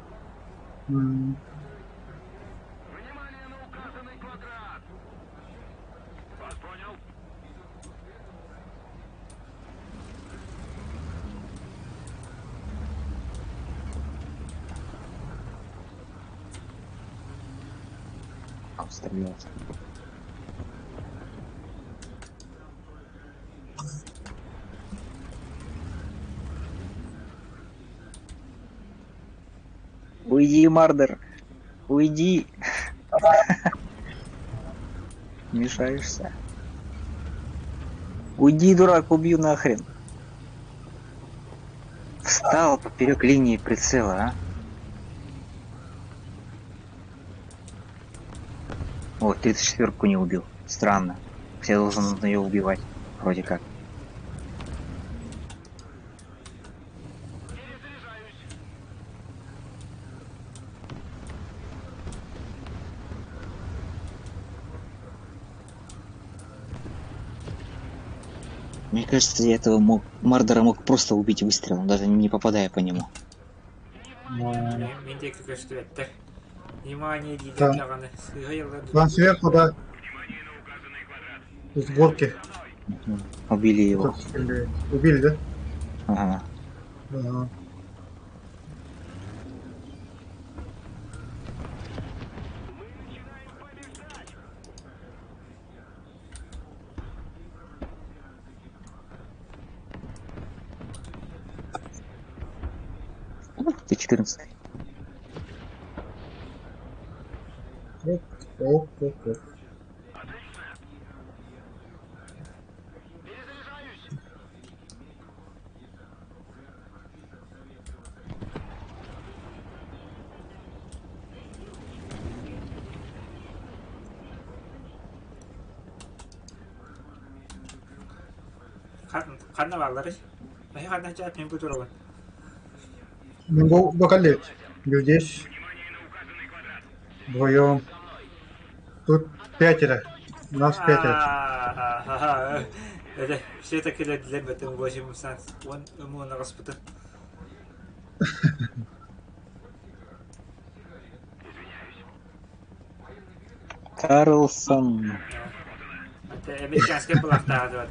S4: Обстрелялся. Уйди, Мардер! Уйди! Мешаешься. Уйди, дурак, убью нахрен. Встал поперек линии прицела, а? О, 34-ку не убил. Странно. Хотя я должен ее убивать. Вроде как. Мне кажется, я этого Мардера мог просто убить выстрелом, даже не попадая по нему.
S5: Да. Там сверху, да. С горки.
S4: Убили его.
S5: Убили, да?
S4: Ага.
S5: Ага.
S4: Ты 14.
S5: Оп, оп, оп.
S1: Карнаваллары.
S5: Бакалет. Здесь вдвоем. Тут пятеро. Нас пятеро.
S1: Это все так или для этого 8 Он ему на распыта.
S4: Карлсон.
S1: Это американская плахта.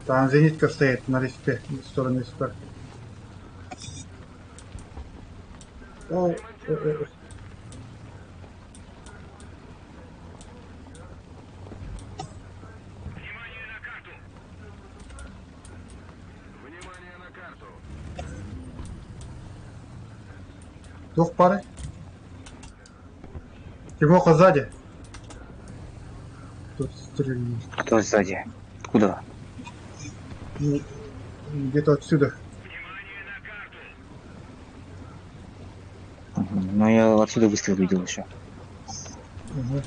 S5: Там зенитка стоит на респе, в сторону респа. О, о, о.
S6: Внимание на карту! Внимание на карту!
S5: Двух пары. Тимоха сзади. Тут стрельнули.
S4: Кто сзади? Откуда?
S5: Где-то отсюда.
S4: Ну я отсюда выстрел видел еще.
S5: Угу.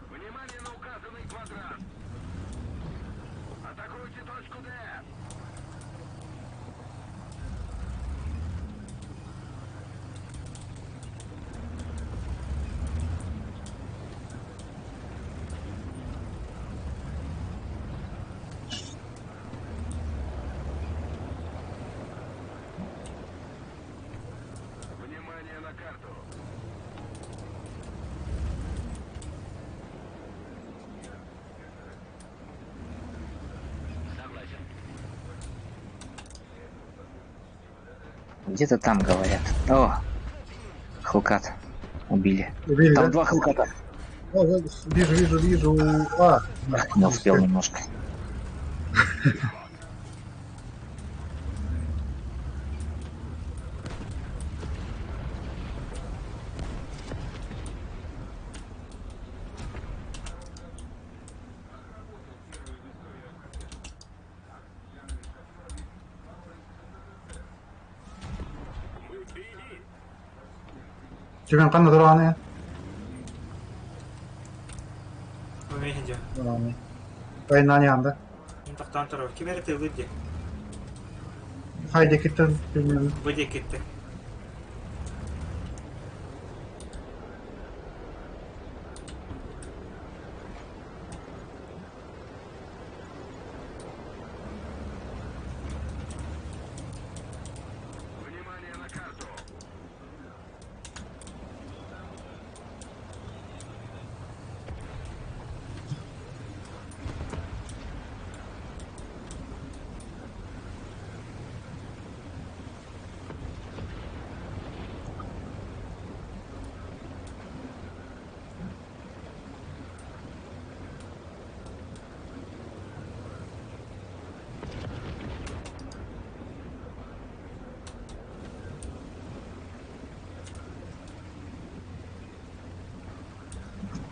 S6: Внимание на указанный квадрат! Атакуйте точку Д!
S4: Где-то там говорят. О, Хелкат. Убили.
S5: Убили,
S4: Там
S5: да?
S4: два Хелката.
S5: О, вот, вижу, вижу, вижу. А,
S4: Ах, не успел немножко.
S5: Түгэн ханна тураны?
S1: Умеете где?
S5: Айнан янда.
S1: Мен тоқтан тұрып. Ким әрі выйди.
S5: Хайде киттен bilmiyorum.
S1: Выйди кетті.
S6: Внимание на карту!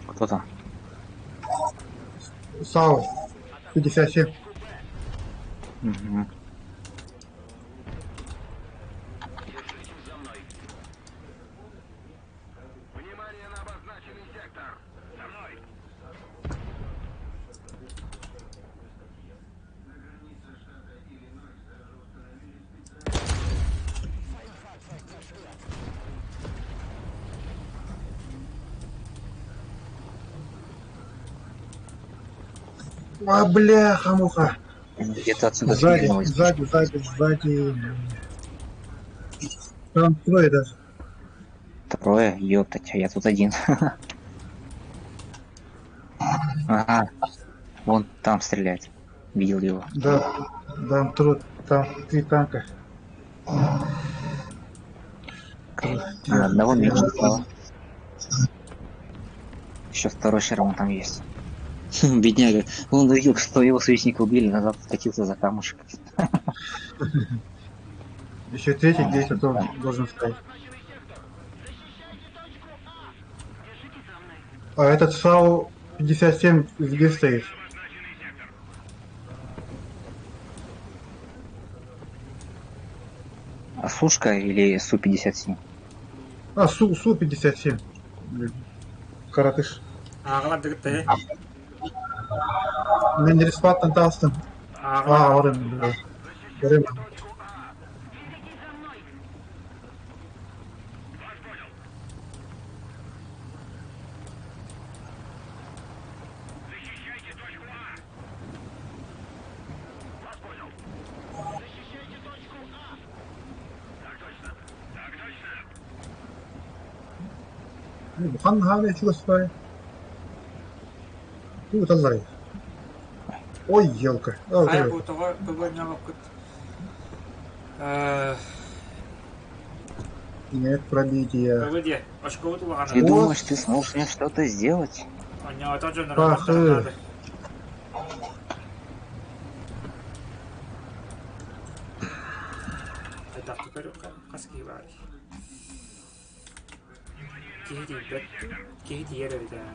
S4: Кто там?
S5: САУ 57.
S4: Мгм.
S6: Держитесь за мной! Внимание на обозначенный сектор! За мной!
S5: А, бляха, муха.
S4: Где-то отсюда
S5: Сзади,
S4: стрельнуло из
S5: сзади, сзади, сзади. Там трое даже.
S4: Трое? Ёптать, а я тут один. Ага. Вон там стреляет. Видел его.
S5: Да, там трое, там три танка.
S4: А, одного меньше стало. Еще второй Шерман там есть. Бедняга. Он увидел, что его союзника убили, назад скатился за камушек.
S5: Еще третий где-то должен стоять. А этот САУ 57 где стоит?
S4: А Сушка или Су-57?
S5: А, Су, Су-57. Блин. Каратыш.
S1: Ағылар дігітті.
S5: Мен респаттан тастым.
S1: Ағылар.
S5: А, орын, бля. Орын.
S6: Защищайте точку А! Вас понял! Защищайте точку А! Так точно! Так точно!
S5: Бухан хаве чувствую. Тут аллай. Ой, елка.
S1: Хайа бу тоҕо көбөнньөҕөккүт
S5: Нет пробития.
S1: ПВ диэ очкобут
S4: Ты
S1: улаҕана
S5: Вот.
S4: думаешь, ты сможешь мне что-то сделать?
S1: онньоото дьоннор
S5: Пахы.
S1: Хайдах көрүөххэ хас киһи баарый? Киһи тиийбэт, киһи тиийэр эбит ээ.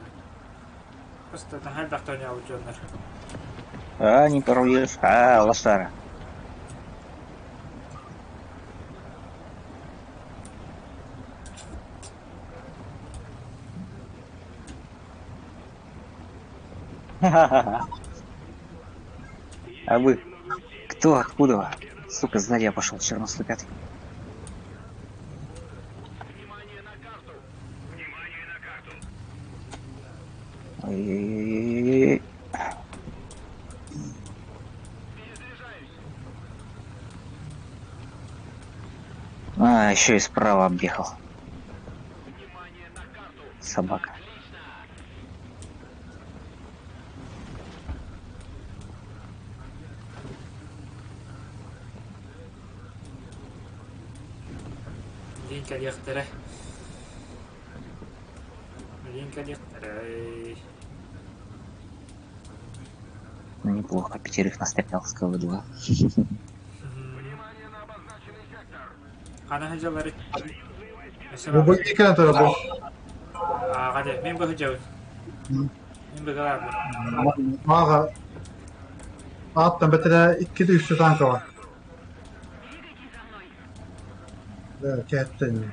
S1: Просто наһаа элбэхтэ оонньообут дьоннор.
S4: А, не порвешь. А, лошара. А вы? Кто? Откуда? Сука, сзади я пошел, все равно 105.
S6: Внимание на карту! Внимание на карту!
S4: Ой-ой-ой-ой-ой.
S6: Перезаряжаюсь!
S4: А, еще и справа объехал. Собака.
S1: Билигин кэлиэхтэрэ. Билигин кэлиэхтэрэ.
S4: Ну неплохо, пятерых настрелял с КВ-2.
S1: Хана сылдьаллар
S5: Бу бу икки турар бу.
S1: Ааҕа дэ, мин бу сылдьабын. Мин быгалаабын.
S5: Ааҕа ааттан бэтэрээ икки да үстэ танка бар. Да, кээттэн.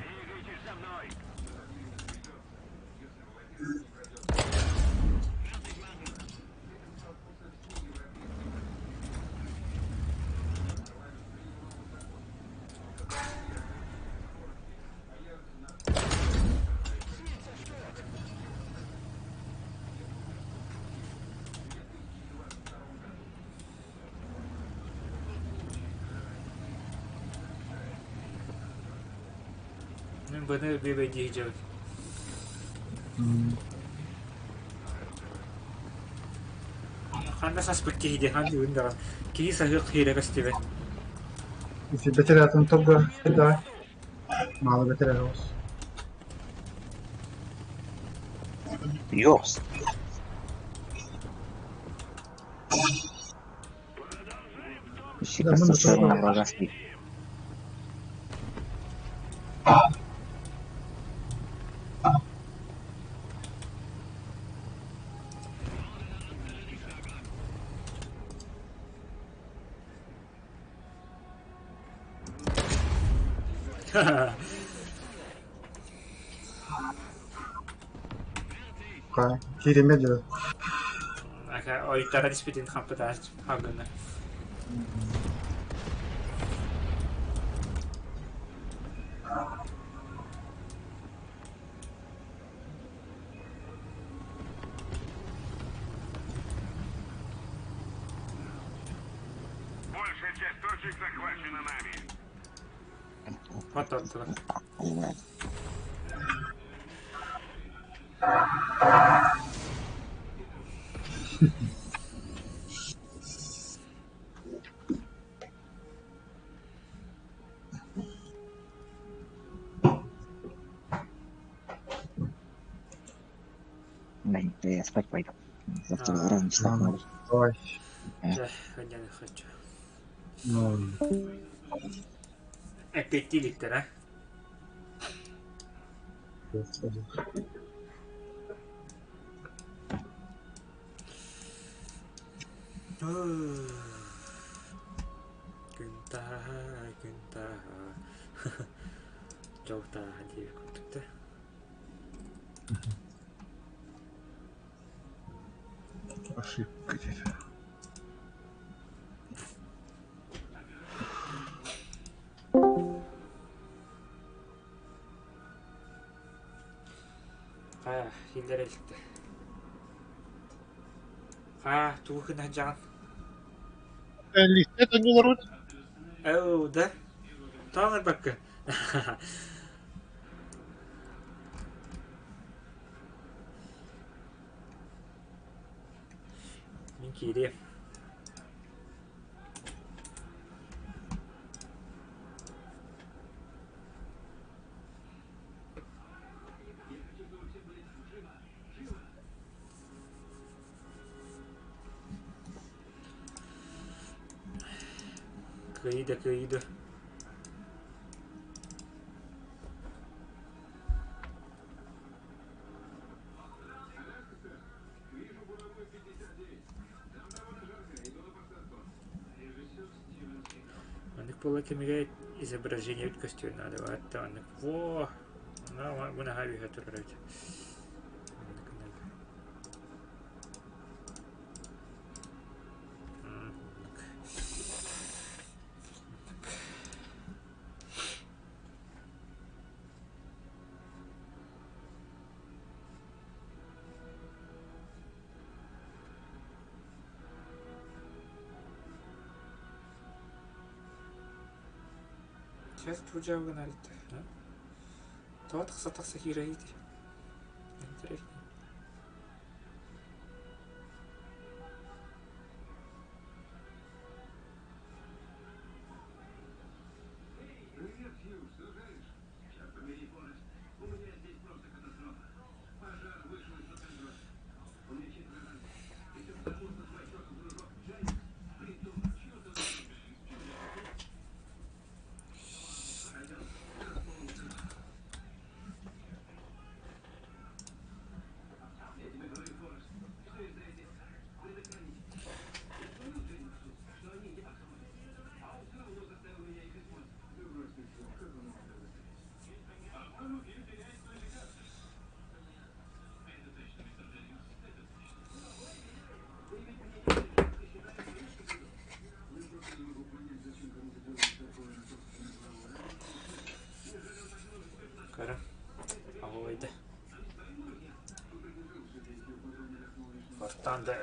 S1: Мин быны бүөбэйдии сылдьабын. Ханна саспыт киһи диэн ханныгын даҕаны киһи саһыах киирэ көстүбэт.
S5: Ити бэтэрээтин торга да мало бэтэрээ оҕус.
S4: Ёпс. Ищи
S5: Да, мы на
S4: случайно
S5: тоже.
S4: врага слить.
S5: Киириммэ дылы.
S1: Ойуттара түспүтүн хампытаас хагына. Хототтулар.
S4: Да, я спать пойду. Завтра
S1: А.
S4: рано встать надо.
S5: Давай.
S1: Дьэ, я хочу.
S5: Ну,
S1: Эппиэттии иликтэр, а? Күн тааһа, күн тааһа, дьол тааһа диэбит курдук да.
S5: Ошибка где-то.
S1: Хайа, киллэрэ иликтэр. Хайа, тугу гына сылдьаҕын?
S7: Листэ төннүлэрбит
S1: Оо, да? Тоҕо ыҥырбаккын? Мин киириэм. Кыайыы да кыайыы да. Маннык буолла кэмигэр изображениебит көстүөн наада баҕар маннык во бу наһаа үөһэ турар эбит. Маннык гынарга. Сейчас тугу гына илтэ. Тоҕо тахса-тахса киирэ иһити. Интересно. Көрө. Аҕылыйда. Бартаан да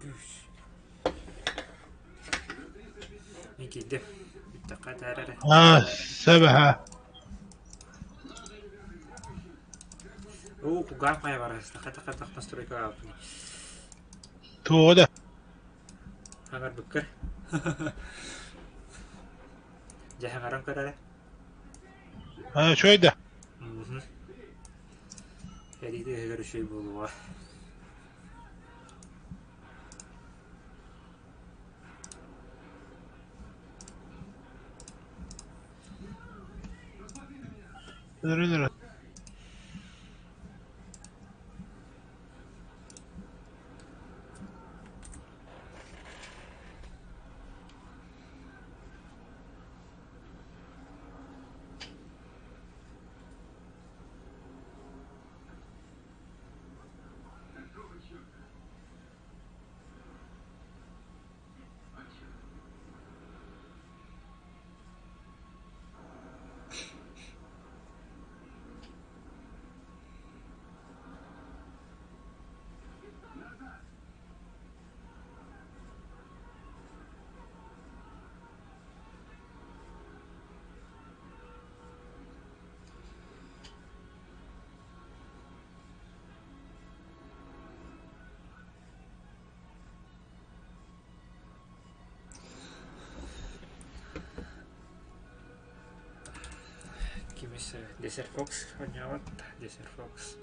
S1: күүс. Мин киирдим. Бүттэххэ этээр эрэ.
S5: Аа, сөбөһө.
S1: Уу, кугаан хайа барар. Хата-хата настройка ааппын.
S5: Туоҕа да.
S1: Хаҥарбыккар. Дьэ хаҥаран көр эрэ.
S5: Аа, үчүгэй да.
S1: Мгм. Эрии тыаһыгар үчүгэй буолуоҕа.
S5: Өлөр-өлөр.
S1: Кимис Desert Fox оонньообот Desert Fox.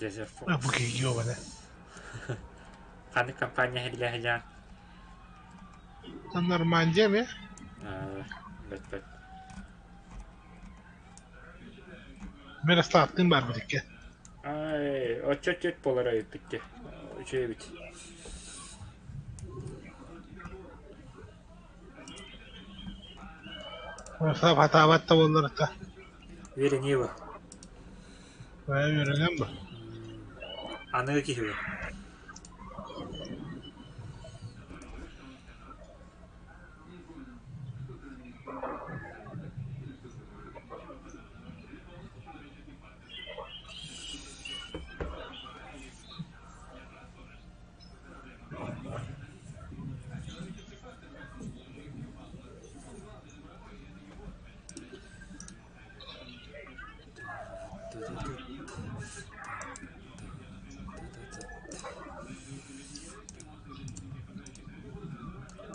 S1: Desert
S5: А,
S1: Fox.
S5: бу киһи ёбана.
S1: Ханнык компания иһиллээһилээн?
S5: Нормандия ми?
S1: Бэт бэт.
S5: Мирославтыын барбыт икки.
S1: Ай, оччо түөрт буолара эбиппит Үчүгэй эбит.
S5: Мирослав хатаабат да буоллар
S1: Үөрэниэ бу.
S5: Үөрэнэн бу.
S1: Аныгы киһи бу.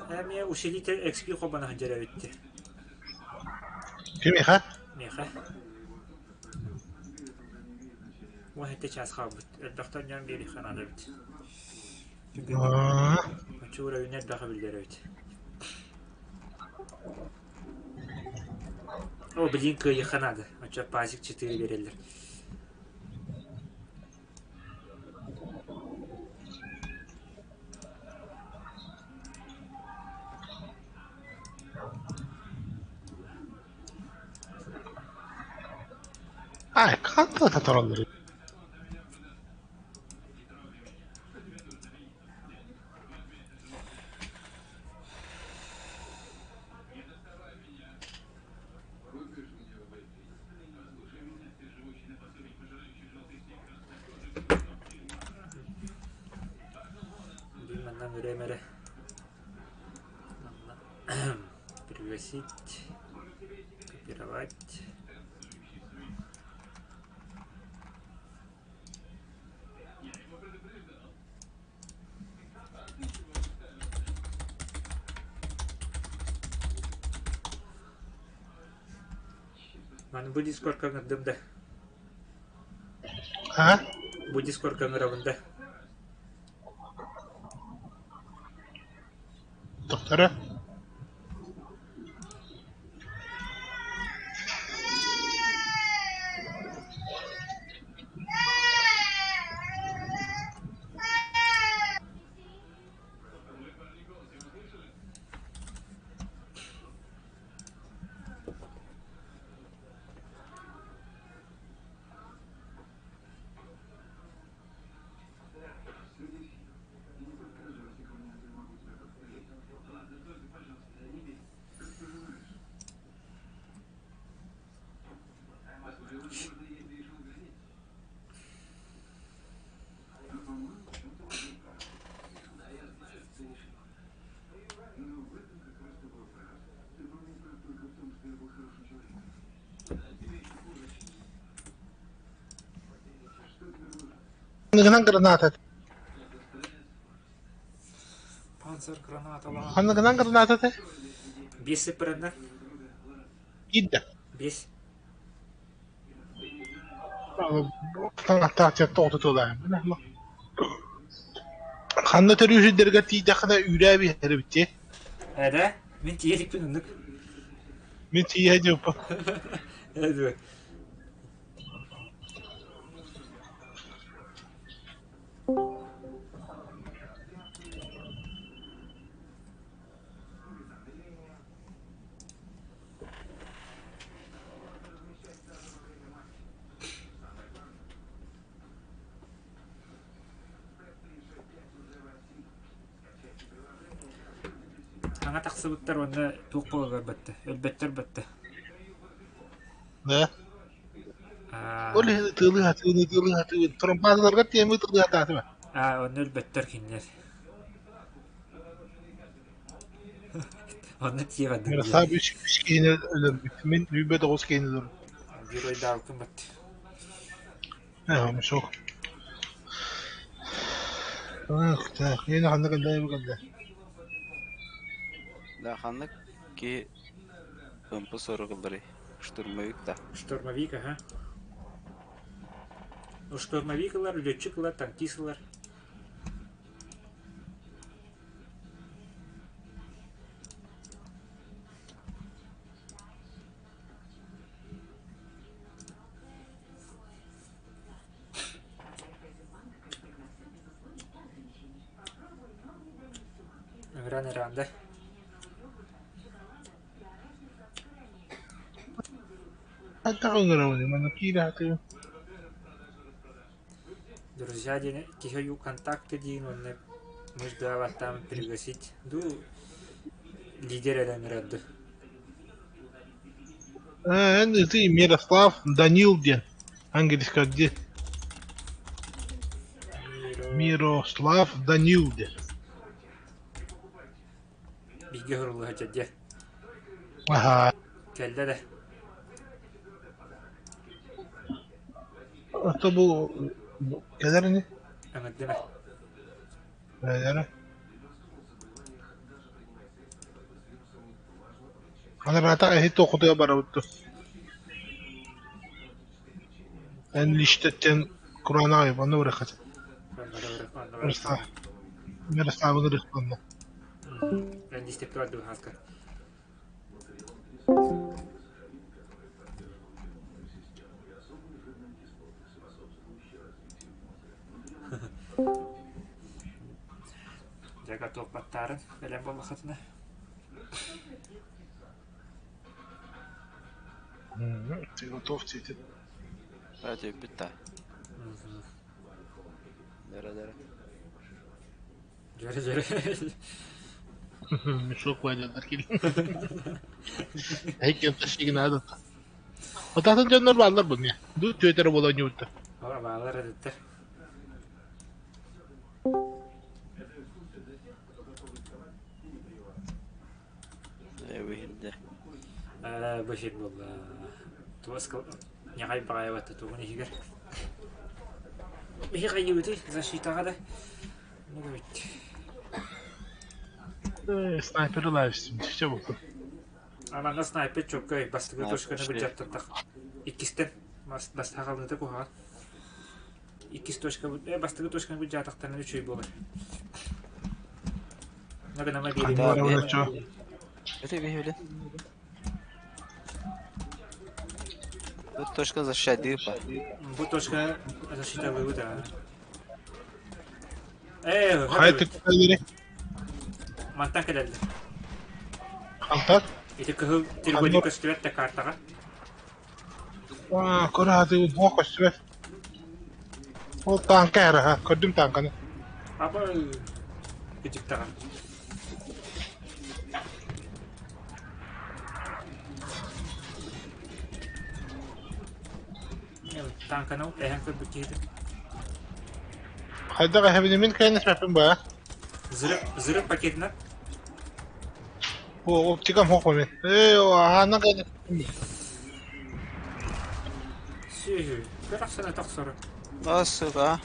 S1: Эмиэ усилитель XP хобоно сылдьар эбит дии.
S5: Кимиэхэ?
S1: Миэхэ. 17 чаас хаалбыт. Элбэхтэн дьон биэриэххэ наада эбит. Оччугура үүнэ элбэҕи биллэр эбит. О, билигин кыайыахха наада. Оччо пазик 4 биэрэллэр.
S5: Ай, хантан тотороллор?
S1: Көрөм эрэ. Пригласить, копировать. Маны бу дискордка ыҥырдым да?
S5: А?
S1: Бу дискордка ыҥырабын да?
S5: Доктора? Ханныгынан граната
S1: Панцер гранаталаах.
S5: Ханныгынан граната этэй?
S1: Биэс сыппыранна.
S5: Киирдэ.
S1: Биэс.
S5: Ханна төрүүр сирдэригэр тиийдэххинэ үүрээ биэрэр эбит дии.
S1: Ээ мин тиийэ иликпин оннук.
S5: Мин тиийэ дьыппын.
S1: Ээ дуо. Саҥа тахсыбыттар уонна туох буолаллар баттэ, өлбөттөр баттэ.
S5: Да. Ол иһин ытыалыы сатыыбын, ытыалыы сатыыбын. Тромбазаларга тиэмэ ытыалыы сатаатым.
S1: Аа, онно өлбөттөр кинилэр. Онно тиийэ
S5: Мирослав үс үс киһини өлөрбүт. Мин үүбэ тоҕус киһини өлөрбүт.
S1: Геройдаабыккын бат.
S5: Ээ, суох. Ах, так, мин ханна кэллэ бу кэллэ.
S7: Да, ханнык киһи ымпы соругулларый? Штурмовик да?
S1: Штурмовик, аха. Ну, штурмовик ылар, летчик ылар, танкист ылар. Ыҥыран ыраанда.
S5: Хайдах ыҥырабыный манна киирэ сатыыбын.
S1: Друзья диэн киһи ойуу контакты диин уонна мыждаабаттаан пригласить дуу лидер эрэ ыҥырар дуу.
S5: Ээ, эн ытый Мирослав Данил диэн английскай диэн. Мирослав Данил диэн.
S1: Бииргэ суруллуһа дьэ.
S5: Аһаа.
S1: Кэллэ да.
S5: Ото бу кэлэр ини?
S1: Ыҥырдым ээ.
S5: Бэйэлэрэ. Анараата эһи туохутугар барабыт дуо? Эн личтэттэн кураанах онно барыахха сөп.
S1: Онно барыахха.
S5: Мирославы ырыахха
S1: Эн листепкэ бардыбын хааска. Дьэ готов баттаарын бэлэм буоллаххытына.
S5: Ты готов тиэтин.
S7: Бара түһүппүт да. Дөрө дөрө.
S1: Дьөрө дьөрө.
S5: Мешок ваня кил. Эйген ташигин аадата. Отатын дьоннор бааллар бу эмиэ. Ду түөтэрэ буола оонньуубуттар.
S1: Бааллар эдиттэр.
S7: Эбиһиннэ.
S1: Ээ, бу иһит буолла. Туос ньаҕай баҕайы тугун иһигэр. Биһи хайыыбытый защитаҕа да. Ну эбит.
S5: Снайпер ылаабыстым, все буолтум.
S1: Манна снайпер чөккөй бастакы
S7: Снайпер
S1: точканы
S7: үчүгэй.
S1: былдьаттаттах. Иккистэн бастаҕалыыта куһаҕан. Иккис точка бастакы точканы былдьаатахтарына үчүгэй буолар. Нагынама биэрин.
S5: Ханна барабын оччо?
S7: Это били. Тут точка защищать дыпа.
S1: Бу точка защиталыыбыт аа. Ээ,
S5: Хайа түккэллэри?
S1: Мантан кэлэллэр.
S5: Хантан?
S1: Ити кыһыл треугольник көстүбэт да картаҕа.
S5: Аа, көрө сатыыбын, суох көстүбэт. Ол таанка эрэ, көрдүм таанканы.
S1: Апа кыдьыктаҕа. Таанканы эһэн көрбүт киһитин.
S5: Хайдах эһэбини мин кэйнэспэппин баа.
S1: Зырык, зырык пакетынан.
S5: О, оптикам хоқ мен. Ээ, аана кэйнэспэппин.
S1: Сүһү, кырахсана тохсору.
S7: А, сука.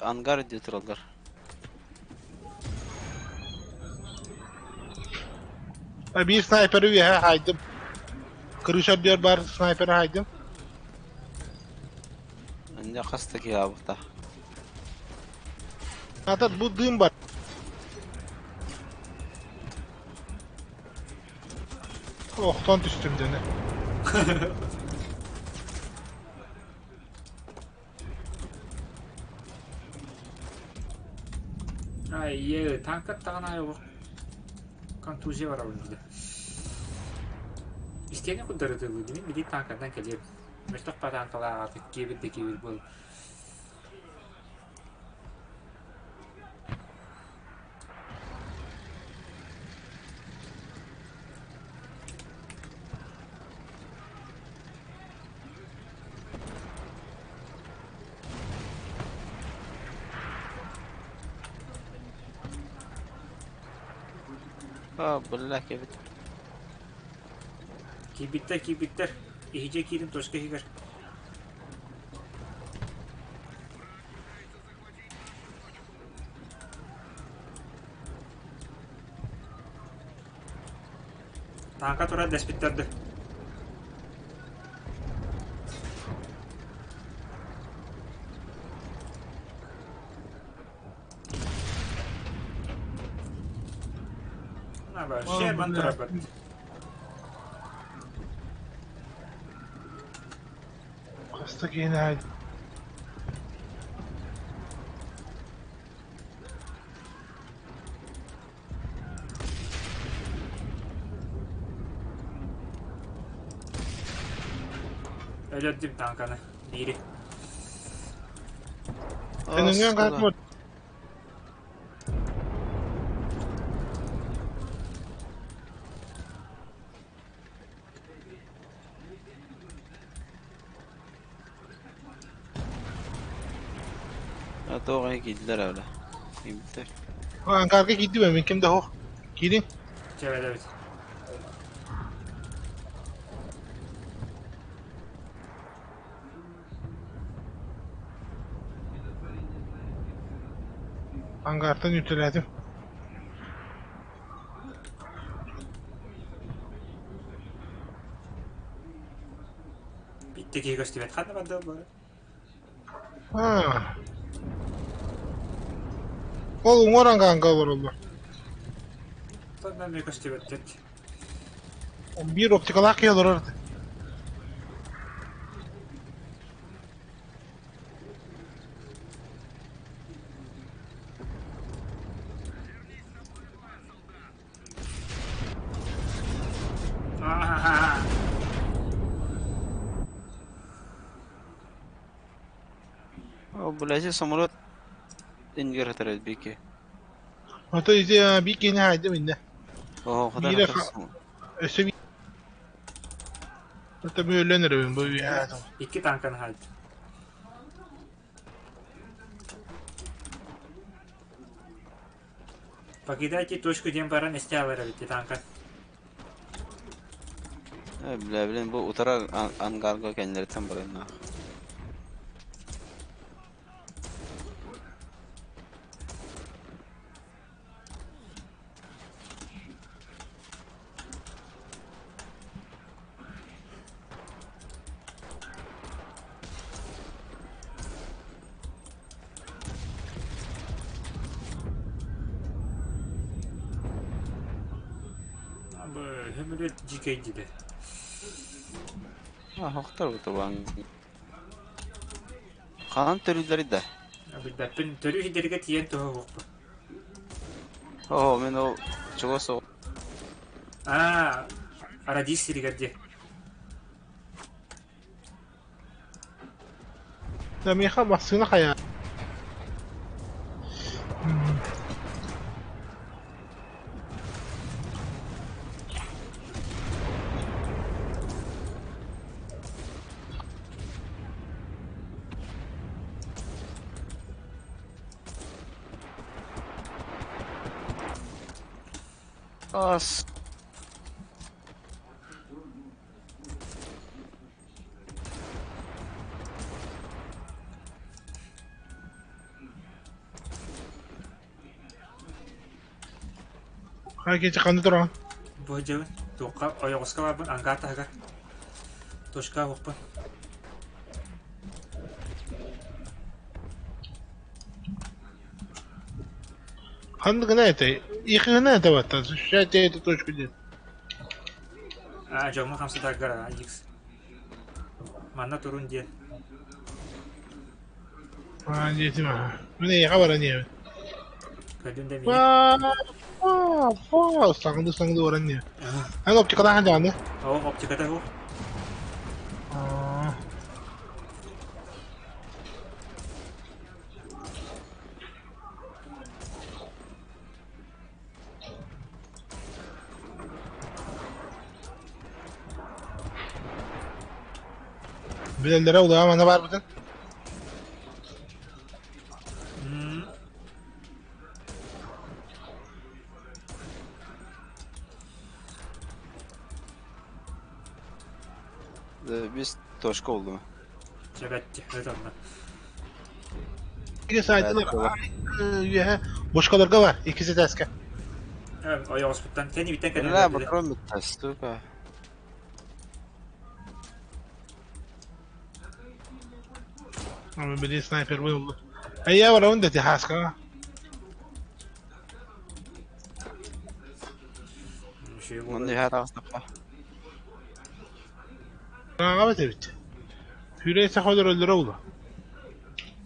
S7: Ангар дии тураллар.
S5: Биир снайперы үөһэ хаайдым. Крыша үрдүгэр баар снайперы хаайдым.
S7: Инде хас да киһи аабыта.
S5: Ата бу дым бар. Охтон түстүм дьэне.
S1: Ай, е, танкаттаҕын аайы олох контузия барабын дии. Истиэнэ курдары ытыллыы дии, мин били танканан кэлиэм. Мөлтөх ба танкалаах киэбир да киэбир буол.
S7: А, бля, кэбит.
S1: Киирбиттэр, киирбиттэр. Иһдьэ киирин точка иһигэр. Тааҥка турар дэспиттэр да. Вообще бан турар
S5: Хаста киһини
S1: Өлөрдүм танканы. Биири.
S5: Энеңен кайтмат.
S7: Тоҕо киирдилэр öyle. Киирбиттэр.
S5: Ангарга киирдим мен ким да хоох. Киирин.
S1: Чэбэлэбит.
S5: Ангартан үтэлээтим.
S1: Bitti киһи көстүбэт ханна барды бары.
S5: Аа. Ол уҥуор ангаанга олороллор.
S1: Тонна эмиэ көстүбэттэр.
S5: Биир оптикалаах киһи олорор.
S7: О, блядь, самолет ингер хатар бики.
S5: Ото ити биир киһини хаайдым иннэ.
S7: Оо, хатар
S5: Биирэ
S7: хатар.
S5: өссө биир Это өлөн эрэбин бу үһэ.
S1: Икки танканы хаайдым. Покидайте точку диэн баран истэ эбит танка.
S7: Бля, блин, бу утара ангарга кэннилэриттэн барыаннаах.
S1: Хөмүлүт дьикэй диле.
S7: Хохтор бутубан. Хаан төрүллэри да.
S1: Билбэппин төрүү хидерге тиен тоһо хохпу.
S7: Оо, мен ол чугас ол.
S1: Аа, радис сиригерде.
S5: Да миэхэ массыына хайа.
S7: Ас.
S5: Хай кече ханды туран.
S1: Бу жабын туққа ойоғысқа барбын ангар таһыгар. Точка хохпун.
S5: Ханды гына это. Их гына это вот. Защищайте эту точку где.
S1: Аа, жоңмо хамсатагар X. Манна турун диэн.
S5: А, дети ма. Мен яга баран не.
S1: Көрдүн да мини.
S5: Ва, ва, саңды саңды баран не. Ан оптикадан ханды.
S1: О, оптиката хох.
S5: Аа. Билелere улаама ана бар бутын.
S7: Biz точка oldu mu?
S1: Чабатти, өтөннө.
S5: Иге сайтылар. Үе, бошкаларга бар. Икisi таска.
S1: Ойоғыспыттан кени биттен кенен.
S7: Бля, патрон битте, сука.
S5: Ама били снайпер болду. Ая бар онда ти хаска.
S7: Манны хар астапа.
S5: Ага бит бит. Хүресе холор өлдөрө улу.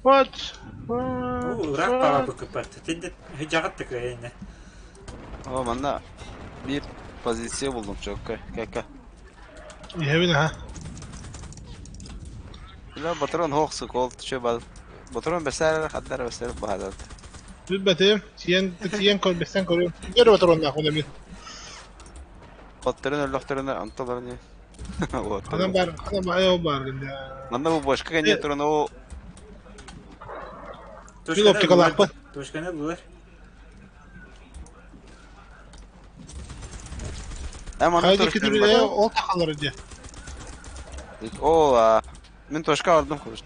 S5: What?
S1: Урак пала букупат. Тинде хижагат тыкайны.
S7: О, манна bir позиция buldum çok. Кәкә.
S5: Ебин ха.
S7: Бля, патрон хоксу кол төшө бал. Патрон бесәр хәттәр бесәр баһадат.
S5: Билбетим. Тиен тиен көр бестен көрүм. Көрүп отурун да хуна мен.
S7: Патрон өлөхтөрүнө анталар не. Вот.
S5: Адам бар, адам бар, бар инде.
S7: Манна бу башка кәне турын о
S5: Бил оптикалар
S1: Точканы булар.
S7: Ә манна
S5: Хайди китүрү ол такалар иде.
S7: О, мен точка алдым короче.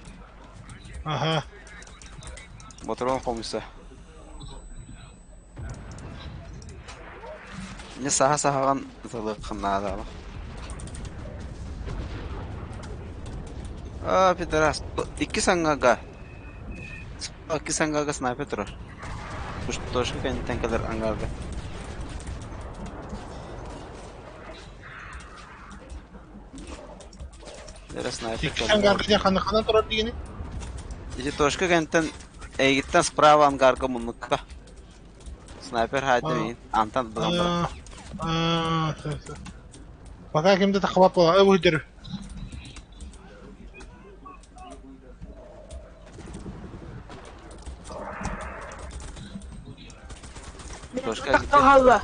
S5: Аха.
S7: Патрон комуса. Не саха сахаган тылык кыннада. А, пидорас. Икки сангага. Икки сангага снайпер турар. Уш точка кәнтен кадәр ангарда. Дәрә снайпер.
S5: Икки ангарга хана хана турар дигени.
S7: Ити точка кәнтен эгиттен справа ангарга муннукка. Снайпер хайды мин. Антан булган.
S5: Аа, Пока кимде такып була. Эй, бу
S7: Точка
S8: Тахалла.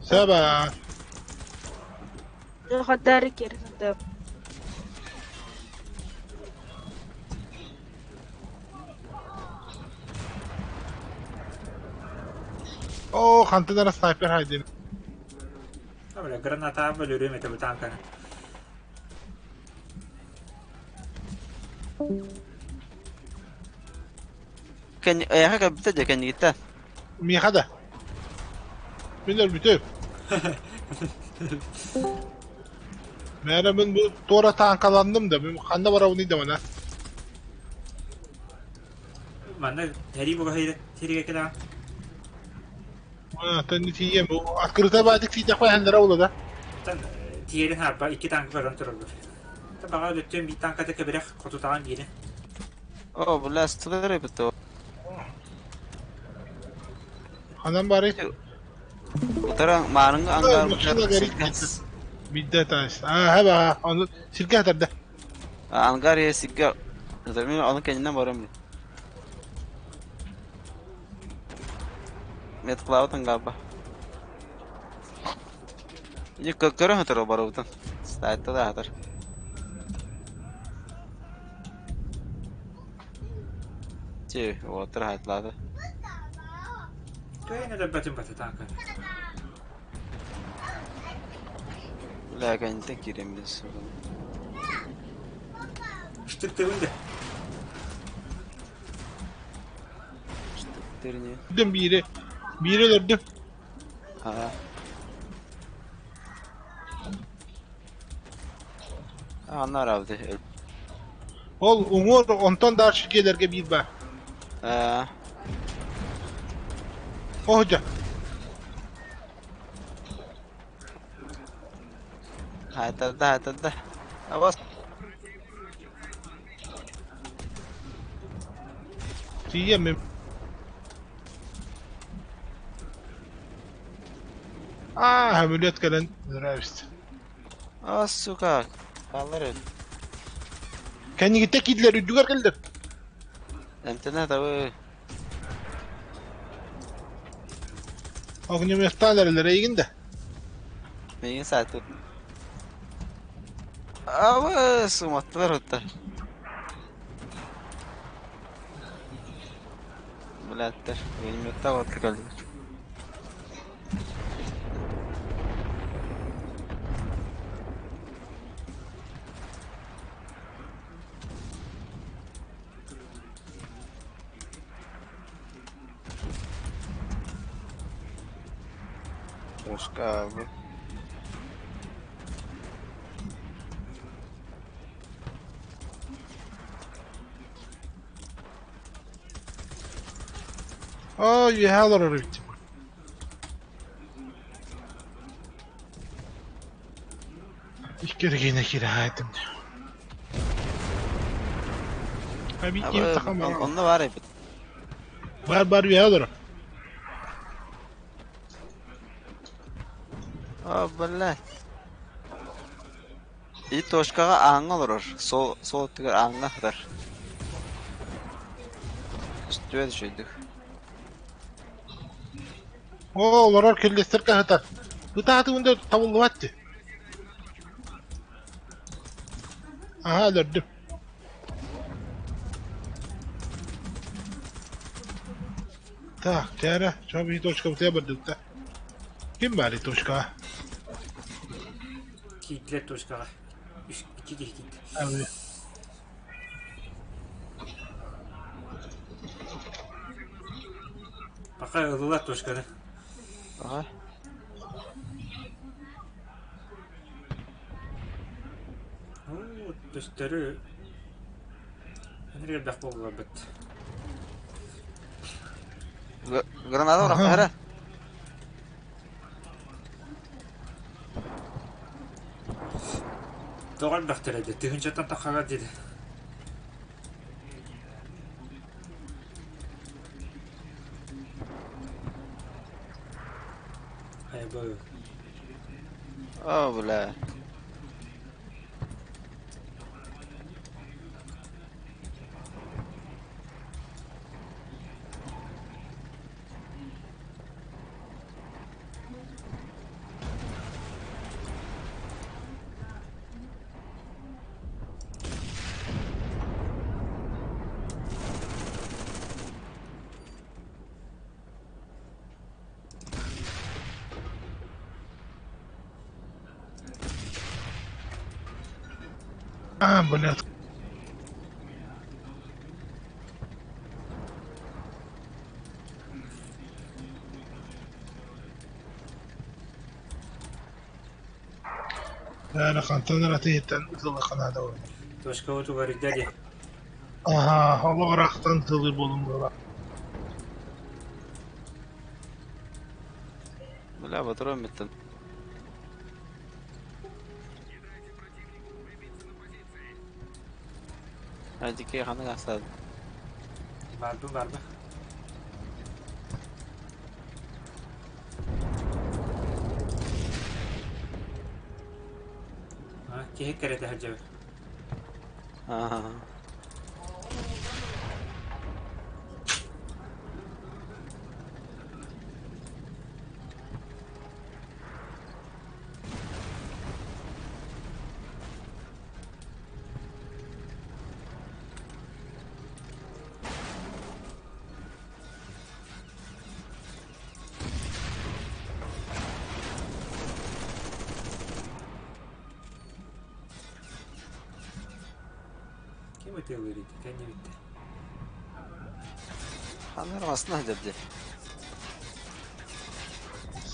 S5: Саба.
S8: Хадары кирде.
S5: Оо, хантан эрэ снайпер хайдым.
S1: Бля, граната өлөрүөм этэ бу танканы.
S7: Кэн эйиэхэ кэлбитэ дьэ кэннигиттэн.
S5: Миэхэ да. Мин өлбүтүм. Мээрэ мин бу туора таанкаланным да, мин ханна барабыный да мана.
S1: Манна тэрии буга тэригэ кэлэҕин.
S5: Төннү тиийиэм. Бу открыта баадык тиийдэхпэ эһэллэрэ була да.
S1: Оттон тиэрин харба икки танка көрөн тураллар. Баҕа өлөттүөн биир танката кэбирэх хотутаҕын биэрин.
S7: О, бля, стылар эбит о.
S5: Ханан барый?
S7: Утара маарыҥҥы ангар
S5: Машина горит. Бидде таас. Аа, хаба, ону сиргэ хатарда.
S7: Ангар е сиргэ. Мин ону кэннинэн барам. Метклаабыт ангарба. Ини көрөн хатар барыбытын. Стайтта да хатар. Ти, уотар хатлаады.
S1: Кыайан өлөрбөтүм бата танканы.
S7: Бля, кэнниттэн киирэн билсэн.
S1: Штыктыбын да.
S7: Штыктырни.
S5: Өлөрдүм биири. Биири өлөрдүм.
S7: Аа. Анна арабды.
S5: Ол уҥуор онтон дальше дьиэлэргэ биир баар.
S7: Аа.
S5: Оһдьа.
S7: Хайтарда, хайтарда. Абас.
S5: Тиийэн мин. Аа, хамилет кэлэн нравится.
S7: А, сука. Хааллар өл.
S5: Кэннигиттэ киирдилэр, үрдүгэр кэллэр.
S7: Эмтэнэ табы.
S5: Огнеметтаан эрэлэр эйигин да.
S7: Миигин саатыр. Абы, суматтылар отта. Блядтар, огнеметтаах отта кэллилэр. Трошка
S5: Оо, үөһэ олорор эбит. Икки эргиэнэ киирэ хаайтым. Аби ким такам
S7: Онно баар эбит.
S5: Бар бар үөһэ олорор.
S7: О, блядь. И точкаҕа ааҥҥа олорор. Сол, сол өттүгэр ааҥҥа сытар. Үстүөн үчүгэйдик.
S5: Оо, олорор киллэстэр каһытар. Ытаатыгын да табыллыбат дии. Аһа, өлөрдүм. Так, тээрэ, чо биһи точкабытыгар бардыбыта. Ким баарый точкаҕа?
S1: Киирдилэр точкаҕа. Үс, икки киһи киирдэ.
S5: Абы.
S1: Пока ыллылар точканы.
S7: Ага.
S1: Уу, төстөрү Энергия элбэх буолларбыт.
S7: Граната
S5: Аха.
S7: бырахтара.
S1: Тоҕо элбэхтэрэ дии, тыһыынчаттан таххаҕа диэри. Айбы.
S7: О, бля.
S5: А, блядь. Эр хантан эрэ атыыһыттан ытыллыахха наада буолла.
S1: Точка утугар дяди.
S5: Аһаа, олох ыраахтан ытыллыы буолуҥ буолар.
S7: Бля, ботурон бүттүм. Адикей ханнык астаадын?
S1: Барбы барбы. Киһи кэрэтэ сылдьабыт.
S7: Аа.
S1: Ким ытыалыыр ити кэннибиттэ?
S7: Ханна эрэ массыына сылдьар дии.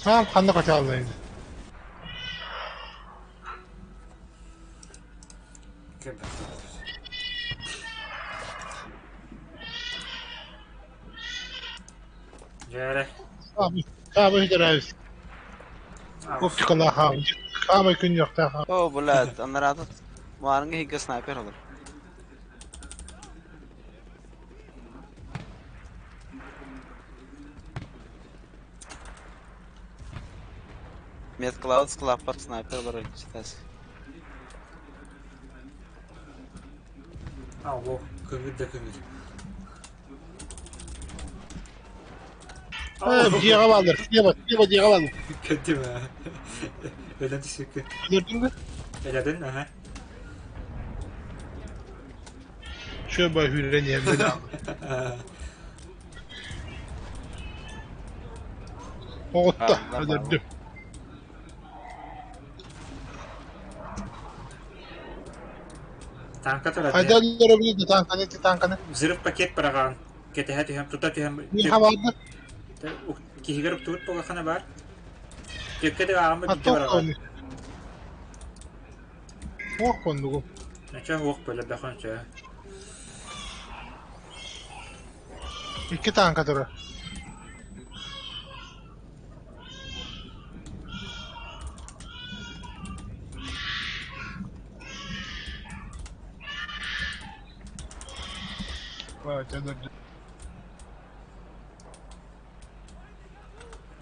S5: Саам ханна көтөҕөллөр
S1: Дьээрэ.
S5: Саамай үтэрээбит. Оптикалаах хаамай күннүөхтээх.
S7: О, блядь, анараата маарыҥҥа иһигэр снайпер олор. Медклауд склаппар снайпер олорор читас.
S1: Алло, көҥүл да көҥүл.
S5: Дьиэҕэ бааллар, слева, слева дьиэҕэ бааллар.
S1: Кэттим ээ. Өлөн түсүккэ.
S5: Өлөрдүҥ да?
S1: Өлөдүн, аха.
S5: Шөбө hürren yerine Оҕутта, өлөрдүм.
S1: Танка турар.
S5: Хайда өлөрөбүнүй да танканы, ити танканы.
S1: Взрыв пакет быраҕаҕын. Кэтэһэ түһэн, тута түһэн.
S5: Миэхэ баарда.
S1: Киһигэр уктубут буоллаххына баар. Түөккэ да ааҕаммыт биирдэ быраҕаҕын.
S5: Суох оннугу.
S1: Ночоо суох бөлөрбөхөн чөө.
S5: Икки танка турар.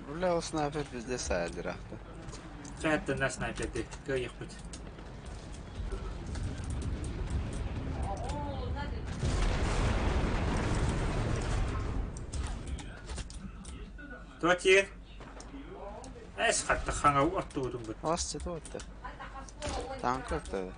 S7: Бля, ол снайпер пиздец саайдыраахта.
S1: Чааттан снайперди кыайыахпыт. Туох тиийэн? Эс хатта хаҥа оттубутум бут.
S7: Ас туотта. Танка оттоду.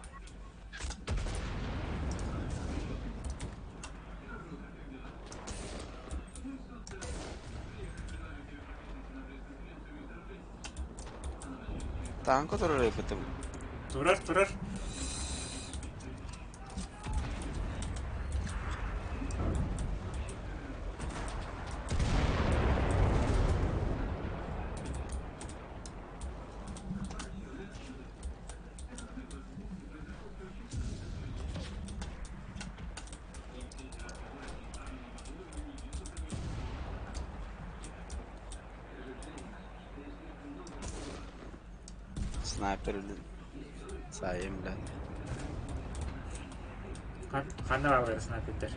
S7: Танка турар эбитим.
S1: Турар, турар.
S7: Снайпер саайым блядь.
S1: Ханна баалар снайпердер?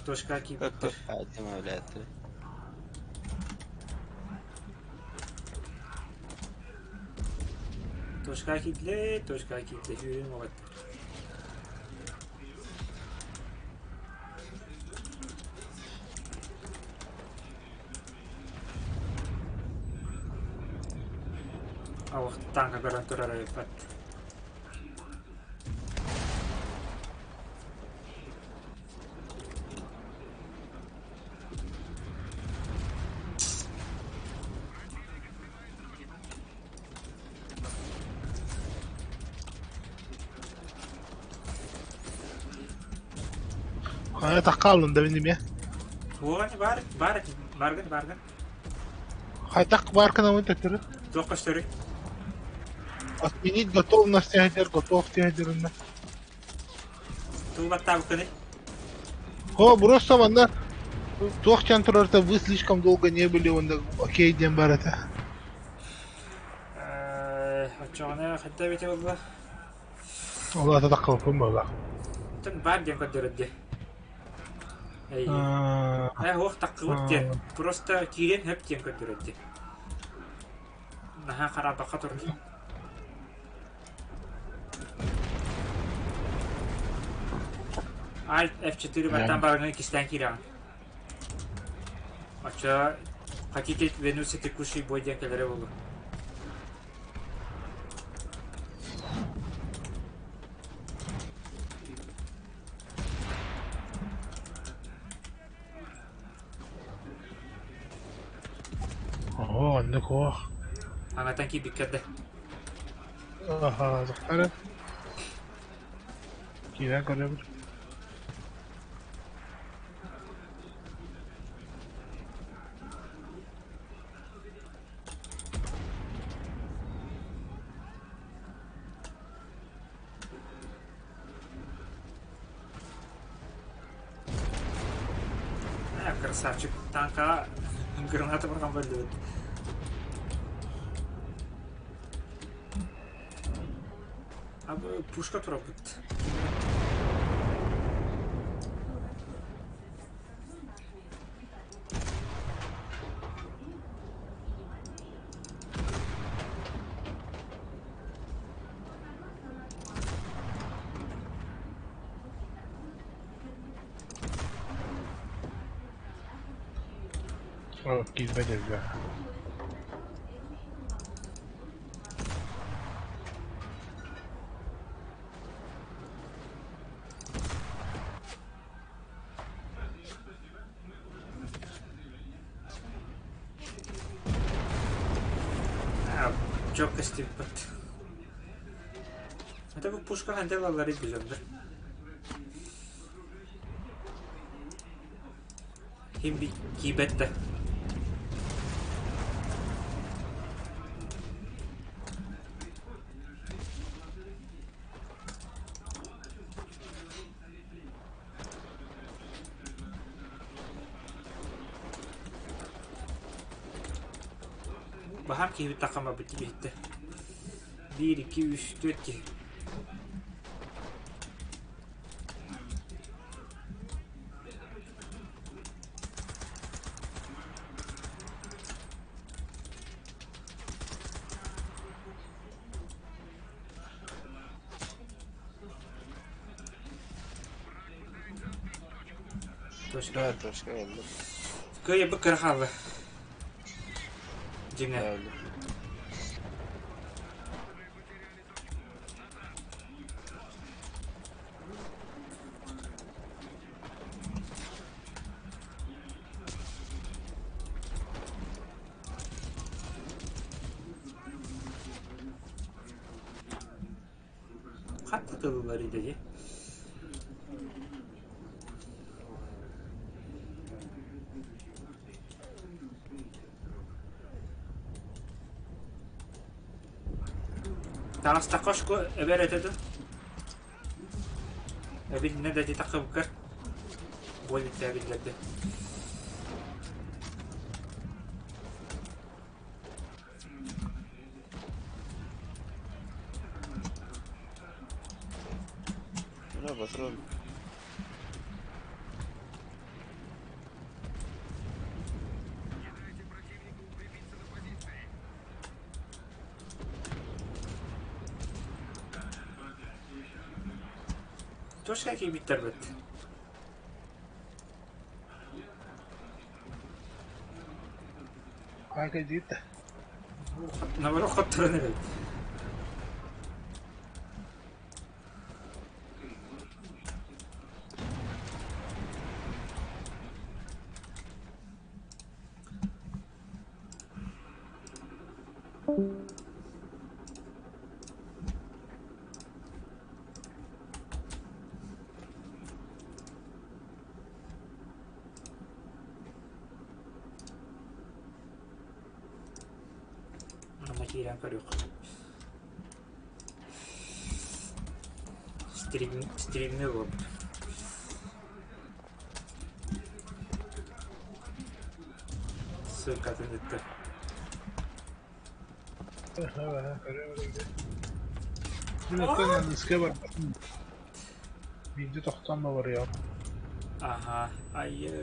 S1: Точка киирбиттэр.
S7: Хаайтым блядь.
S1: Точка киирдэ, точка киирдэ, сүүрүн уолаттар. Олох танка көрөн турар эбиппэт.
S5: Хайа таххааллын да мин эмиэ.
S1: Уоҕан бар, бар, баргын, баргын.
S5: Хайдах баар гынабын төттөрү?
S1: Туох көстөрүй?
S5: Отменить готовность диэхэр готов диэхэр
S1: Тугу баттаабыккыный?
S5: О, просто манна туох диэн турарта вы слишком долго не были онно окей диэн бар этэ.
S1: Оччоҕуна хайда эбитэ буолла?
S5: Ол аата таххалпын буоллаах.
S1: Оттон баар диэн көрдөрөр дии. Эй, ох таххыбыт диэн. Просто киирэн хөп диэн көрдөрөр дии. Наһаа хараабакка турар. Alt F4 баттаан барыҥы иккистээн киирэҕин. Оччо хотите вернуться текущий бой диэн кэлэрэ буолуо.
S5: Оо, оннук ох.
S1: Аҥатан киирбиккэр да.
S5: Аха, захтары. Киирэн көрөбүт.
S1: Красавчик. Танка граната бырҕан бөллүбүт. А пушка турабыт.
S5: О, киирбэт эбит.
S1: Çok көстүбүт. Это бу пушка ханта баллары билемдер. Ким киибэт да. Баһаам киһибит таххаммаппыт иһиттэ. Биир, икки, үс, түөрт киһи. Точка.
S7: Да, точка geldi.
S1: Кыайбыт кыра хаалла. Дьиҥэ.
S7: Geldi.
S1: Хат тыллар идэги. Таҕыстахха ошко эбэр этэ ду. Эбилинэ да таххыбыккар буолбуттаа биллэрдэ.
S7: Buna patron.
S1: Точка киирбиттэр бит.
S5: Как это?
S1: Наоборот, хотторон эбит. Манна киирэн көрүөххэ. Стрим, стримҥэ буолбут. Ссылкатын ыытта.
S5: Мин оттон аныска барбатым. Биирдэ тохтоон да барыам.
S1: Аха, айы.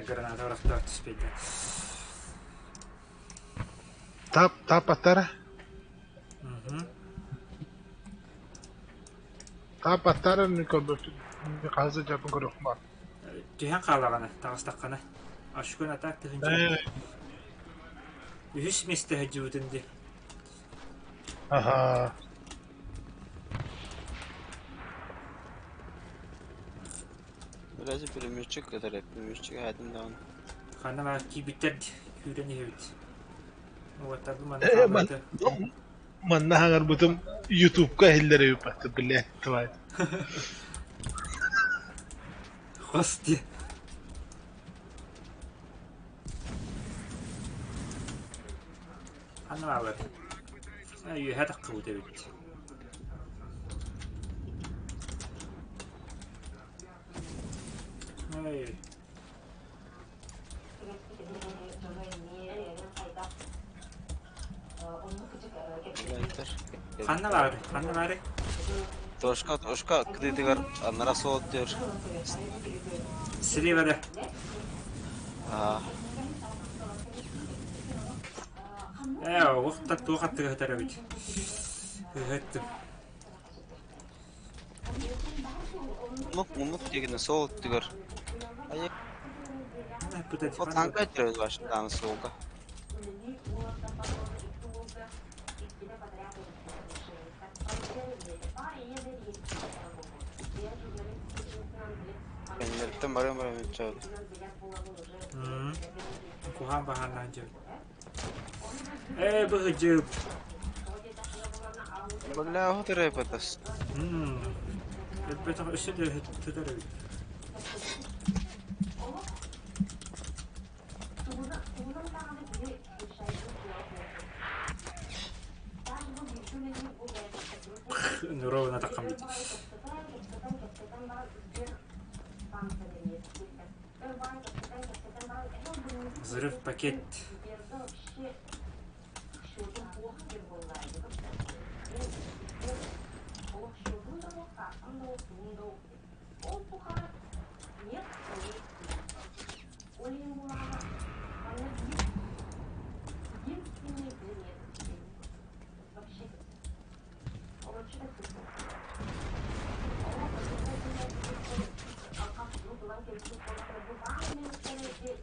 S1: Граната ырахтаах түспэйдэ.
S5: Тап, тап аттара. Тап аттара мин көрбөтүм. Хаһыс да дьарбын көрүөхпүн баар.
S1: Түһэн хаалаҕына, таҕыстаххына. Ашкун атаак тыһынча. Үһүс миэстэ сылдьыбытын дии.
S5: Аха.
S7: Бирээзи пулеметчик кытары пулеметчик аатын даҕаны.
S1: Ханна баар киирбиттэр күүрэн иһэбит. Уоттарбын манна
S5: Э, ман,
S1: хаалбыта.
S5: манна хаҥарбытым Ютубка иһиллэр эбит блядь, тварь.
S1: Хос дии. Ханна бааллар? Үөһэ таххыбыт эбит. Ой. Ханна баар? Ханна баар?
S7: Тошка, тошка кытыытыгар аннара суол диир.
S1: Слева да.
S7: Аа.
S1: Ээ, уохта туох аттыга сытар эбит. Ыһыттым.
S7: Муннук, муннук диэкинэ суол өттүгэр. Ол танка өттүгэр баштаан суолга. Кэннилэриттэн барыам барыам үччэбит.
S1: Куһаан баһааннаан дьэ. Ээ, быһыдьып.
S7: Бля, вот рэпэтас.
S1: Өлбөтөх өссө да тутар эбит. Ровно таххан бит. Взрыв пакет.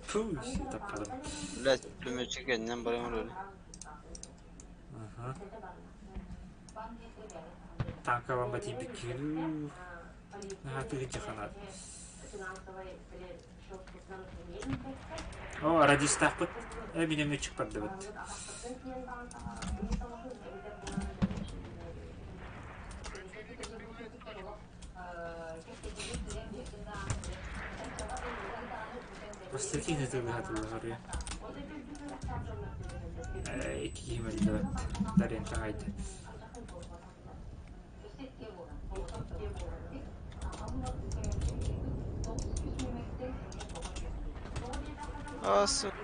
S1: Фу, таппадым.
S7: Блядь, пулеметчик кэннинэн барыам öyle.
S1: Ага. Танка бомба тиийбит киһи. Наһаа тыһыынча ханат. О, радистаахпыт. Э, минометчик бардыбыт. Бастакы ытылыһа Икки киһи мөлтөөт. Дарьян таҕайда.
S7: Аа, сука.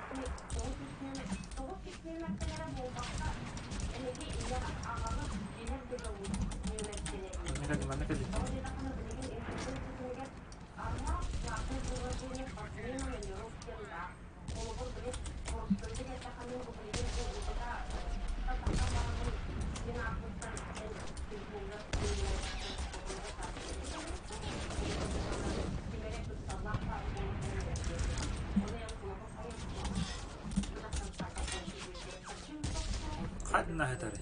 S1: Ханна сытарый?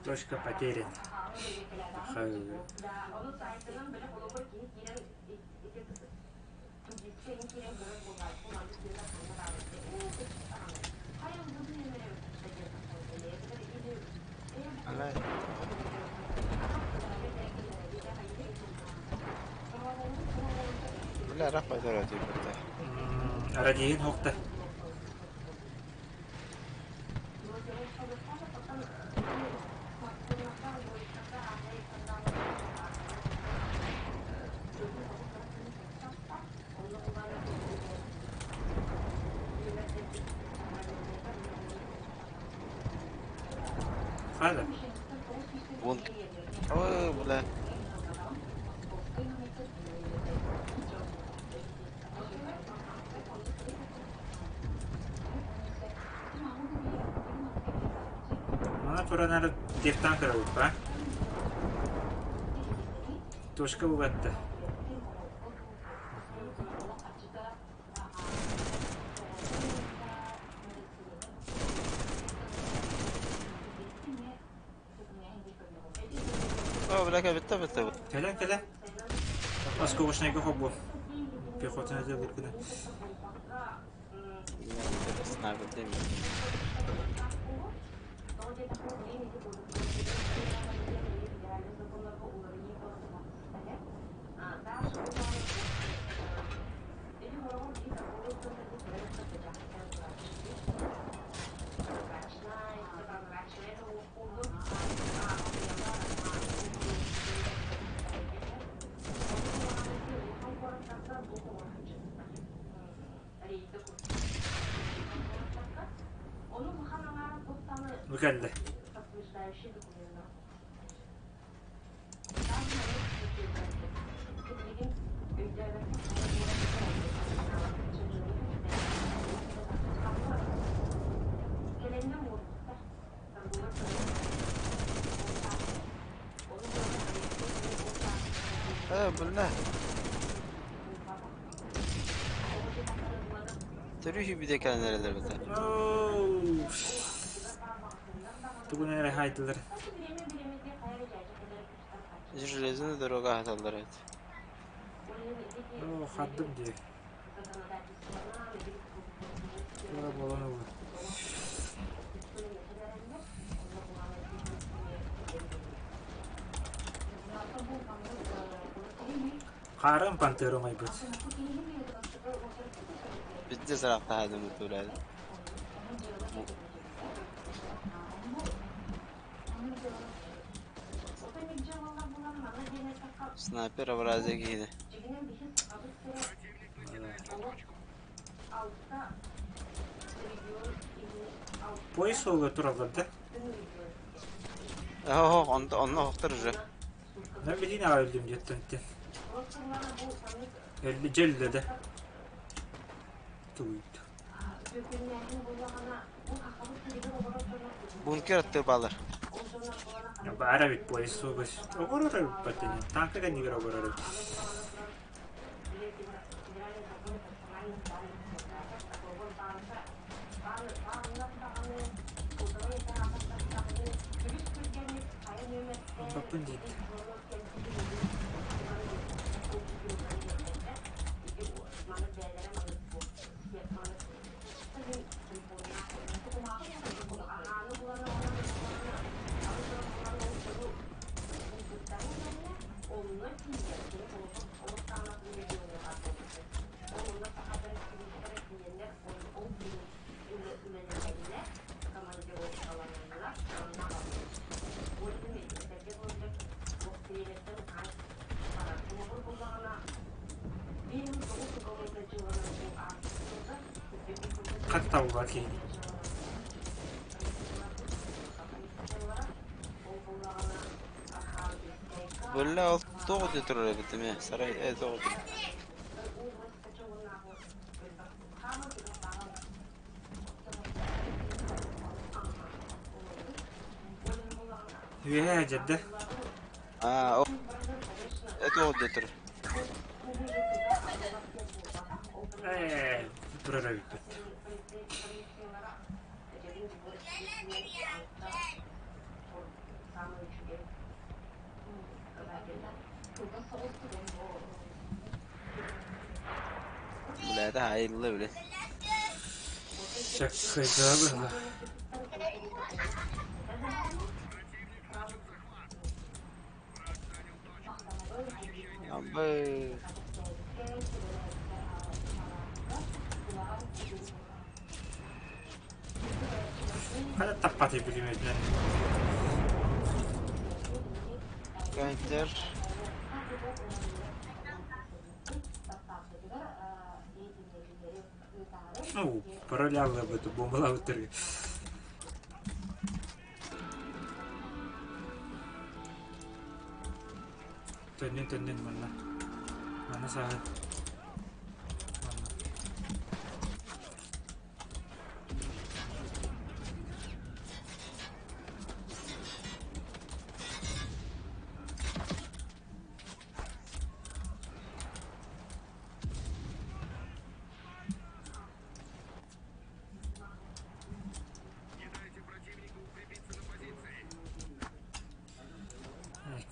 S1: Точка потеряна.
S7: Бля, рапа дөрөтүйбүттэр.
S1: Радиһын һуохта. Хада.
S7: Вон. Ой, бля.
S1: Мана туран дефтан көрөбүт Точка бугатта.
S7: О, бля, бүттэ бүттэ.
S1: Кэлэн кэлэн. Осколочнайга хобу. Пехотаны да бургуна.
S7: Снайпер дейм.
S1: Бу кэллэ.
S7: Э, бля. Төрү бide кэлэн бите.
S1: Тугун эрэ хайдылар.
S7: Железная дорога хаталлар эт.
S1: Оо, хардым дии. Тура буолан ылла. Хаарым пантером айбыт.
S7: Битте саракта хадым бутулады. Снайпер образы киһини.
S1: Поезд суолугар тураллар да?
S7: Оһ, онно онно охтор уже.
S1: Мен билиин аҕай өллүм диэттэн Өллү дьэ өллө да. Тугуйт.
S7: Бункер аттыр балар.
S1: Баар эбит поезд суолугар. Оҕорор эбит ини. Танка кэннигэр оҕорор эбит. Баппын диит. Хат табылбат киһини.
S7: Бөллө ол тоҕо дии турар эбит эмиэ. Сарай э тоҕо дии.
S1: Үөһээ дьэрдэ.
S7: А, о, это вот где-то.
S1: Ээ, турар эбиппит.
S7: Бля, это айылла, бля.
S1: Чаккайдаа быһыла.
S7: Абы.
S1: Хата таппаты бүлүмөтүнэн.
S7: Кайтер.
S1: Ну, параллелно бомбалабыттар. Төннүн төннүн манна. Манна сааһын. Манна.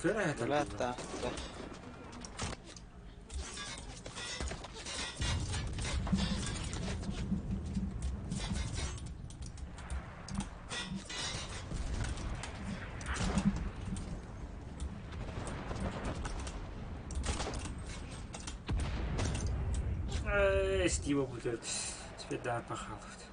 S1: Көр эһэтэр
S7: Бля,
S1: буолла.
S7: та.
S1: Э, Стива будет спедар пахаловт.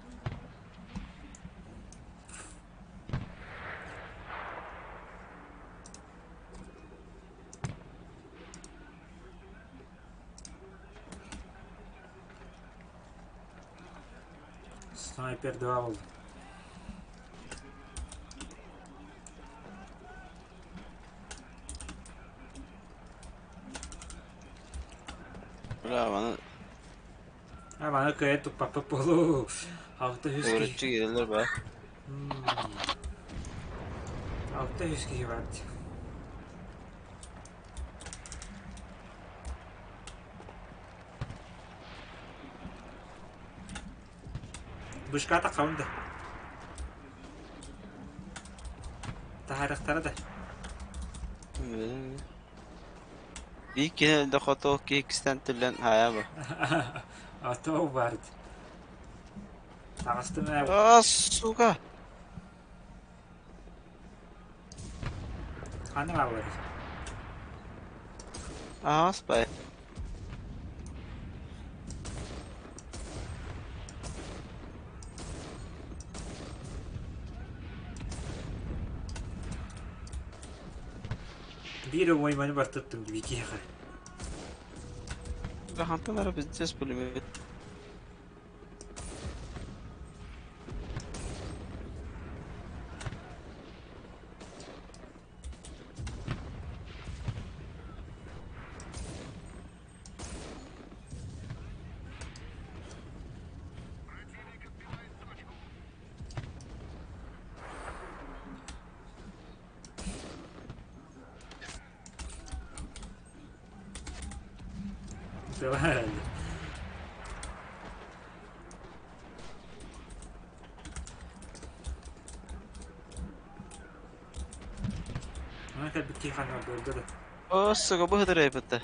S1: Снайпер 2 был.
S7: Бля, bana
S1: А, маны кыайа туппаппа буолуу. Алта үс киһи.
S7: öğretçi gelirler be.
S1: Алта үс киһи бар. Бышката қауынды. Тахарықтары да.
S7: Bir kere de foto ki ikisinden türlen haya bu.
S1: Ато барды. Тағыстым ә.
S7: А, сука.
S1: Қаны бар.
S7: Aha, spy.
S1: Биир умойманы бартыттым бикиэхэ.
S7: Ханталара пиздец пулемет.
S1: Давай. Она как бы тихо надо, да.
S7: О, сука, быһыдыр эпетте.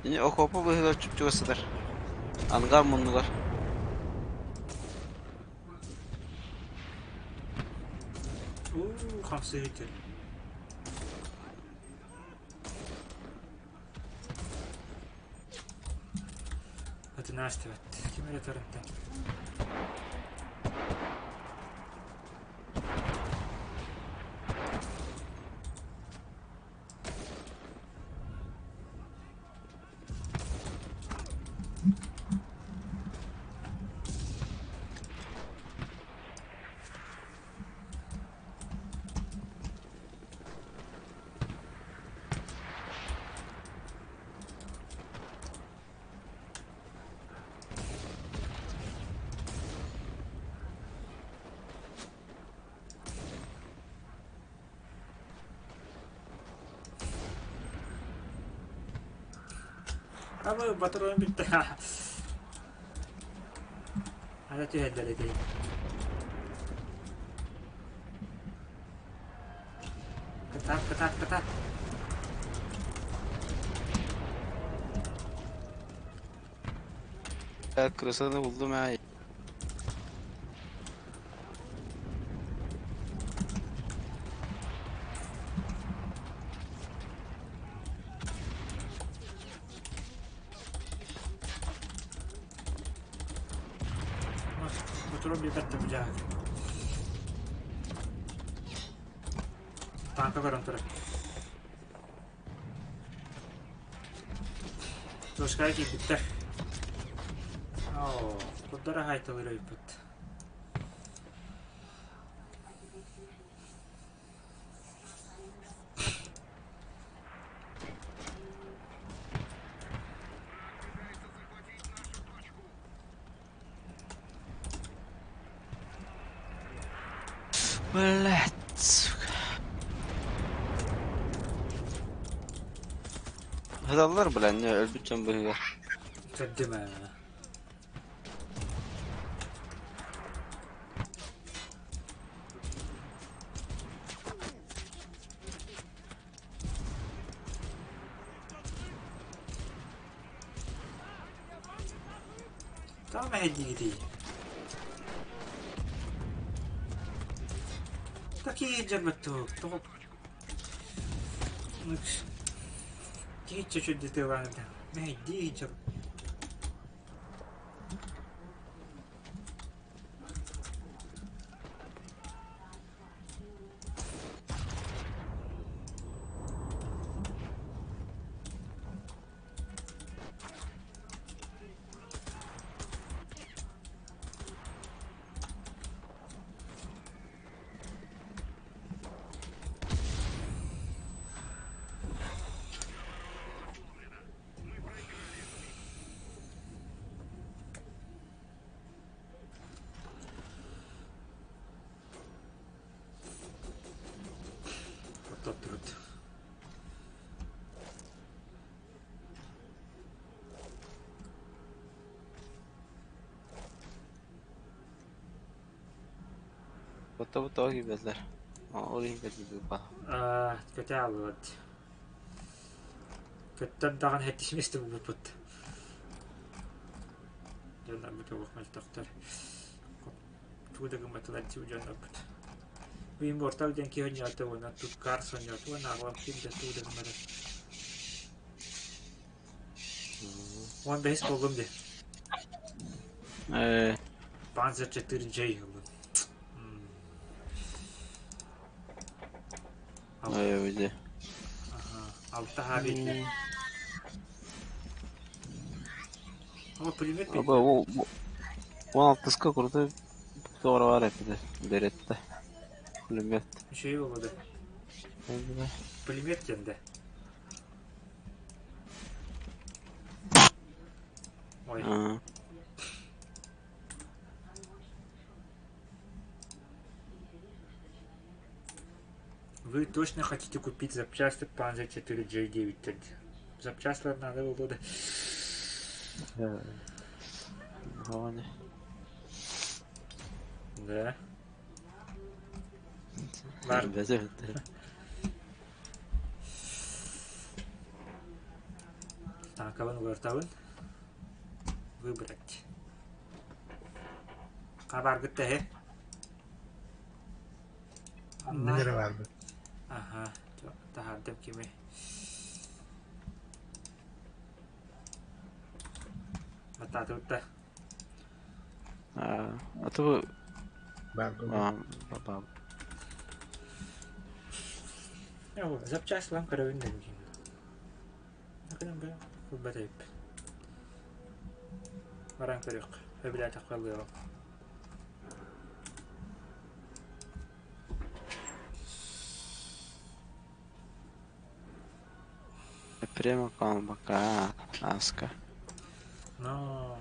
S7: Yine окопа быһыдыр чүп-чүгөсүдür. Ангар муннугар.
S1: У, хамсыгы. Это наш твет. Кем это рента? Абы батырон бүттэ. Ана түһэллэр ити. Кытаат, кытаат, кытаат.
S7: Крысаны булдум ээ.
S1: Oturup bir dakika Танка көрөн турар. Точкаҕа киирбиттэр. Оо, курдара хаайталар өйбүт.
S7: Блять, сука. Хадаллар, бля, не өлбүт дьон быһыыга.
S1: Көрдүм ээ. Тоҕо мэһэйдиигитий? Такие дьарбаттуу, тоҕо киһи чөчүрдэ тыалаан мэһэйдии дьар Оттоттубут.
S7: Оттобут тоҕо киирбэтилэр? Ол иһин кэлбит баа.
S1: Аа, көтө ааллыбат. Көттөр даҕаны хэттисимэс булбуппут. Дьоннорбут олох мөлтөхтөр. Тугу да гымматылар дии дьоннорбут. Иммортал диэн киһи оонньоото уонна тут Карс оонньоото уонна аҕалан ким да тугу да гыммата. Уон бэһис буоллум дии.
S7: Ээ,
S1: Panzer 4J ыллым.
S7: ээ, види.
S1: Ага, алта хаабиэтилэр. О, пулемет
S7: Аба, ол он алтыска крутой туора бар эппитэ, беретте. Пулемет.
S1: Үчүгэй буолуо Пулемет диэн да. Ой. Вы точно хотите купить запчасти Panzer 4 J9? Запчастылар надо было да.
S7: Гони.
S1: Да. Бар.
S7: Бэзэ.
S1: Танкабын улартабын. Выбрать. Хабаргыт тэһи.
S5: Мин эрэ баарбын.
S1: Аха, таһаардым кими. Баттаатыбыт да.
S7: А то бу
S5: Баарбын.
S7: баба.
S1: Запчасть лам көрөбүн да бүгүн. Ылбат эбиппин. Баран көрүөх. Өбүлээтэххэ ылыаҕым.
S7: Прямо камбака, аска.
S1: Но.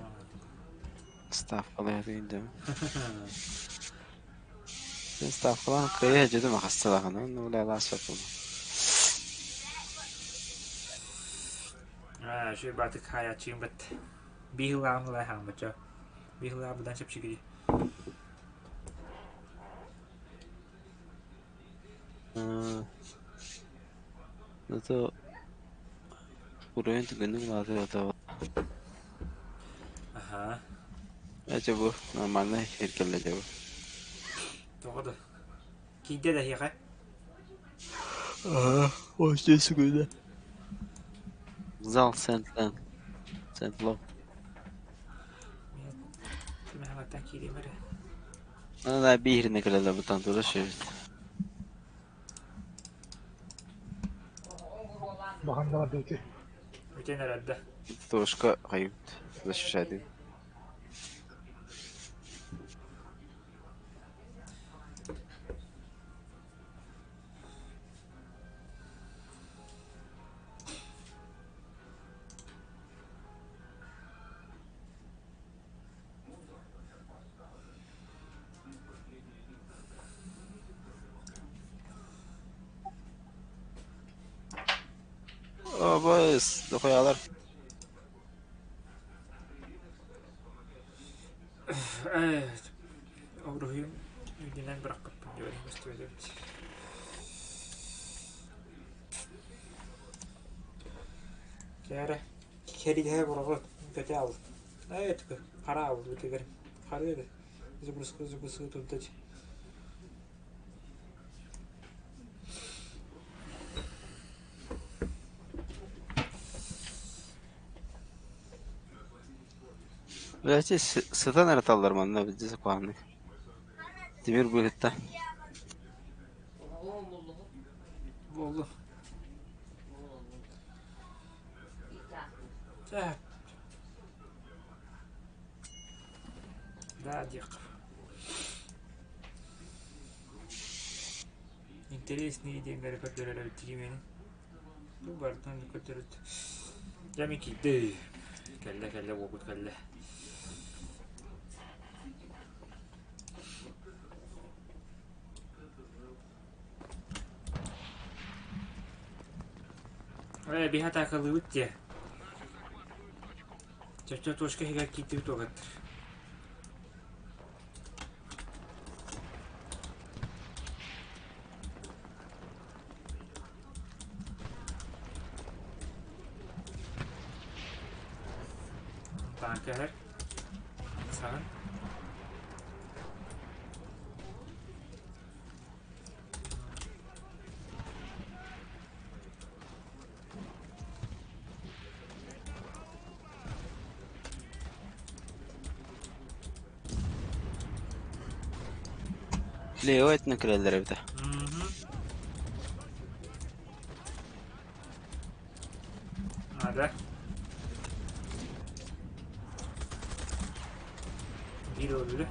S7: Ставкалаах дим. Син ставкалаан кыйа дьүдүм ахасталахан, ну ла ла сопум.
S1: Үчүгэй баатык хаайааччыгын бэт. Биир сыллааҕын ылай хааммычча. Биир сыллаах быдан чэпчэки.
S7: Зато уровень түгэнник улаатар
S1: Аха.
S7: Эчэ бу нормальный кэллэ дьэ бу.
S1: Тоҕо да? Киирдэ да эһиэхэ?
S7: Аа, вообще сүгүнэ. Зал Сент-Лен. Сент-Ло.
S1: Мин киириэм эрэ.
S7: Ана бииринэ кэлэлэ бутан тура шөбүт.
S5: Бахан да бар ити.
S1: Бүтэн эрэрдэ.
S7: Тушка хайыт защищает. Обыс, дохуялар.
S1: Уруһуйум үрдүнэн бырахпыппын диэн көстүбэт эбит. Кээрэ, кэриэһэ бороҕот көтө аал. Ээ, хара аал бытыгар. Харыа да. Загрузка загрузка турда
S7: Бэчи сытан эрэ таллар манна билдьи сокуоннай. Тимир быыһытта.
S1: Буоллу. Так. Да, диэххэ. Интересные диэннэри көрдөрөр эбит тиимэни. Бу барытын көрдөрүт. Дьэ мин киирдэ. Кэллэ кэллэ уопут кэллэ. Ээ, биһи атаакалыыбыт диэ. Чөччө точка иһигэр киирдибит уолаттар. Таан кэһэр. Саҕын.
S7: Лео этинэ кэлэллэр эбитэ.
S1: Надо. Биир өллө.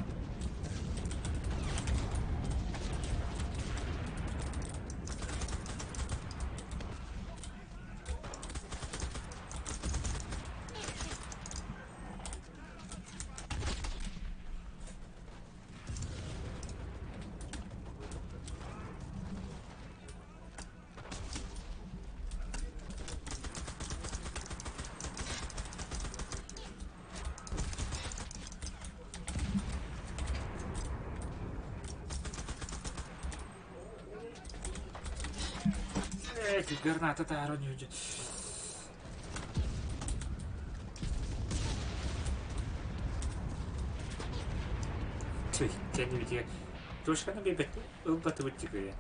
S1: Эти граната таһааран үһү Түй, кэннибитигэр Тушканы биэрбэт ылбатыбыт дьүкүйэ.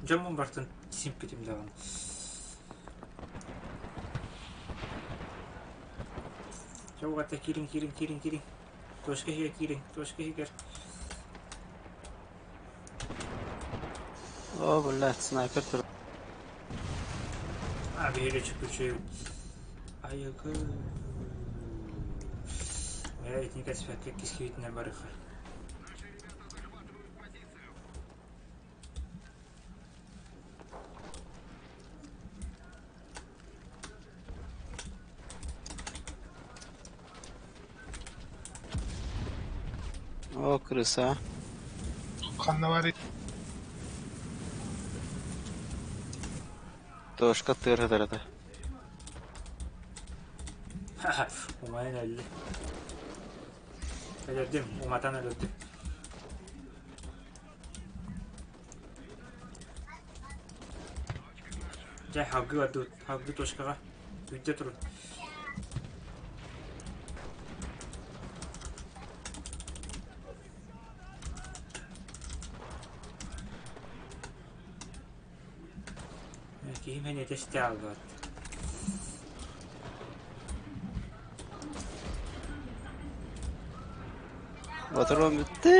S1: Дьоммун бартын симпитим даҕаны. Чэ угатта киириҥ киириҥ киириҥ киириҥ. Точка иһигэр киириҥ, точка иһигэр.
S7: О, блядь, снайпер тур.
S1: А, биһиги чүкүчү. Айыгы. Э, итини кэспэккэ кискибитинэн барыха.
S7: О, крыса.
S5: Ханна баар?
S7: Точка тыыр этэ.
S1: Умайан өлдү. Өлөрдүм, уматан өлөрдүм. Дьэ, халгыы барбыт, халгыы точкаҕа үүрдэ турун. Киһим эниэтэ истэ хаалбат.
S7: Патрон бүттэ,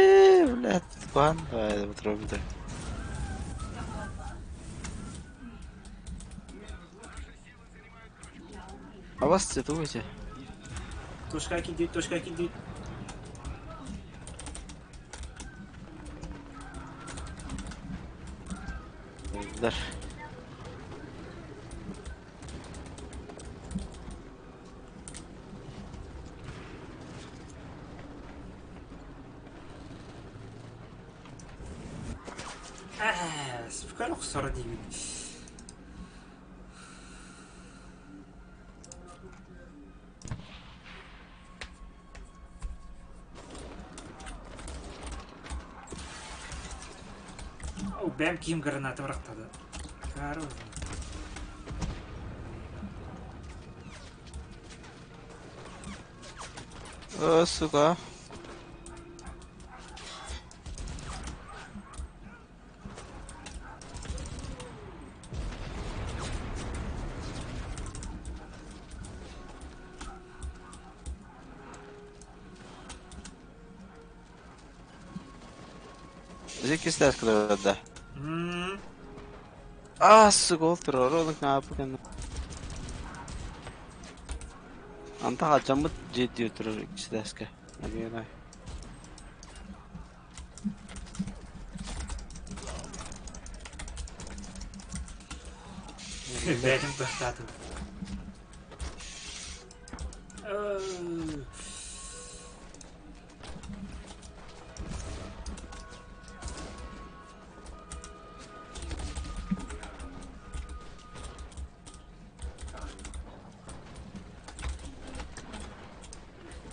S7: блядь, куһаҕан баҕайы патрон бүтэр. А вас цветуете?
S1: Точка кидит, точка кидит.
S7: Дар.
S1: Ээ, спикер охсоро диибин. Бэм ким граната бырахтады.
S7: О, сука. Иккистээх да. Аа, сука, ол турар, ол кнаапы Антах алдьаммыт дьиэ дии турар иккистээскэ. Наверное.
S1: Бэйэтин быһтаатым.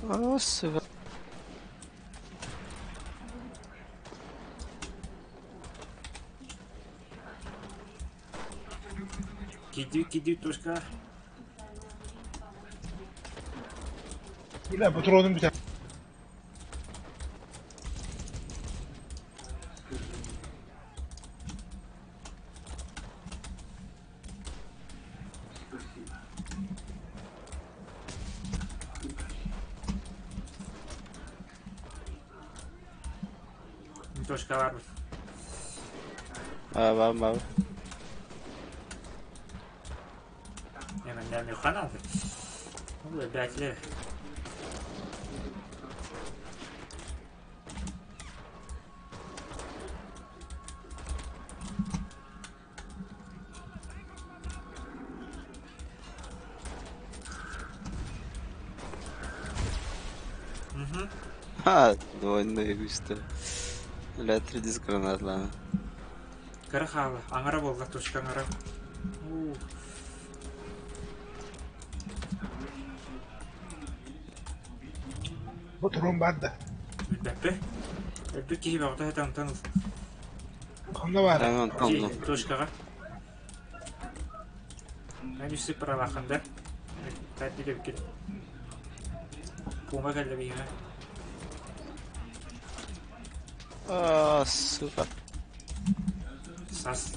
S7: О, сука.
S1: Киди, киди, точка.
S5: Бля, патроным бүтэр.
S1: Точка бар.
S7: Аа, бам, бам.
S1: Hemen kanaldı. Bu belki
S7: Ха, двойной выстрел. Бля, три диск гранат, ладно.
S1: Кыра хаала, аҥара буолла, точка аҥара.
S5: Патрон баар да.
S1: Билбэппин. Өлбүт киһи бөҕөтө сытан
S5: Ханна баар?
S7: Онтон
S1: точкаҕа. Мен үс сыппаралааххын да. Тардилэбиккин. Пума кэллэ биһиэхэ.
S7: Аа, сука.
S1: Сас.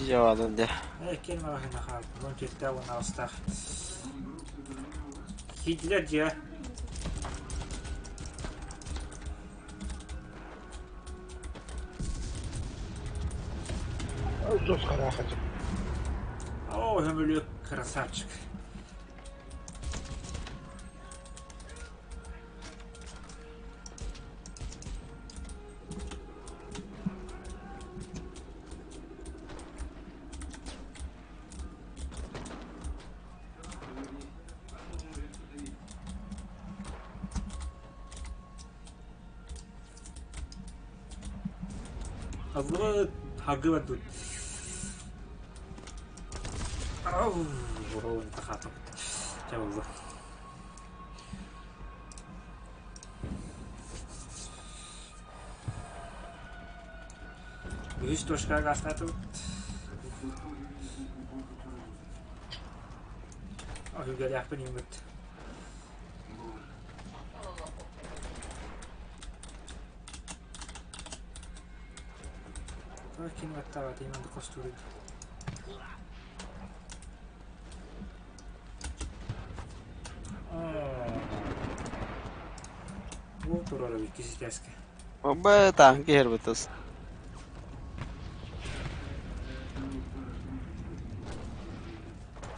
S7: Жавадын де.
S1: Э, кел маҕаһыына хаалбыт. Уон түөртээх уон аҕыстаах. Киирдилэр дьиэ.
S5: Жестко рахать.
S1: О, көмүлүөк красавчик. Аллыбыт, хагы тут. Ау, тахатым. Чэ болду. Үһүс точкаҕа гаастаатыбыт. Өһүргэлээхпин үүммүт. Ким баттаабат именно костууруй. Бу турар эбит киситээскэ.
S7: Б таан киһирбитис.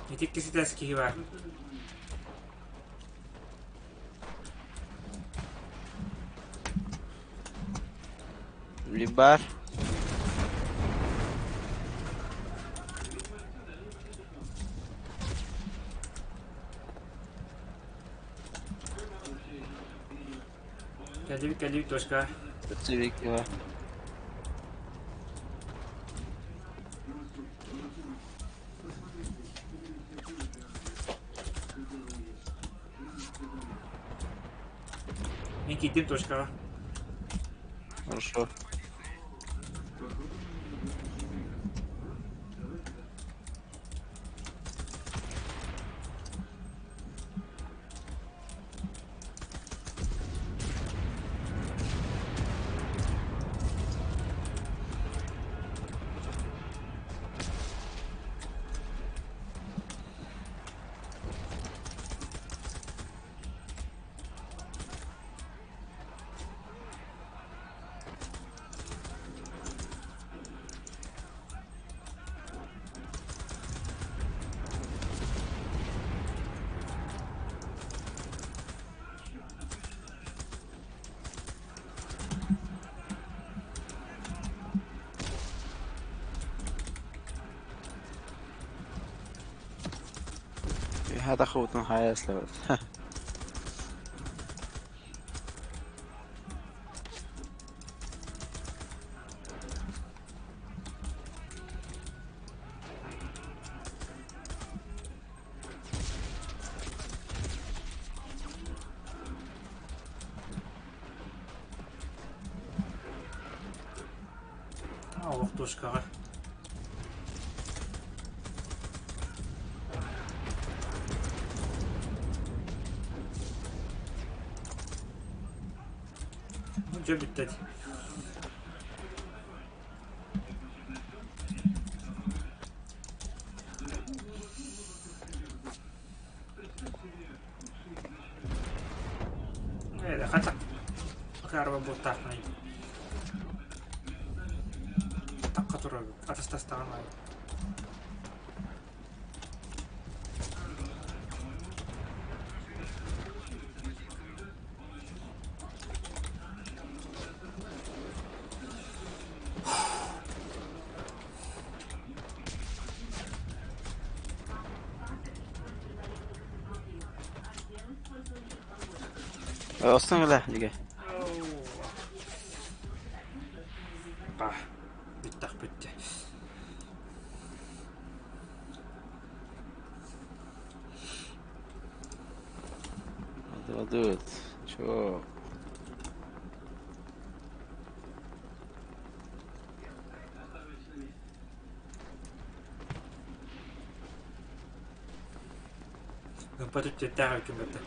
S1: Ити киситээс киһи бар.
S7: Либар.
S1: Кэллибит кэллибит точка.
S7: Цивик его.
S1: Мен киирдим точкаҕа.
S7: Хорошо. هذا خوتنا حياة سلوت.
S1: Олох точкаҕа. Дьэ бүттэ дии. Ээ, хата. Акаарба буолтаахпын. Такка турар. Атастастаҕын аайы.
S7: Остан кэлэ дигэ.
S1: Ба, бүттэх бүттэ.
S7: Дуут. Чё?
S1: Ыппат үттүттээх үкүн бэтэ.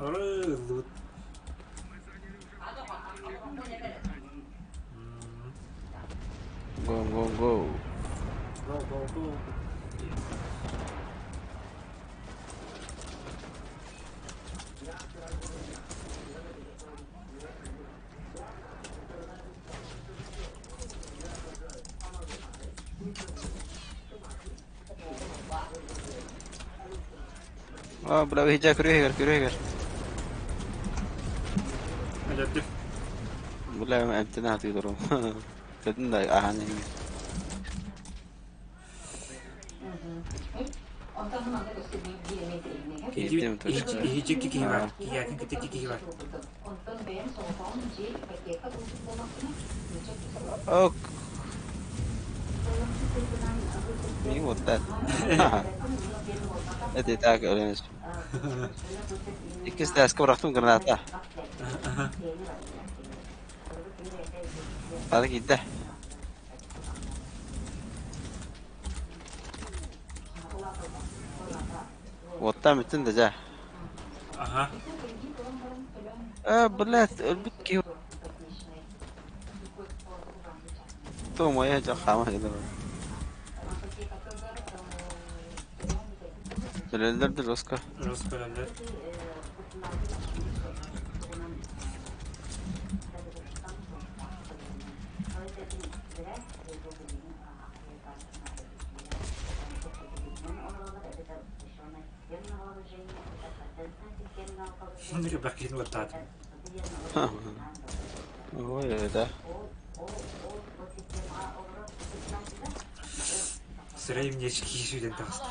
S1: Ыллыбыт.
S7: Go go go.
S1: Go go go.
S7: А, бля, выйдя, күрүһүгэр, күрүһүгэр.
S1: Өлөрдүм.
S7: Бля, эмтэнэ сатыы олоробун. Кэтин да аһаан иһиҥ. Киирдим точка.
S1: Иһичи икки киһи бар. Киһиэтин кытта икки киһи бар.
S7: Ок. Мин вот так. Это и так өлөн. Иккис тааска бырахтым граната. Тары киирдэ. Уоттаан бүттүн да дьэ.
S1: Аха.
S7: Э, блядь, өлбүт киһи Туомайа дьэ хаама сылдьар. Өлөллөр да жестко.
S1: Жестко өлөллөр. Бакин уоттаатым.
S7: Ой, да.
S1: Сырайым нечки сүүрэн таҕыста.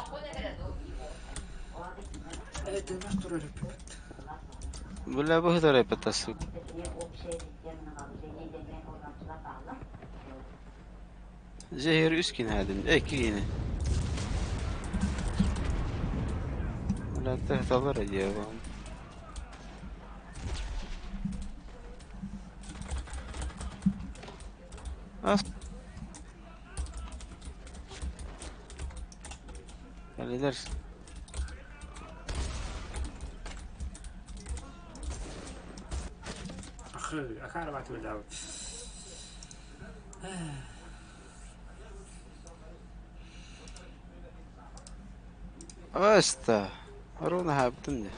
S1: Тыынах турар эппиппит.
S7: Бля, быһытар эппэтас. Зehir үс кини икки кини. Бля, тахталар диэбам. Ас. Кэлилэр.
S1: Ахы, акаар бааты өллөөбүт.
S7: Аста. Ровно хаптым дии.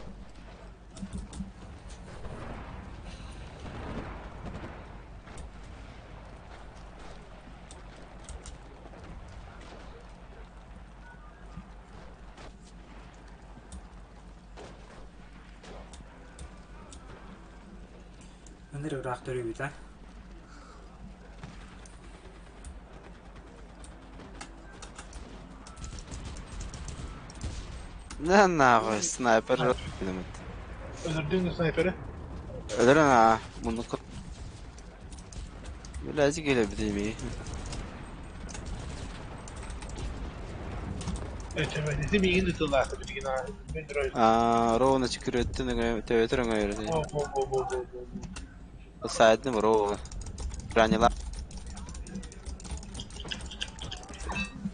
S1: Ыныр ыраах төрүүбүт а.
S7: На нахуй, снайпер.
S5: Өлөрдүҥ снайперы?
S7: Өлөрөн аа, муннукка. Бля, кэлэбит
S5: Эти миигин ытылаата билигин аа. Мен дөрөй.
S7: Аа, ровно чүкүрөттүн төбөтөр өҥөйөрү.
S5: О, о, о, о, о, о.
S7: Сайдым ровно. Ранила.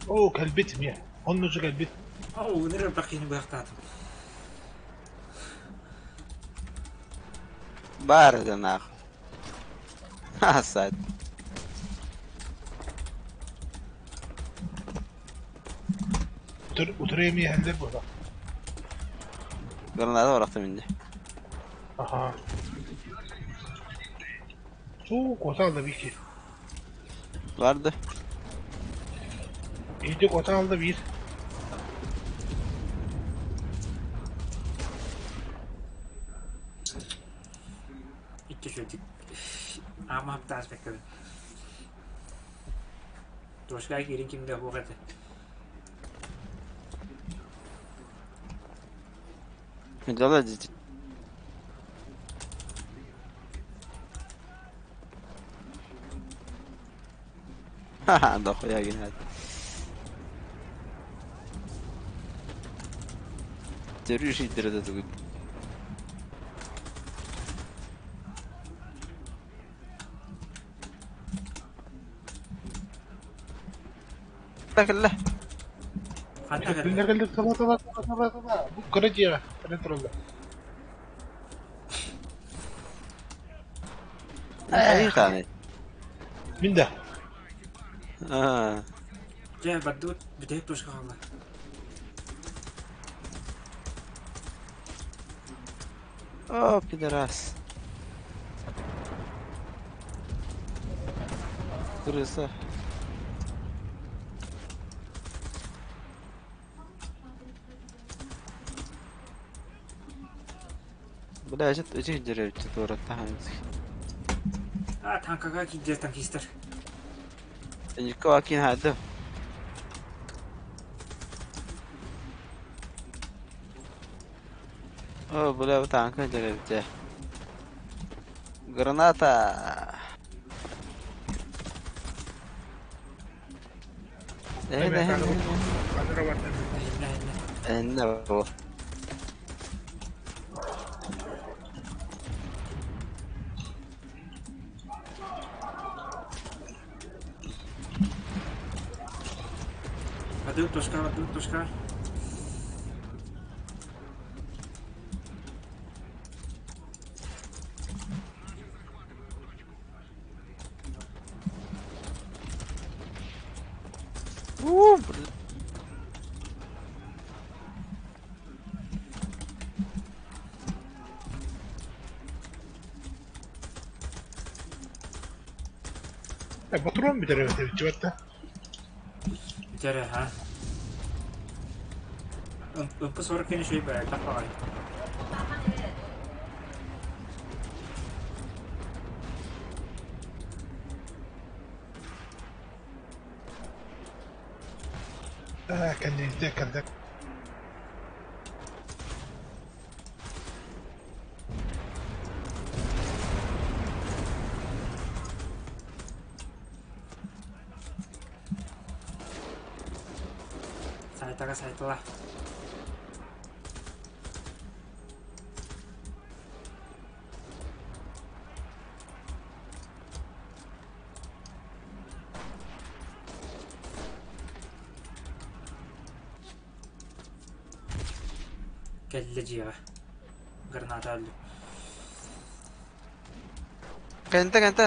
S5: О, кэлбит эмиэ. Оннучу кэлбит.
S1: Оо, ыныр бакин быахтаатым.
S7: Бар да нахуй. Ха, сайд.
S5: Утур эмиэ иһэллэр буолла.
S7: Граната барахтым инде.
S5: Аха. Суу, куота алда биир.
S7: Барды.
S5: Иди куота алда биир.
S1: Икки шөдүк. Ама таас бэккэбин. Туошка киирин кимде хуох этэ.
S7: Дала дити. Ха-ха, дохуя генат. Төрү шиддер да тугут. Так ла.
S1: Ханна кэллэ?
S5: Кэллэ кэллэ таба таба таба таба таба. Бу кыра дьиэҕэ кэлэн тураллар.
S7: Эй, таны.
S5: Мин да.
S7: Аа.
S1: Дьэ, бардыбыт бүтэһик туошка хаалла.
S7: О, пидорас. Крыса. Бля, эти деревья туораттаһан.
S1: А, танкаға киирдилэр танкистар.
S7: Нико кин хады. О, бля, танка деревья. Граната. Энне бу.
S1: Адыл тушка, адыл тушка.
S7: У, блин.
S5: Ботурон бүтэр эбит эбит
S1: Бүтэр ha. Ымпы сорок кини шүй бэ, так баҕай.
S5: Кэнниинтэ кэллэ.
S1: Сайтага сайтала. Кэллэ дьиэҕэ. Граната өллүм.
S7: Кэнтэ кэнтэ.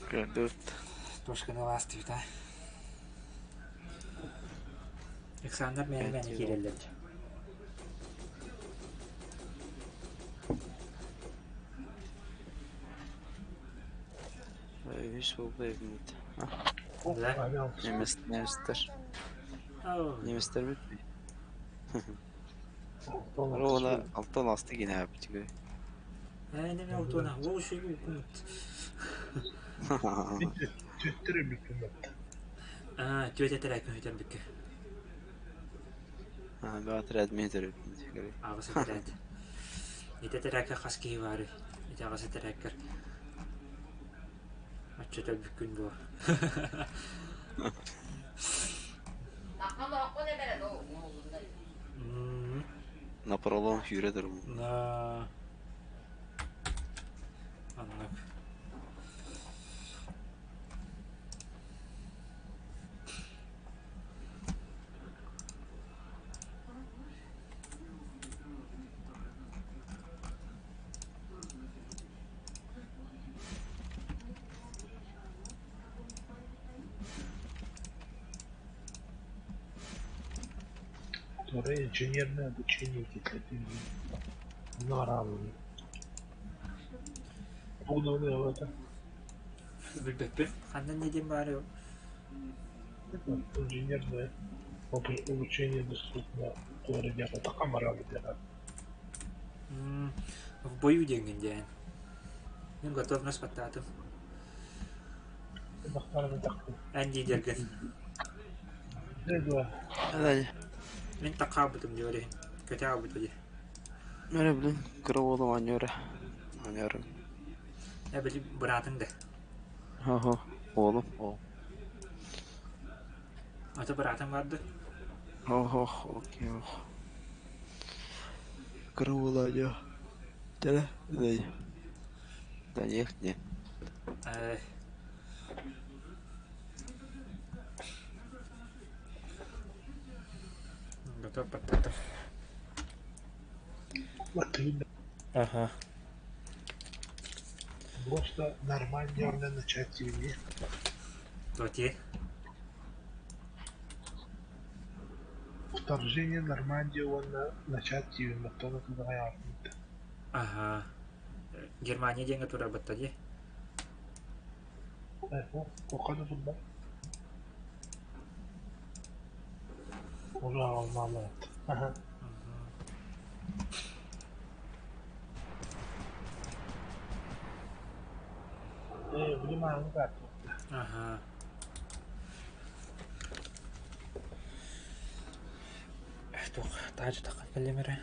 S7: Көрдүт.
S1: Тушканы лаастыбыт а. Александр мээнэ киирэллэр.
S7: Үс буолла эбит.
S1: Да?
S7: Немец, немецтер. Немецтер бүт. Рола алтан асты гине апчыгы.
S1: Неме алтона, ол шүйгү укумут.
S5: Төттөрү бүкүн.
S1: Аа, түөт этэрэ көһүтэр бүккэ.
S7: А, баатыр администр.
S1: Аҕыс этэрээт. Ити этэрээккэ хас киһи баарый? Ити аҕыс этэрээккэр оччото бүккүн буо.
S7: Напролом сүүрэ турум.
S1: На Аннык.
S5: Второе инженерное обучение На Бугнаны это.
S1: Билбэппин. Ханна не диэн баары
S5: Инженерное обучение доступно в городе Атакамара.
S1: В бою диэҥҥин диэн. Мин готовность баттаатым. Эн лидергин. Мин такаабытым диэ иһин. Көтө аабыта дии.
S7: Мөрө блин, кыра уолум аньора. Аньора.
S1: Э били быраатыҥ да.
S7: Хо-хо, уолум, ол.
S1: Ата быраатыҥ бар да?
S7: Хо-хо, окей. Кыра уола аньо. Тара, Даниэль диэн.
S1: Э Готов баттатым. Ага.
S5: Просто нормально начать тебе.
S1: Тоти.
S5: Вторжение Нормандии он начать тебе на то, на
S1: Ага. Германия диэҥҥэ турар батта дии.
S5: Уже мама. Ага. Внимание, как.
S1: Ага. Туох таажы таххан кэллим эрэ.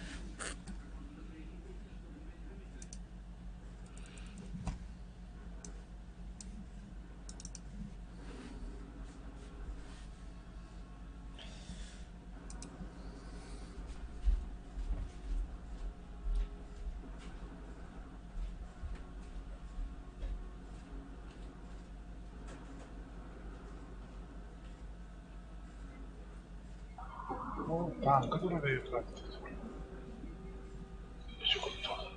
S5: Ну, там, который дают радость. Еще круто.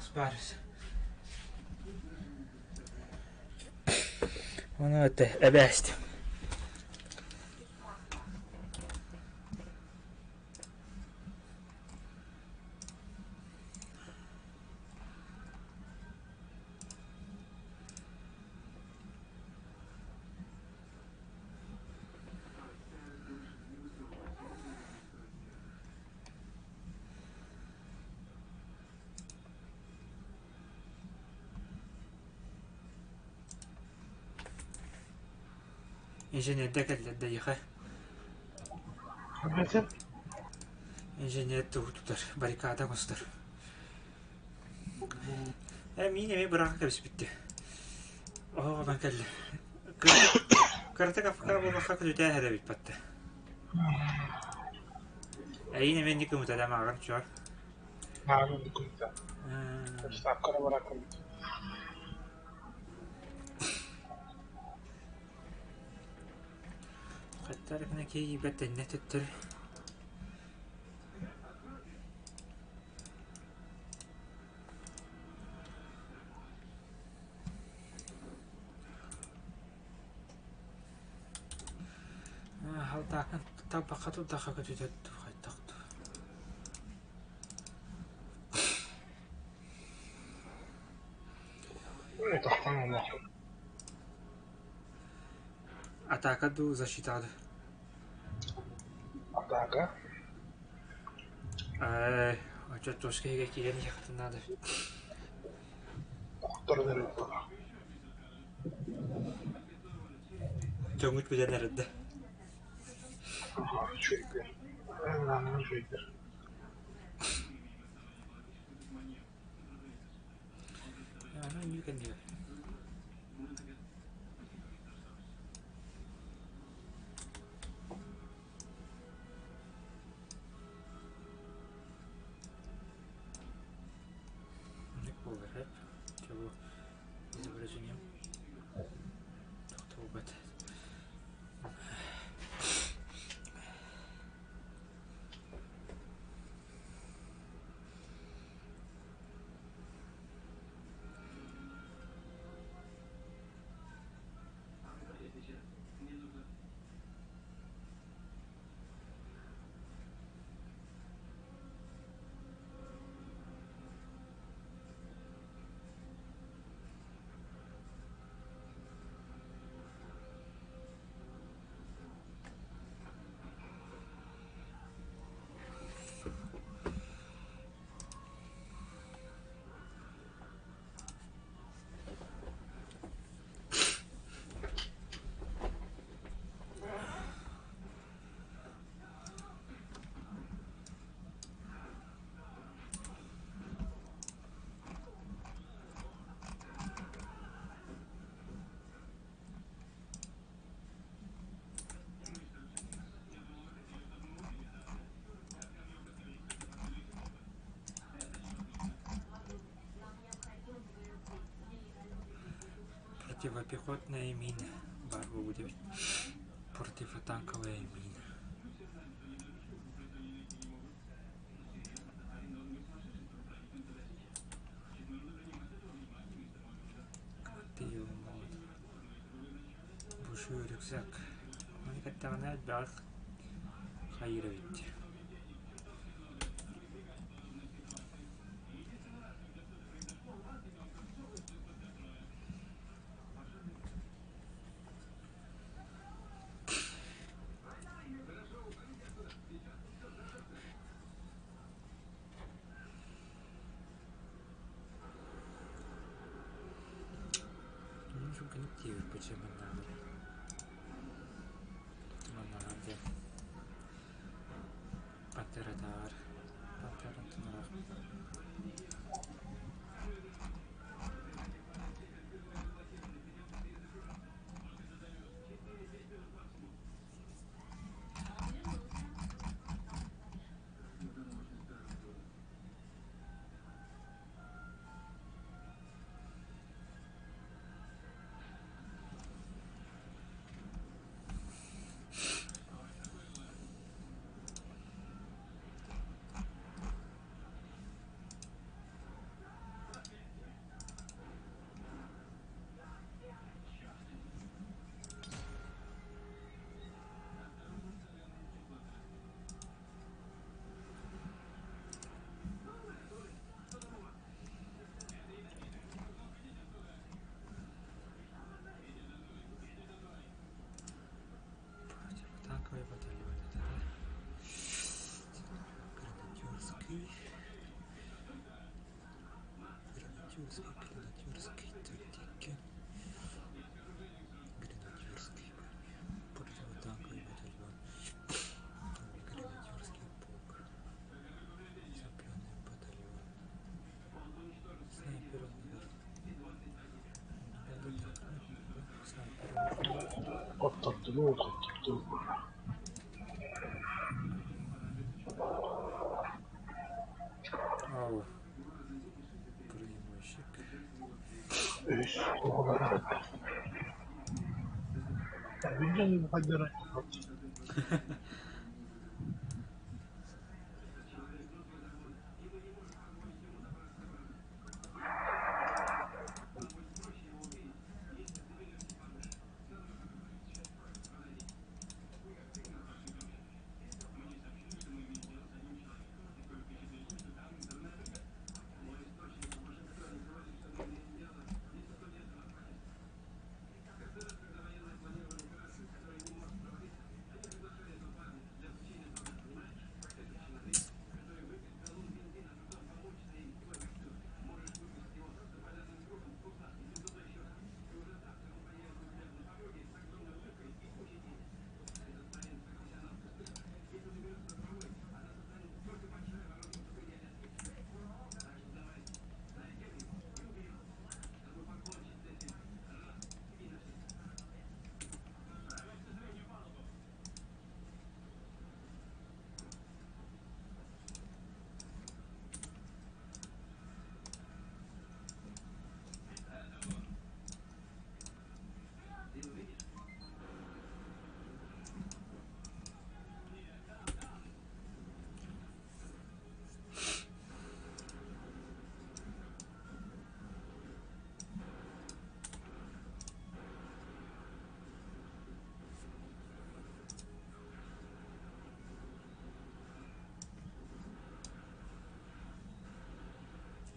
S1: Мас баар. Ону это эбээстим. Инженердэ кэллэр да эйиэхэ. Инженер тугу тутар, баррикада оҥостор. Ээ миин эмиэ быраҕан кэбиспиттэр. Оһоҕунан кэллэ. Кыратык афка буоллахха күлүтээ эһэр эбит батта. Эйиин эмиэ инник кымытара мааҕын чуор.
S5: Мааҕын инник кымыта. Ставкара барар кымыт.
S1: Хаттар гына киһи тэннэ төттөр. Халтаакын талбакка турдахха көтүтэр дуу хайдах дуу. Атака дуу, защита дуу?
S5: Атака.
S1: Ээ, оччо туоска иһигэр киирэн иһиэххитин наада.
S5: Охторон эрэ буоллаҕа.
S1: Дьоҥҥут билэн эрэрдэ.
S5: Үчүгэйдэр. Наанан үчүгэйдэр.
S1: Аны үнүү кэннигэр. Инник буолар эп. Чэ бу изображением тохтобут. Противопехотная мина баар буолбут эбит. Противотанковая мина. Бушуй рюкзак. Маны кэттэҕинэ элбэҕи хайыыр эбит. Пантератааҕар Пантераттан ыраах Армейской гренадерской тактики. Гренадерский противотанковый батальон. Гренадерский полк. Саперный батальон. Снайпер, наверное. Снайпер.
S5: Оттаттылы, оттаттылы.
S1: Ау. Бронебойщик.
S5: Үс, оҕолор. Видели, выходили.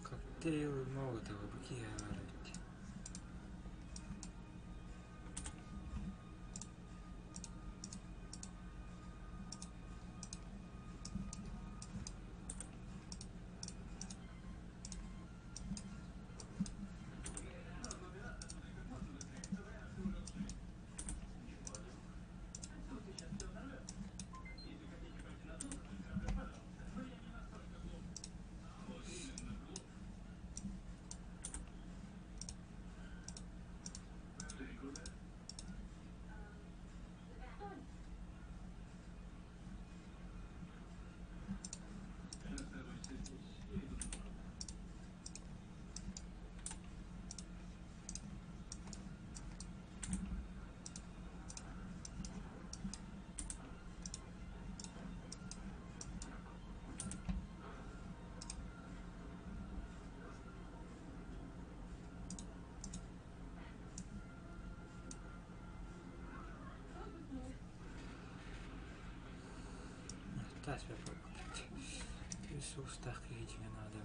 S1: Коктейлы Молотова, какие говорите? Тас Иисус так не надо.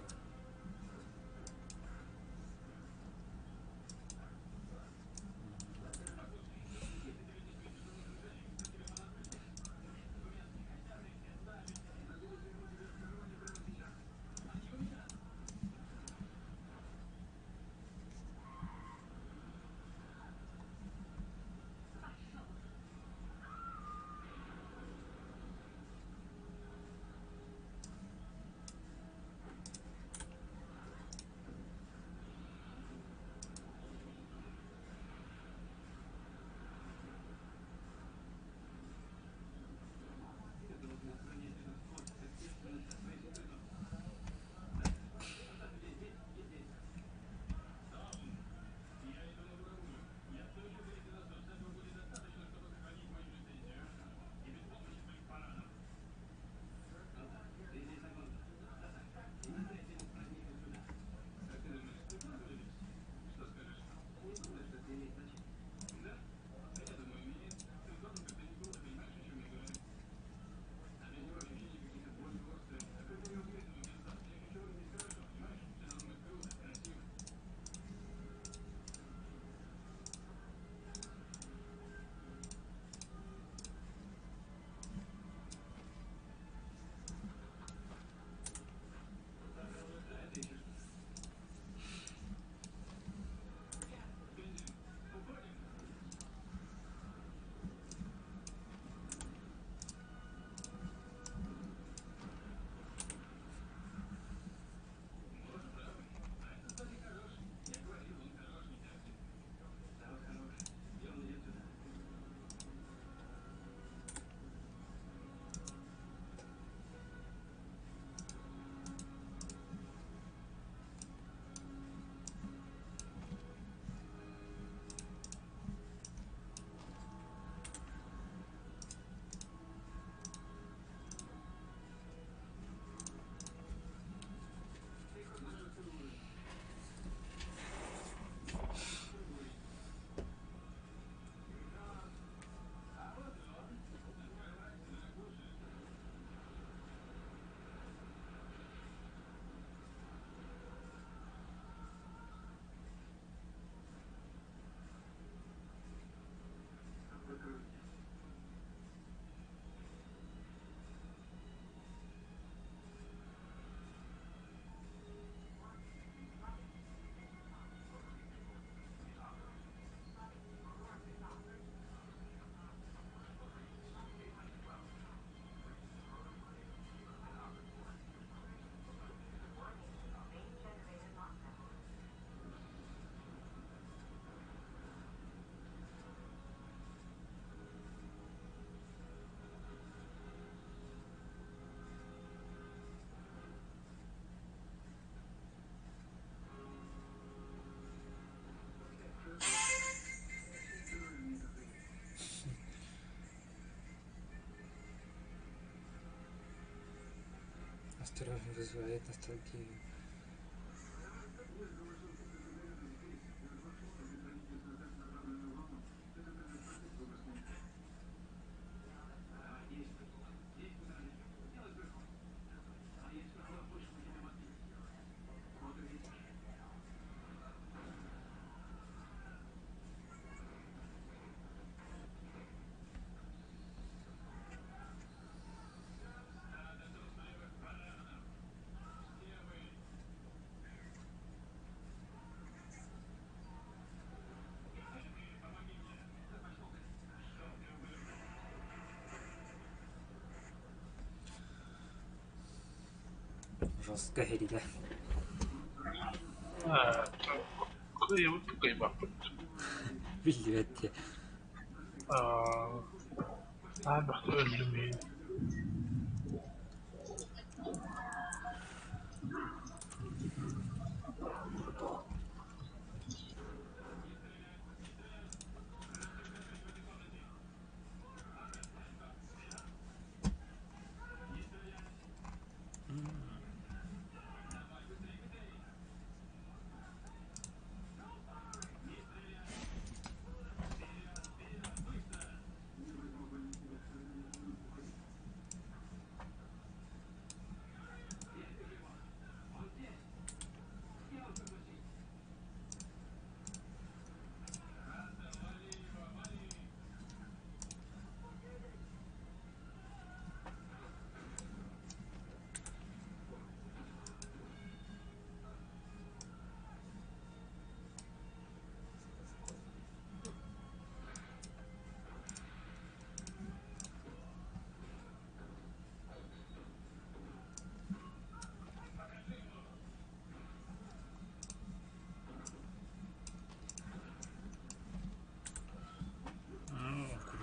S1: Которая вызывает ностальгию. Жестко эрийдэ.
S5: Кыайбыт кыайбаппыт.
S1: Биллибэт дии.
S5: Аа, бахта өлдүм иһин.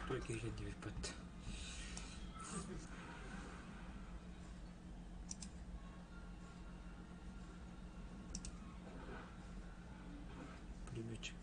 S1: Крутой киһи диэбиппит. Пулеметчик.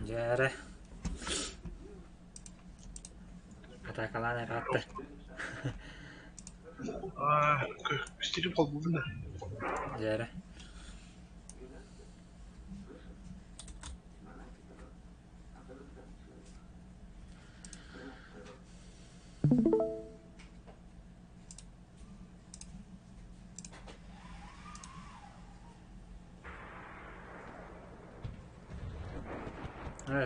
S1: Дьэ эрэ Атаакалаан ыраатта.
S5: Стрим холбуубун да.
S1: Дьэ эрэ.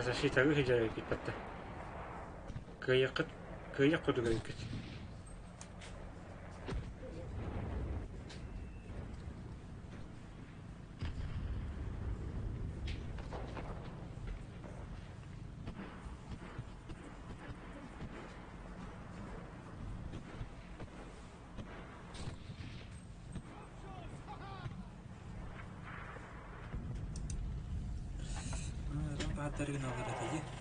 S1: Защитаҕа сылдьар эбиккит батта. Кыайыаххыт, кыайыах курдук эбиккит. Бааттаргын аллара дии.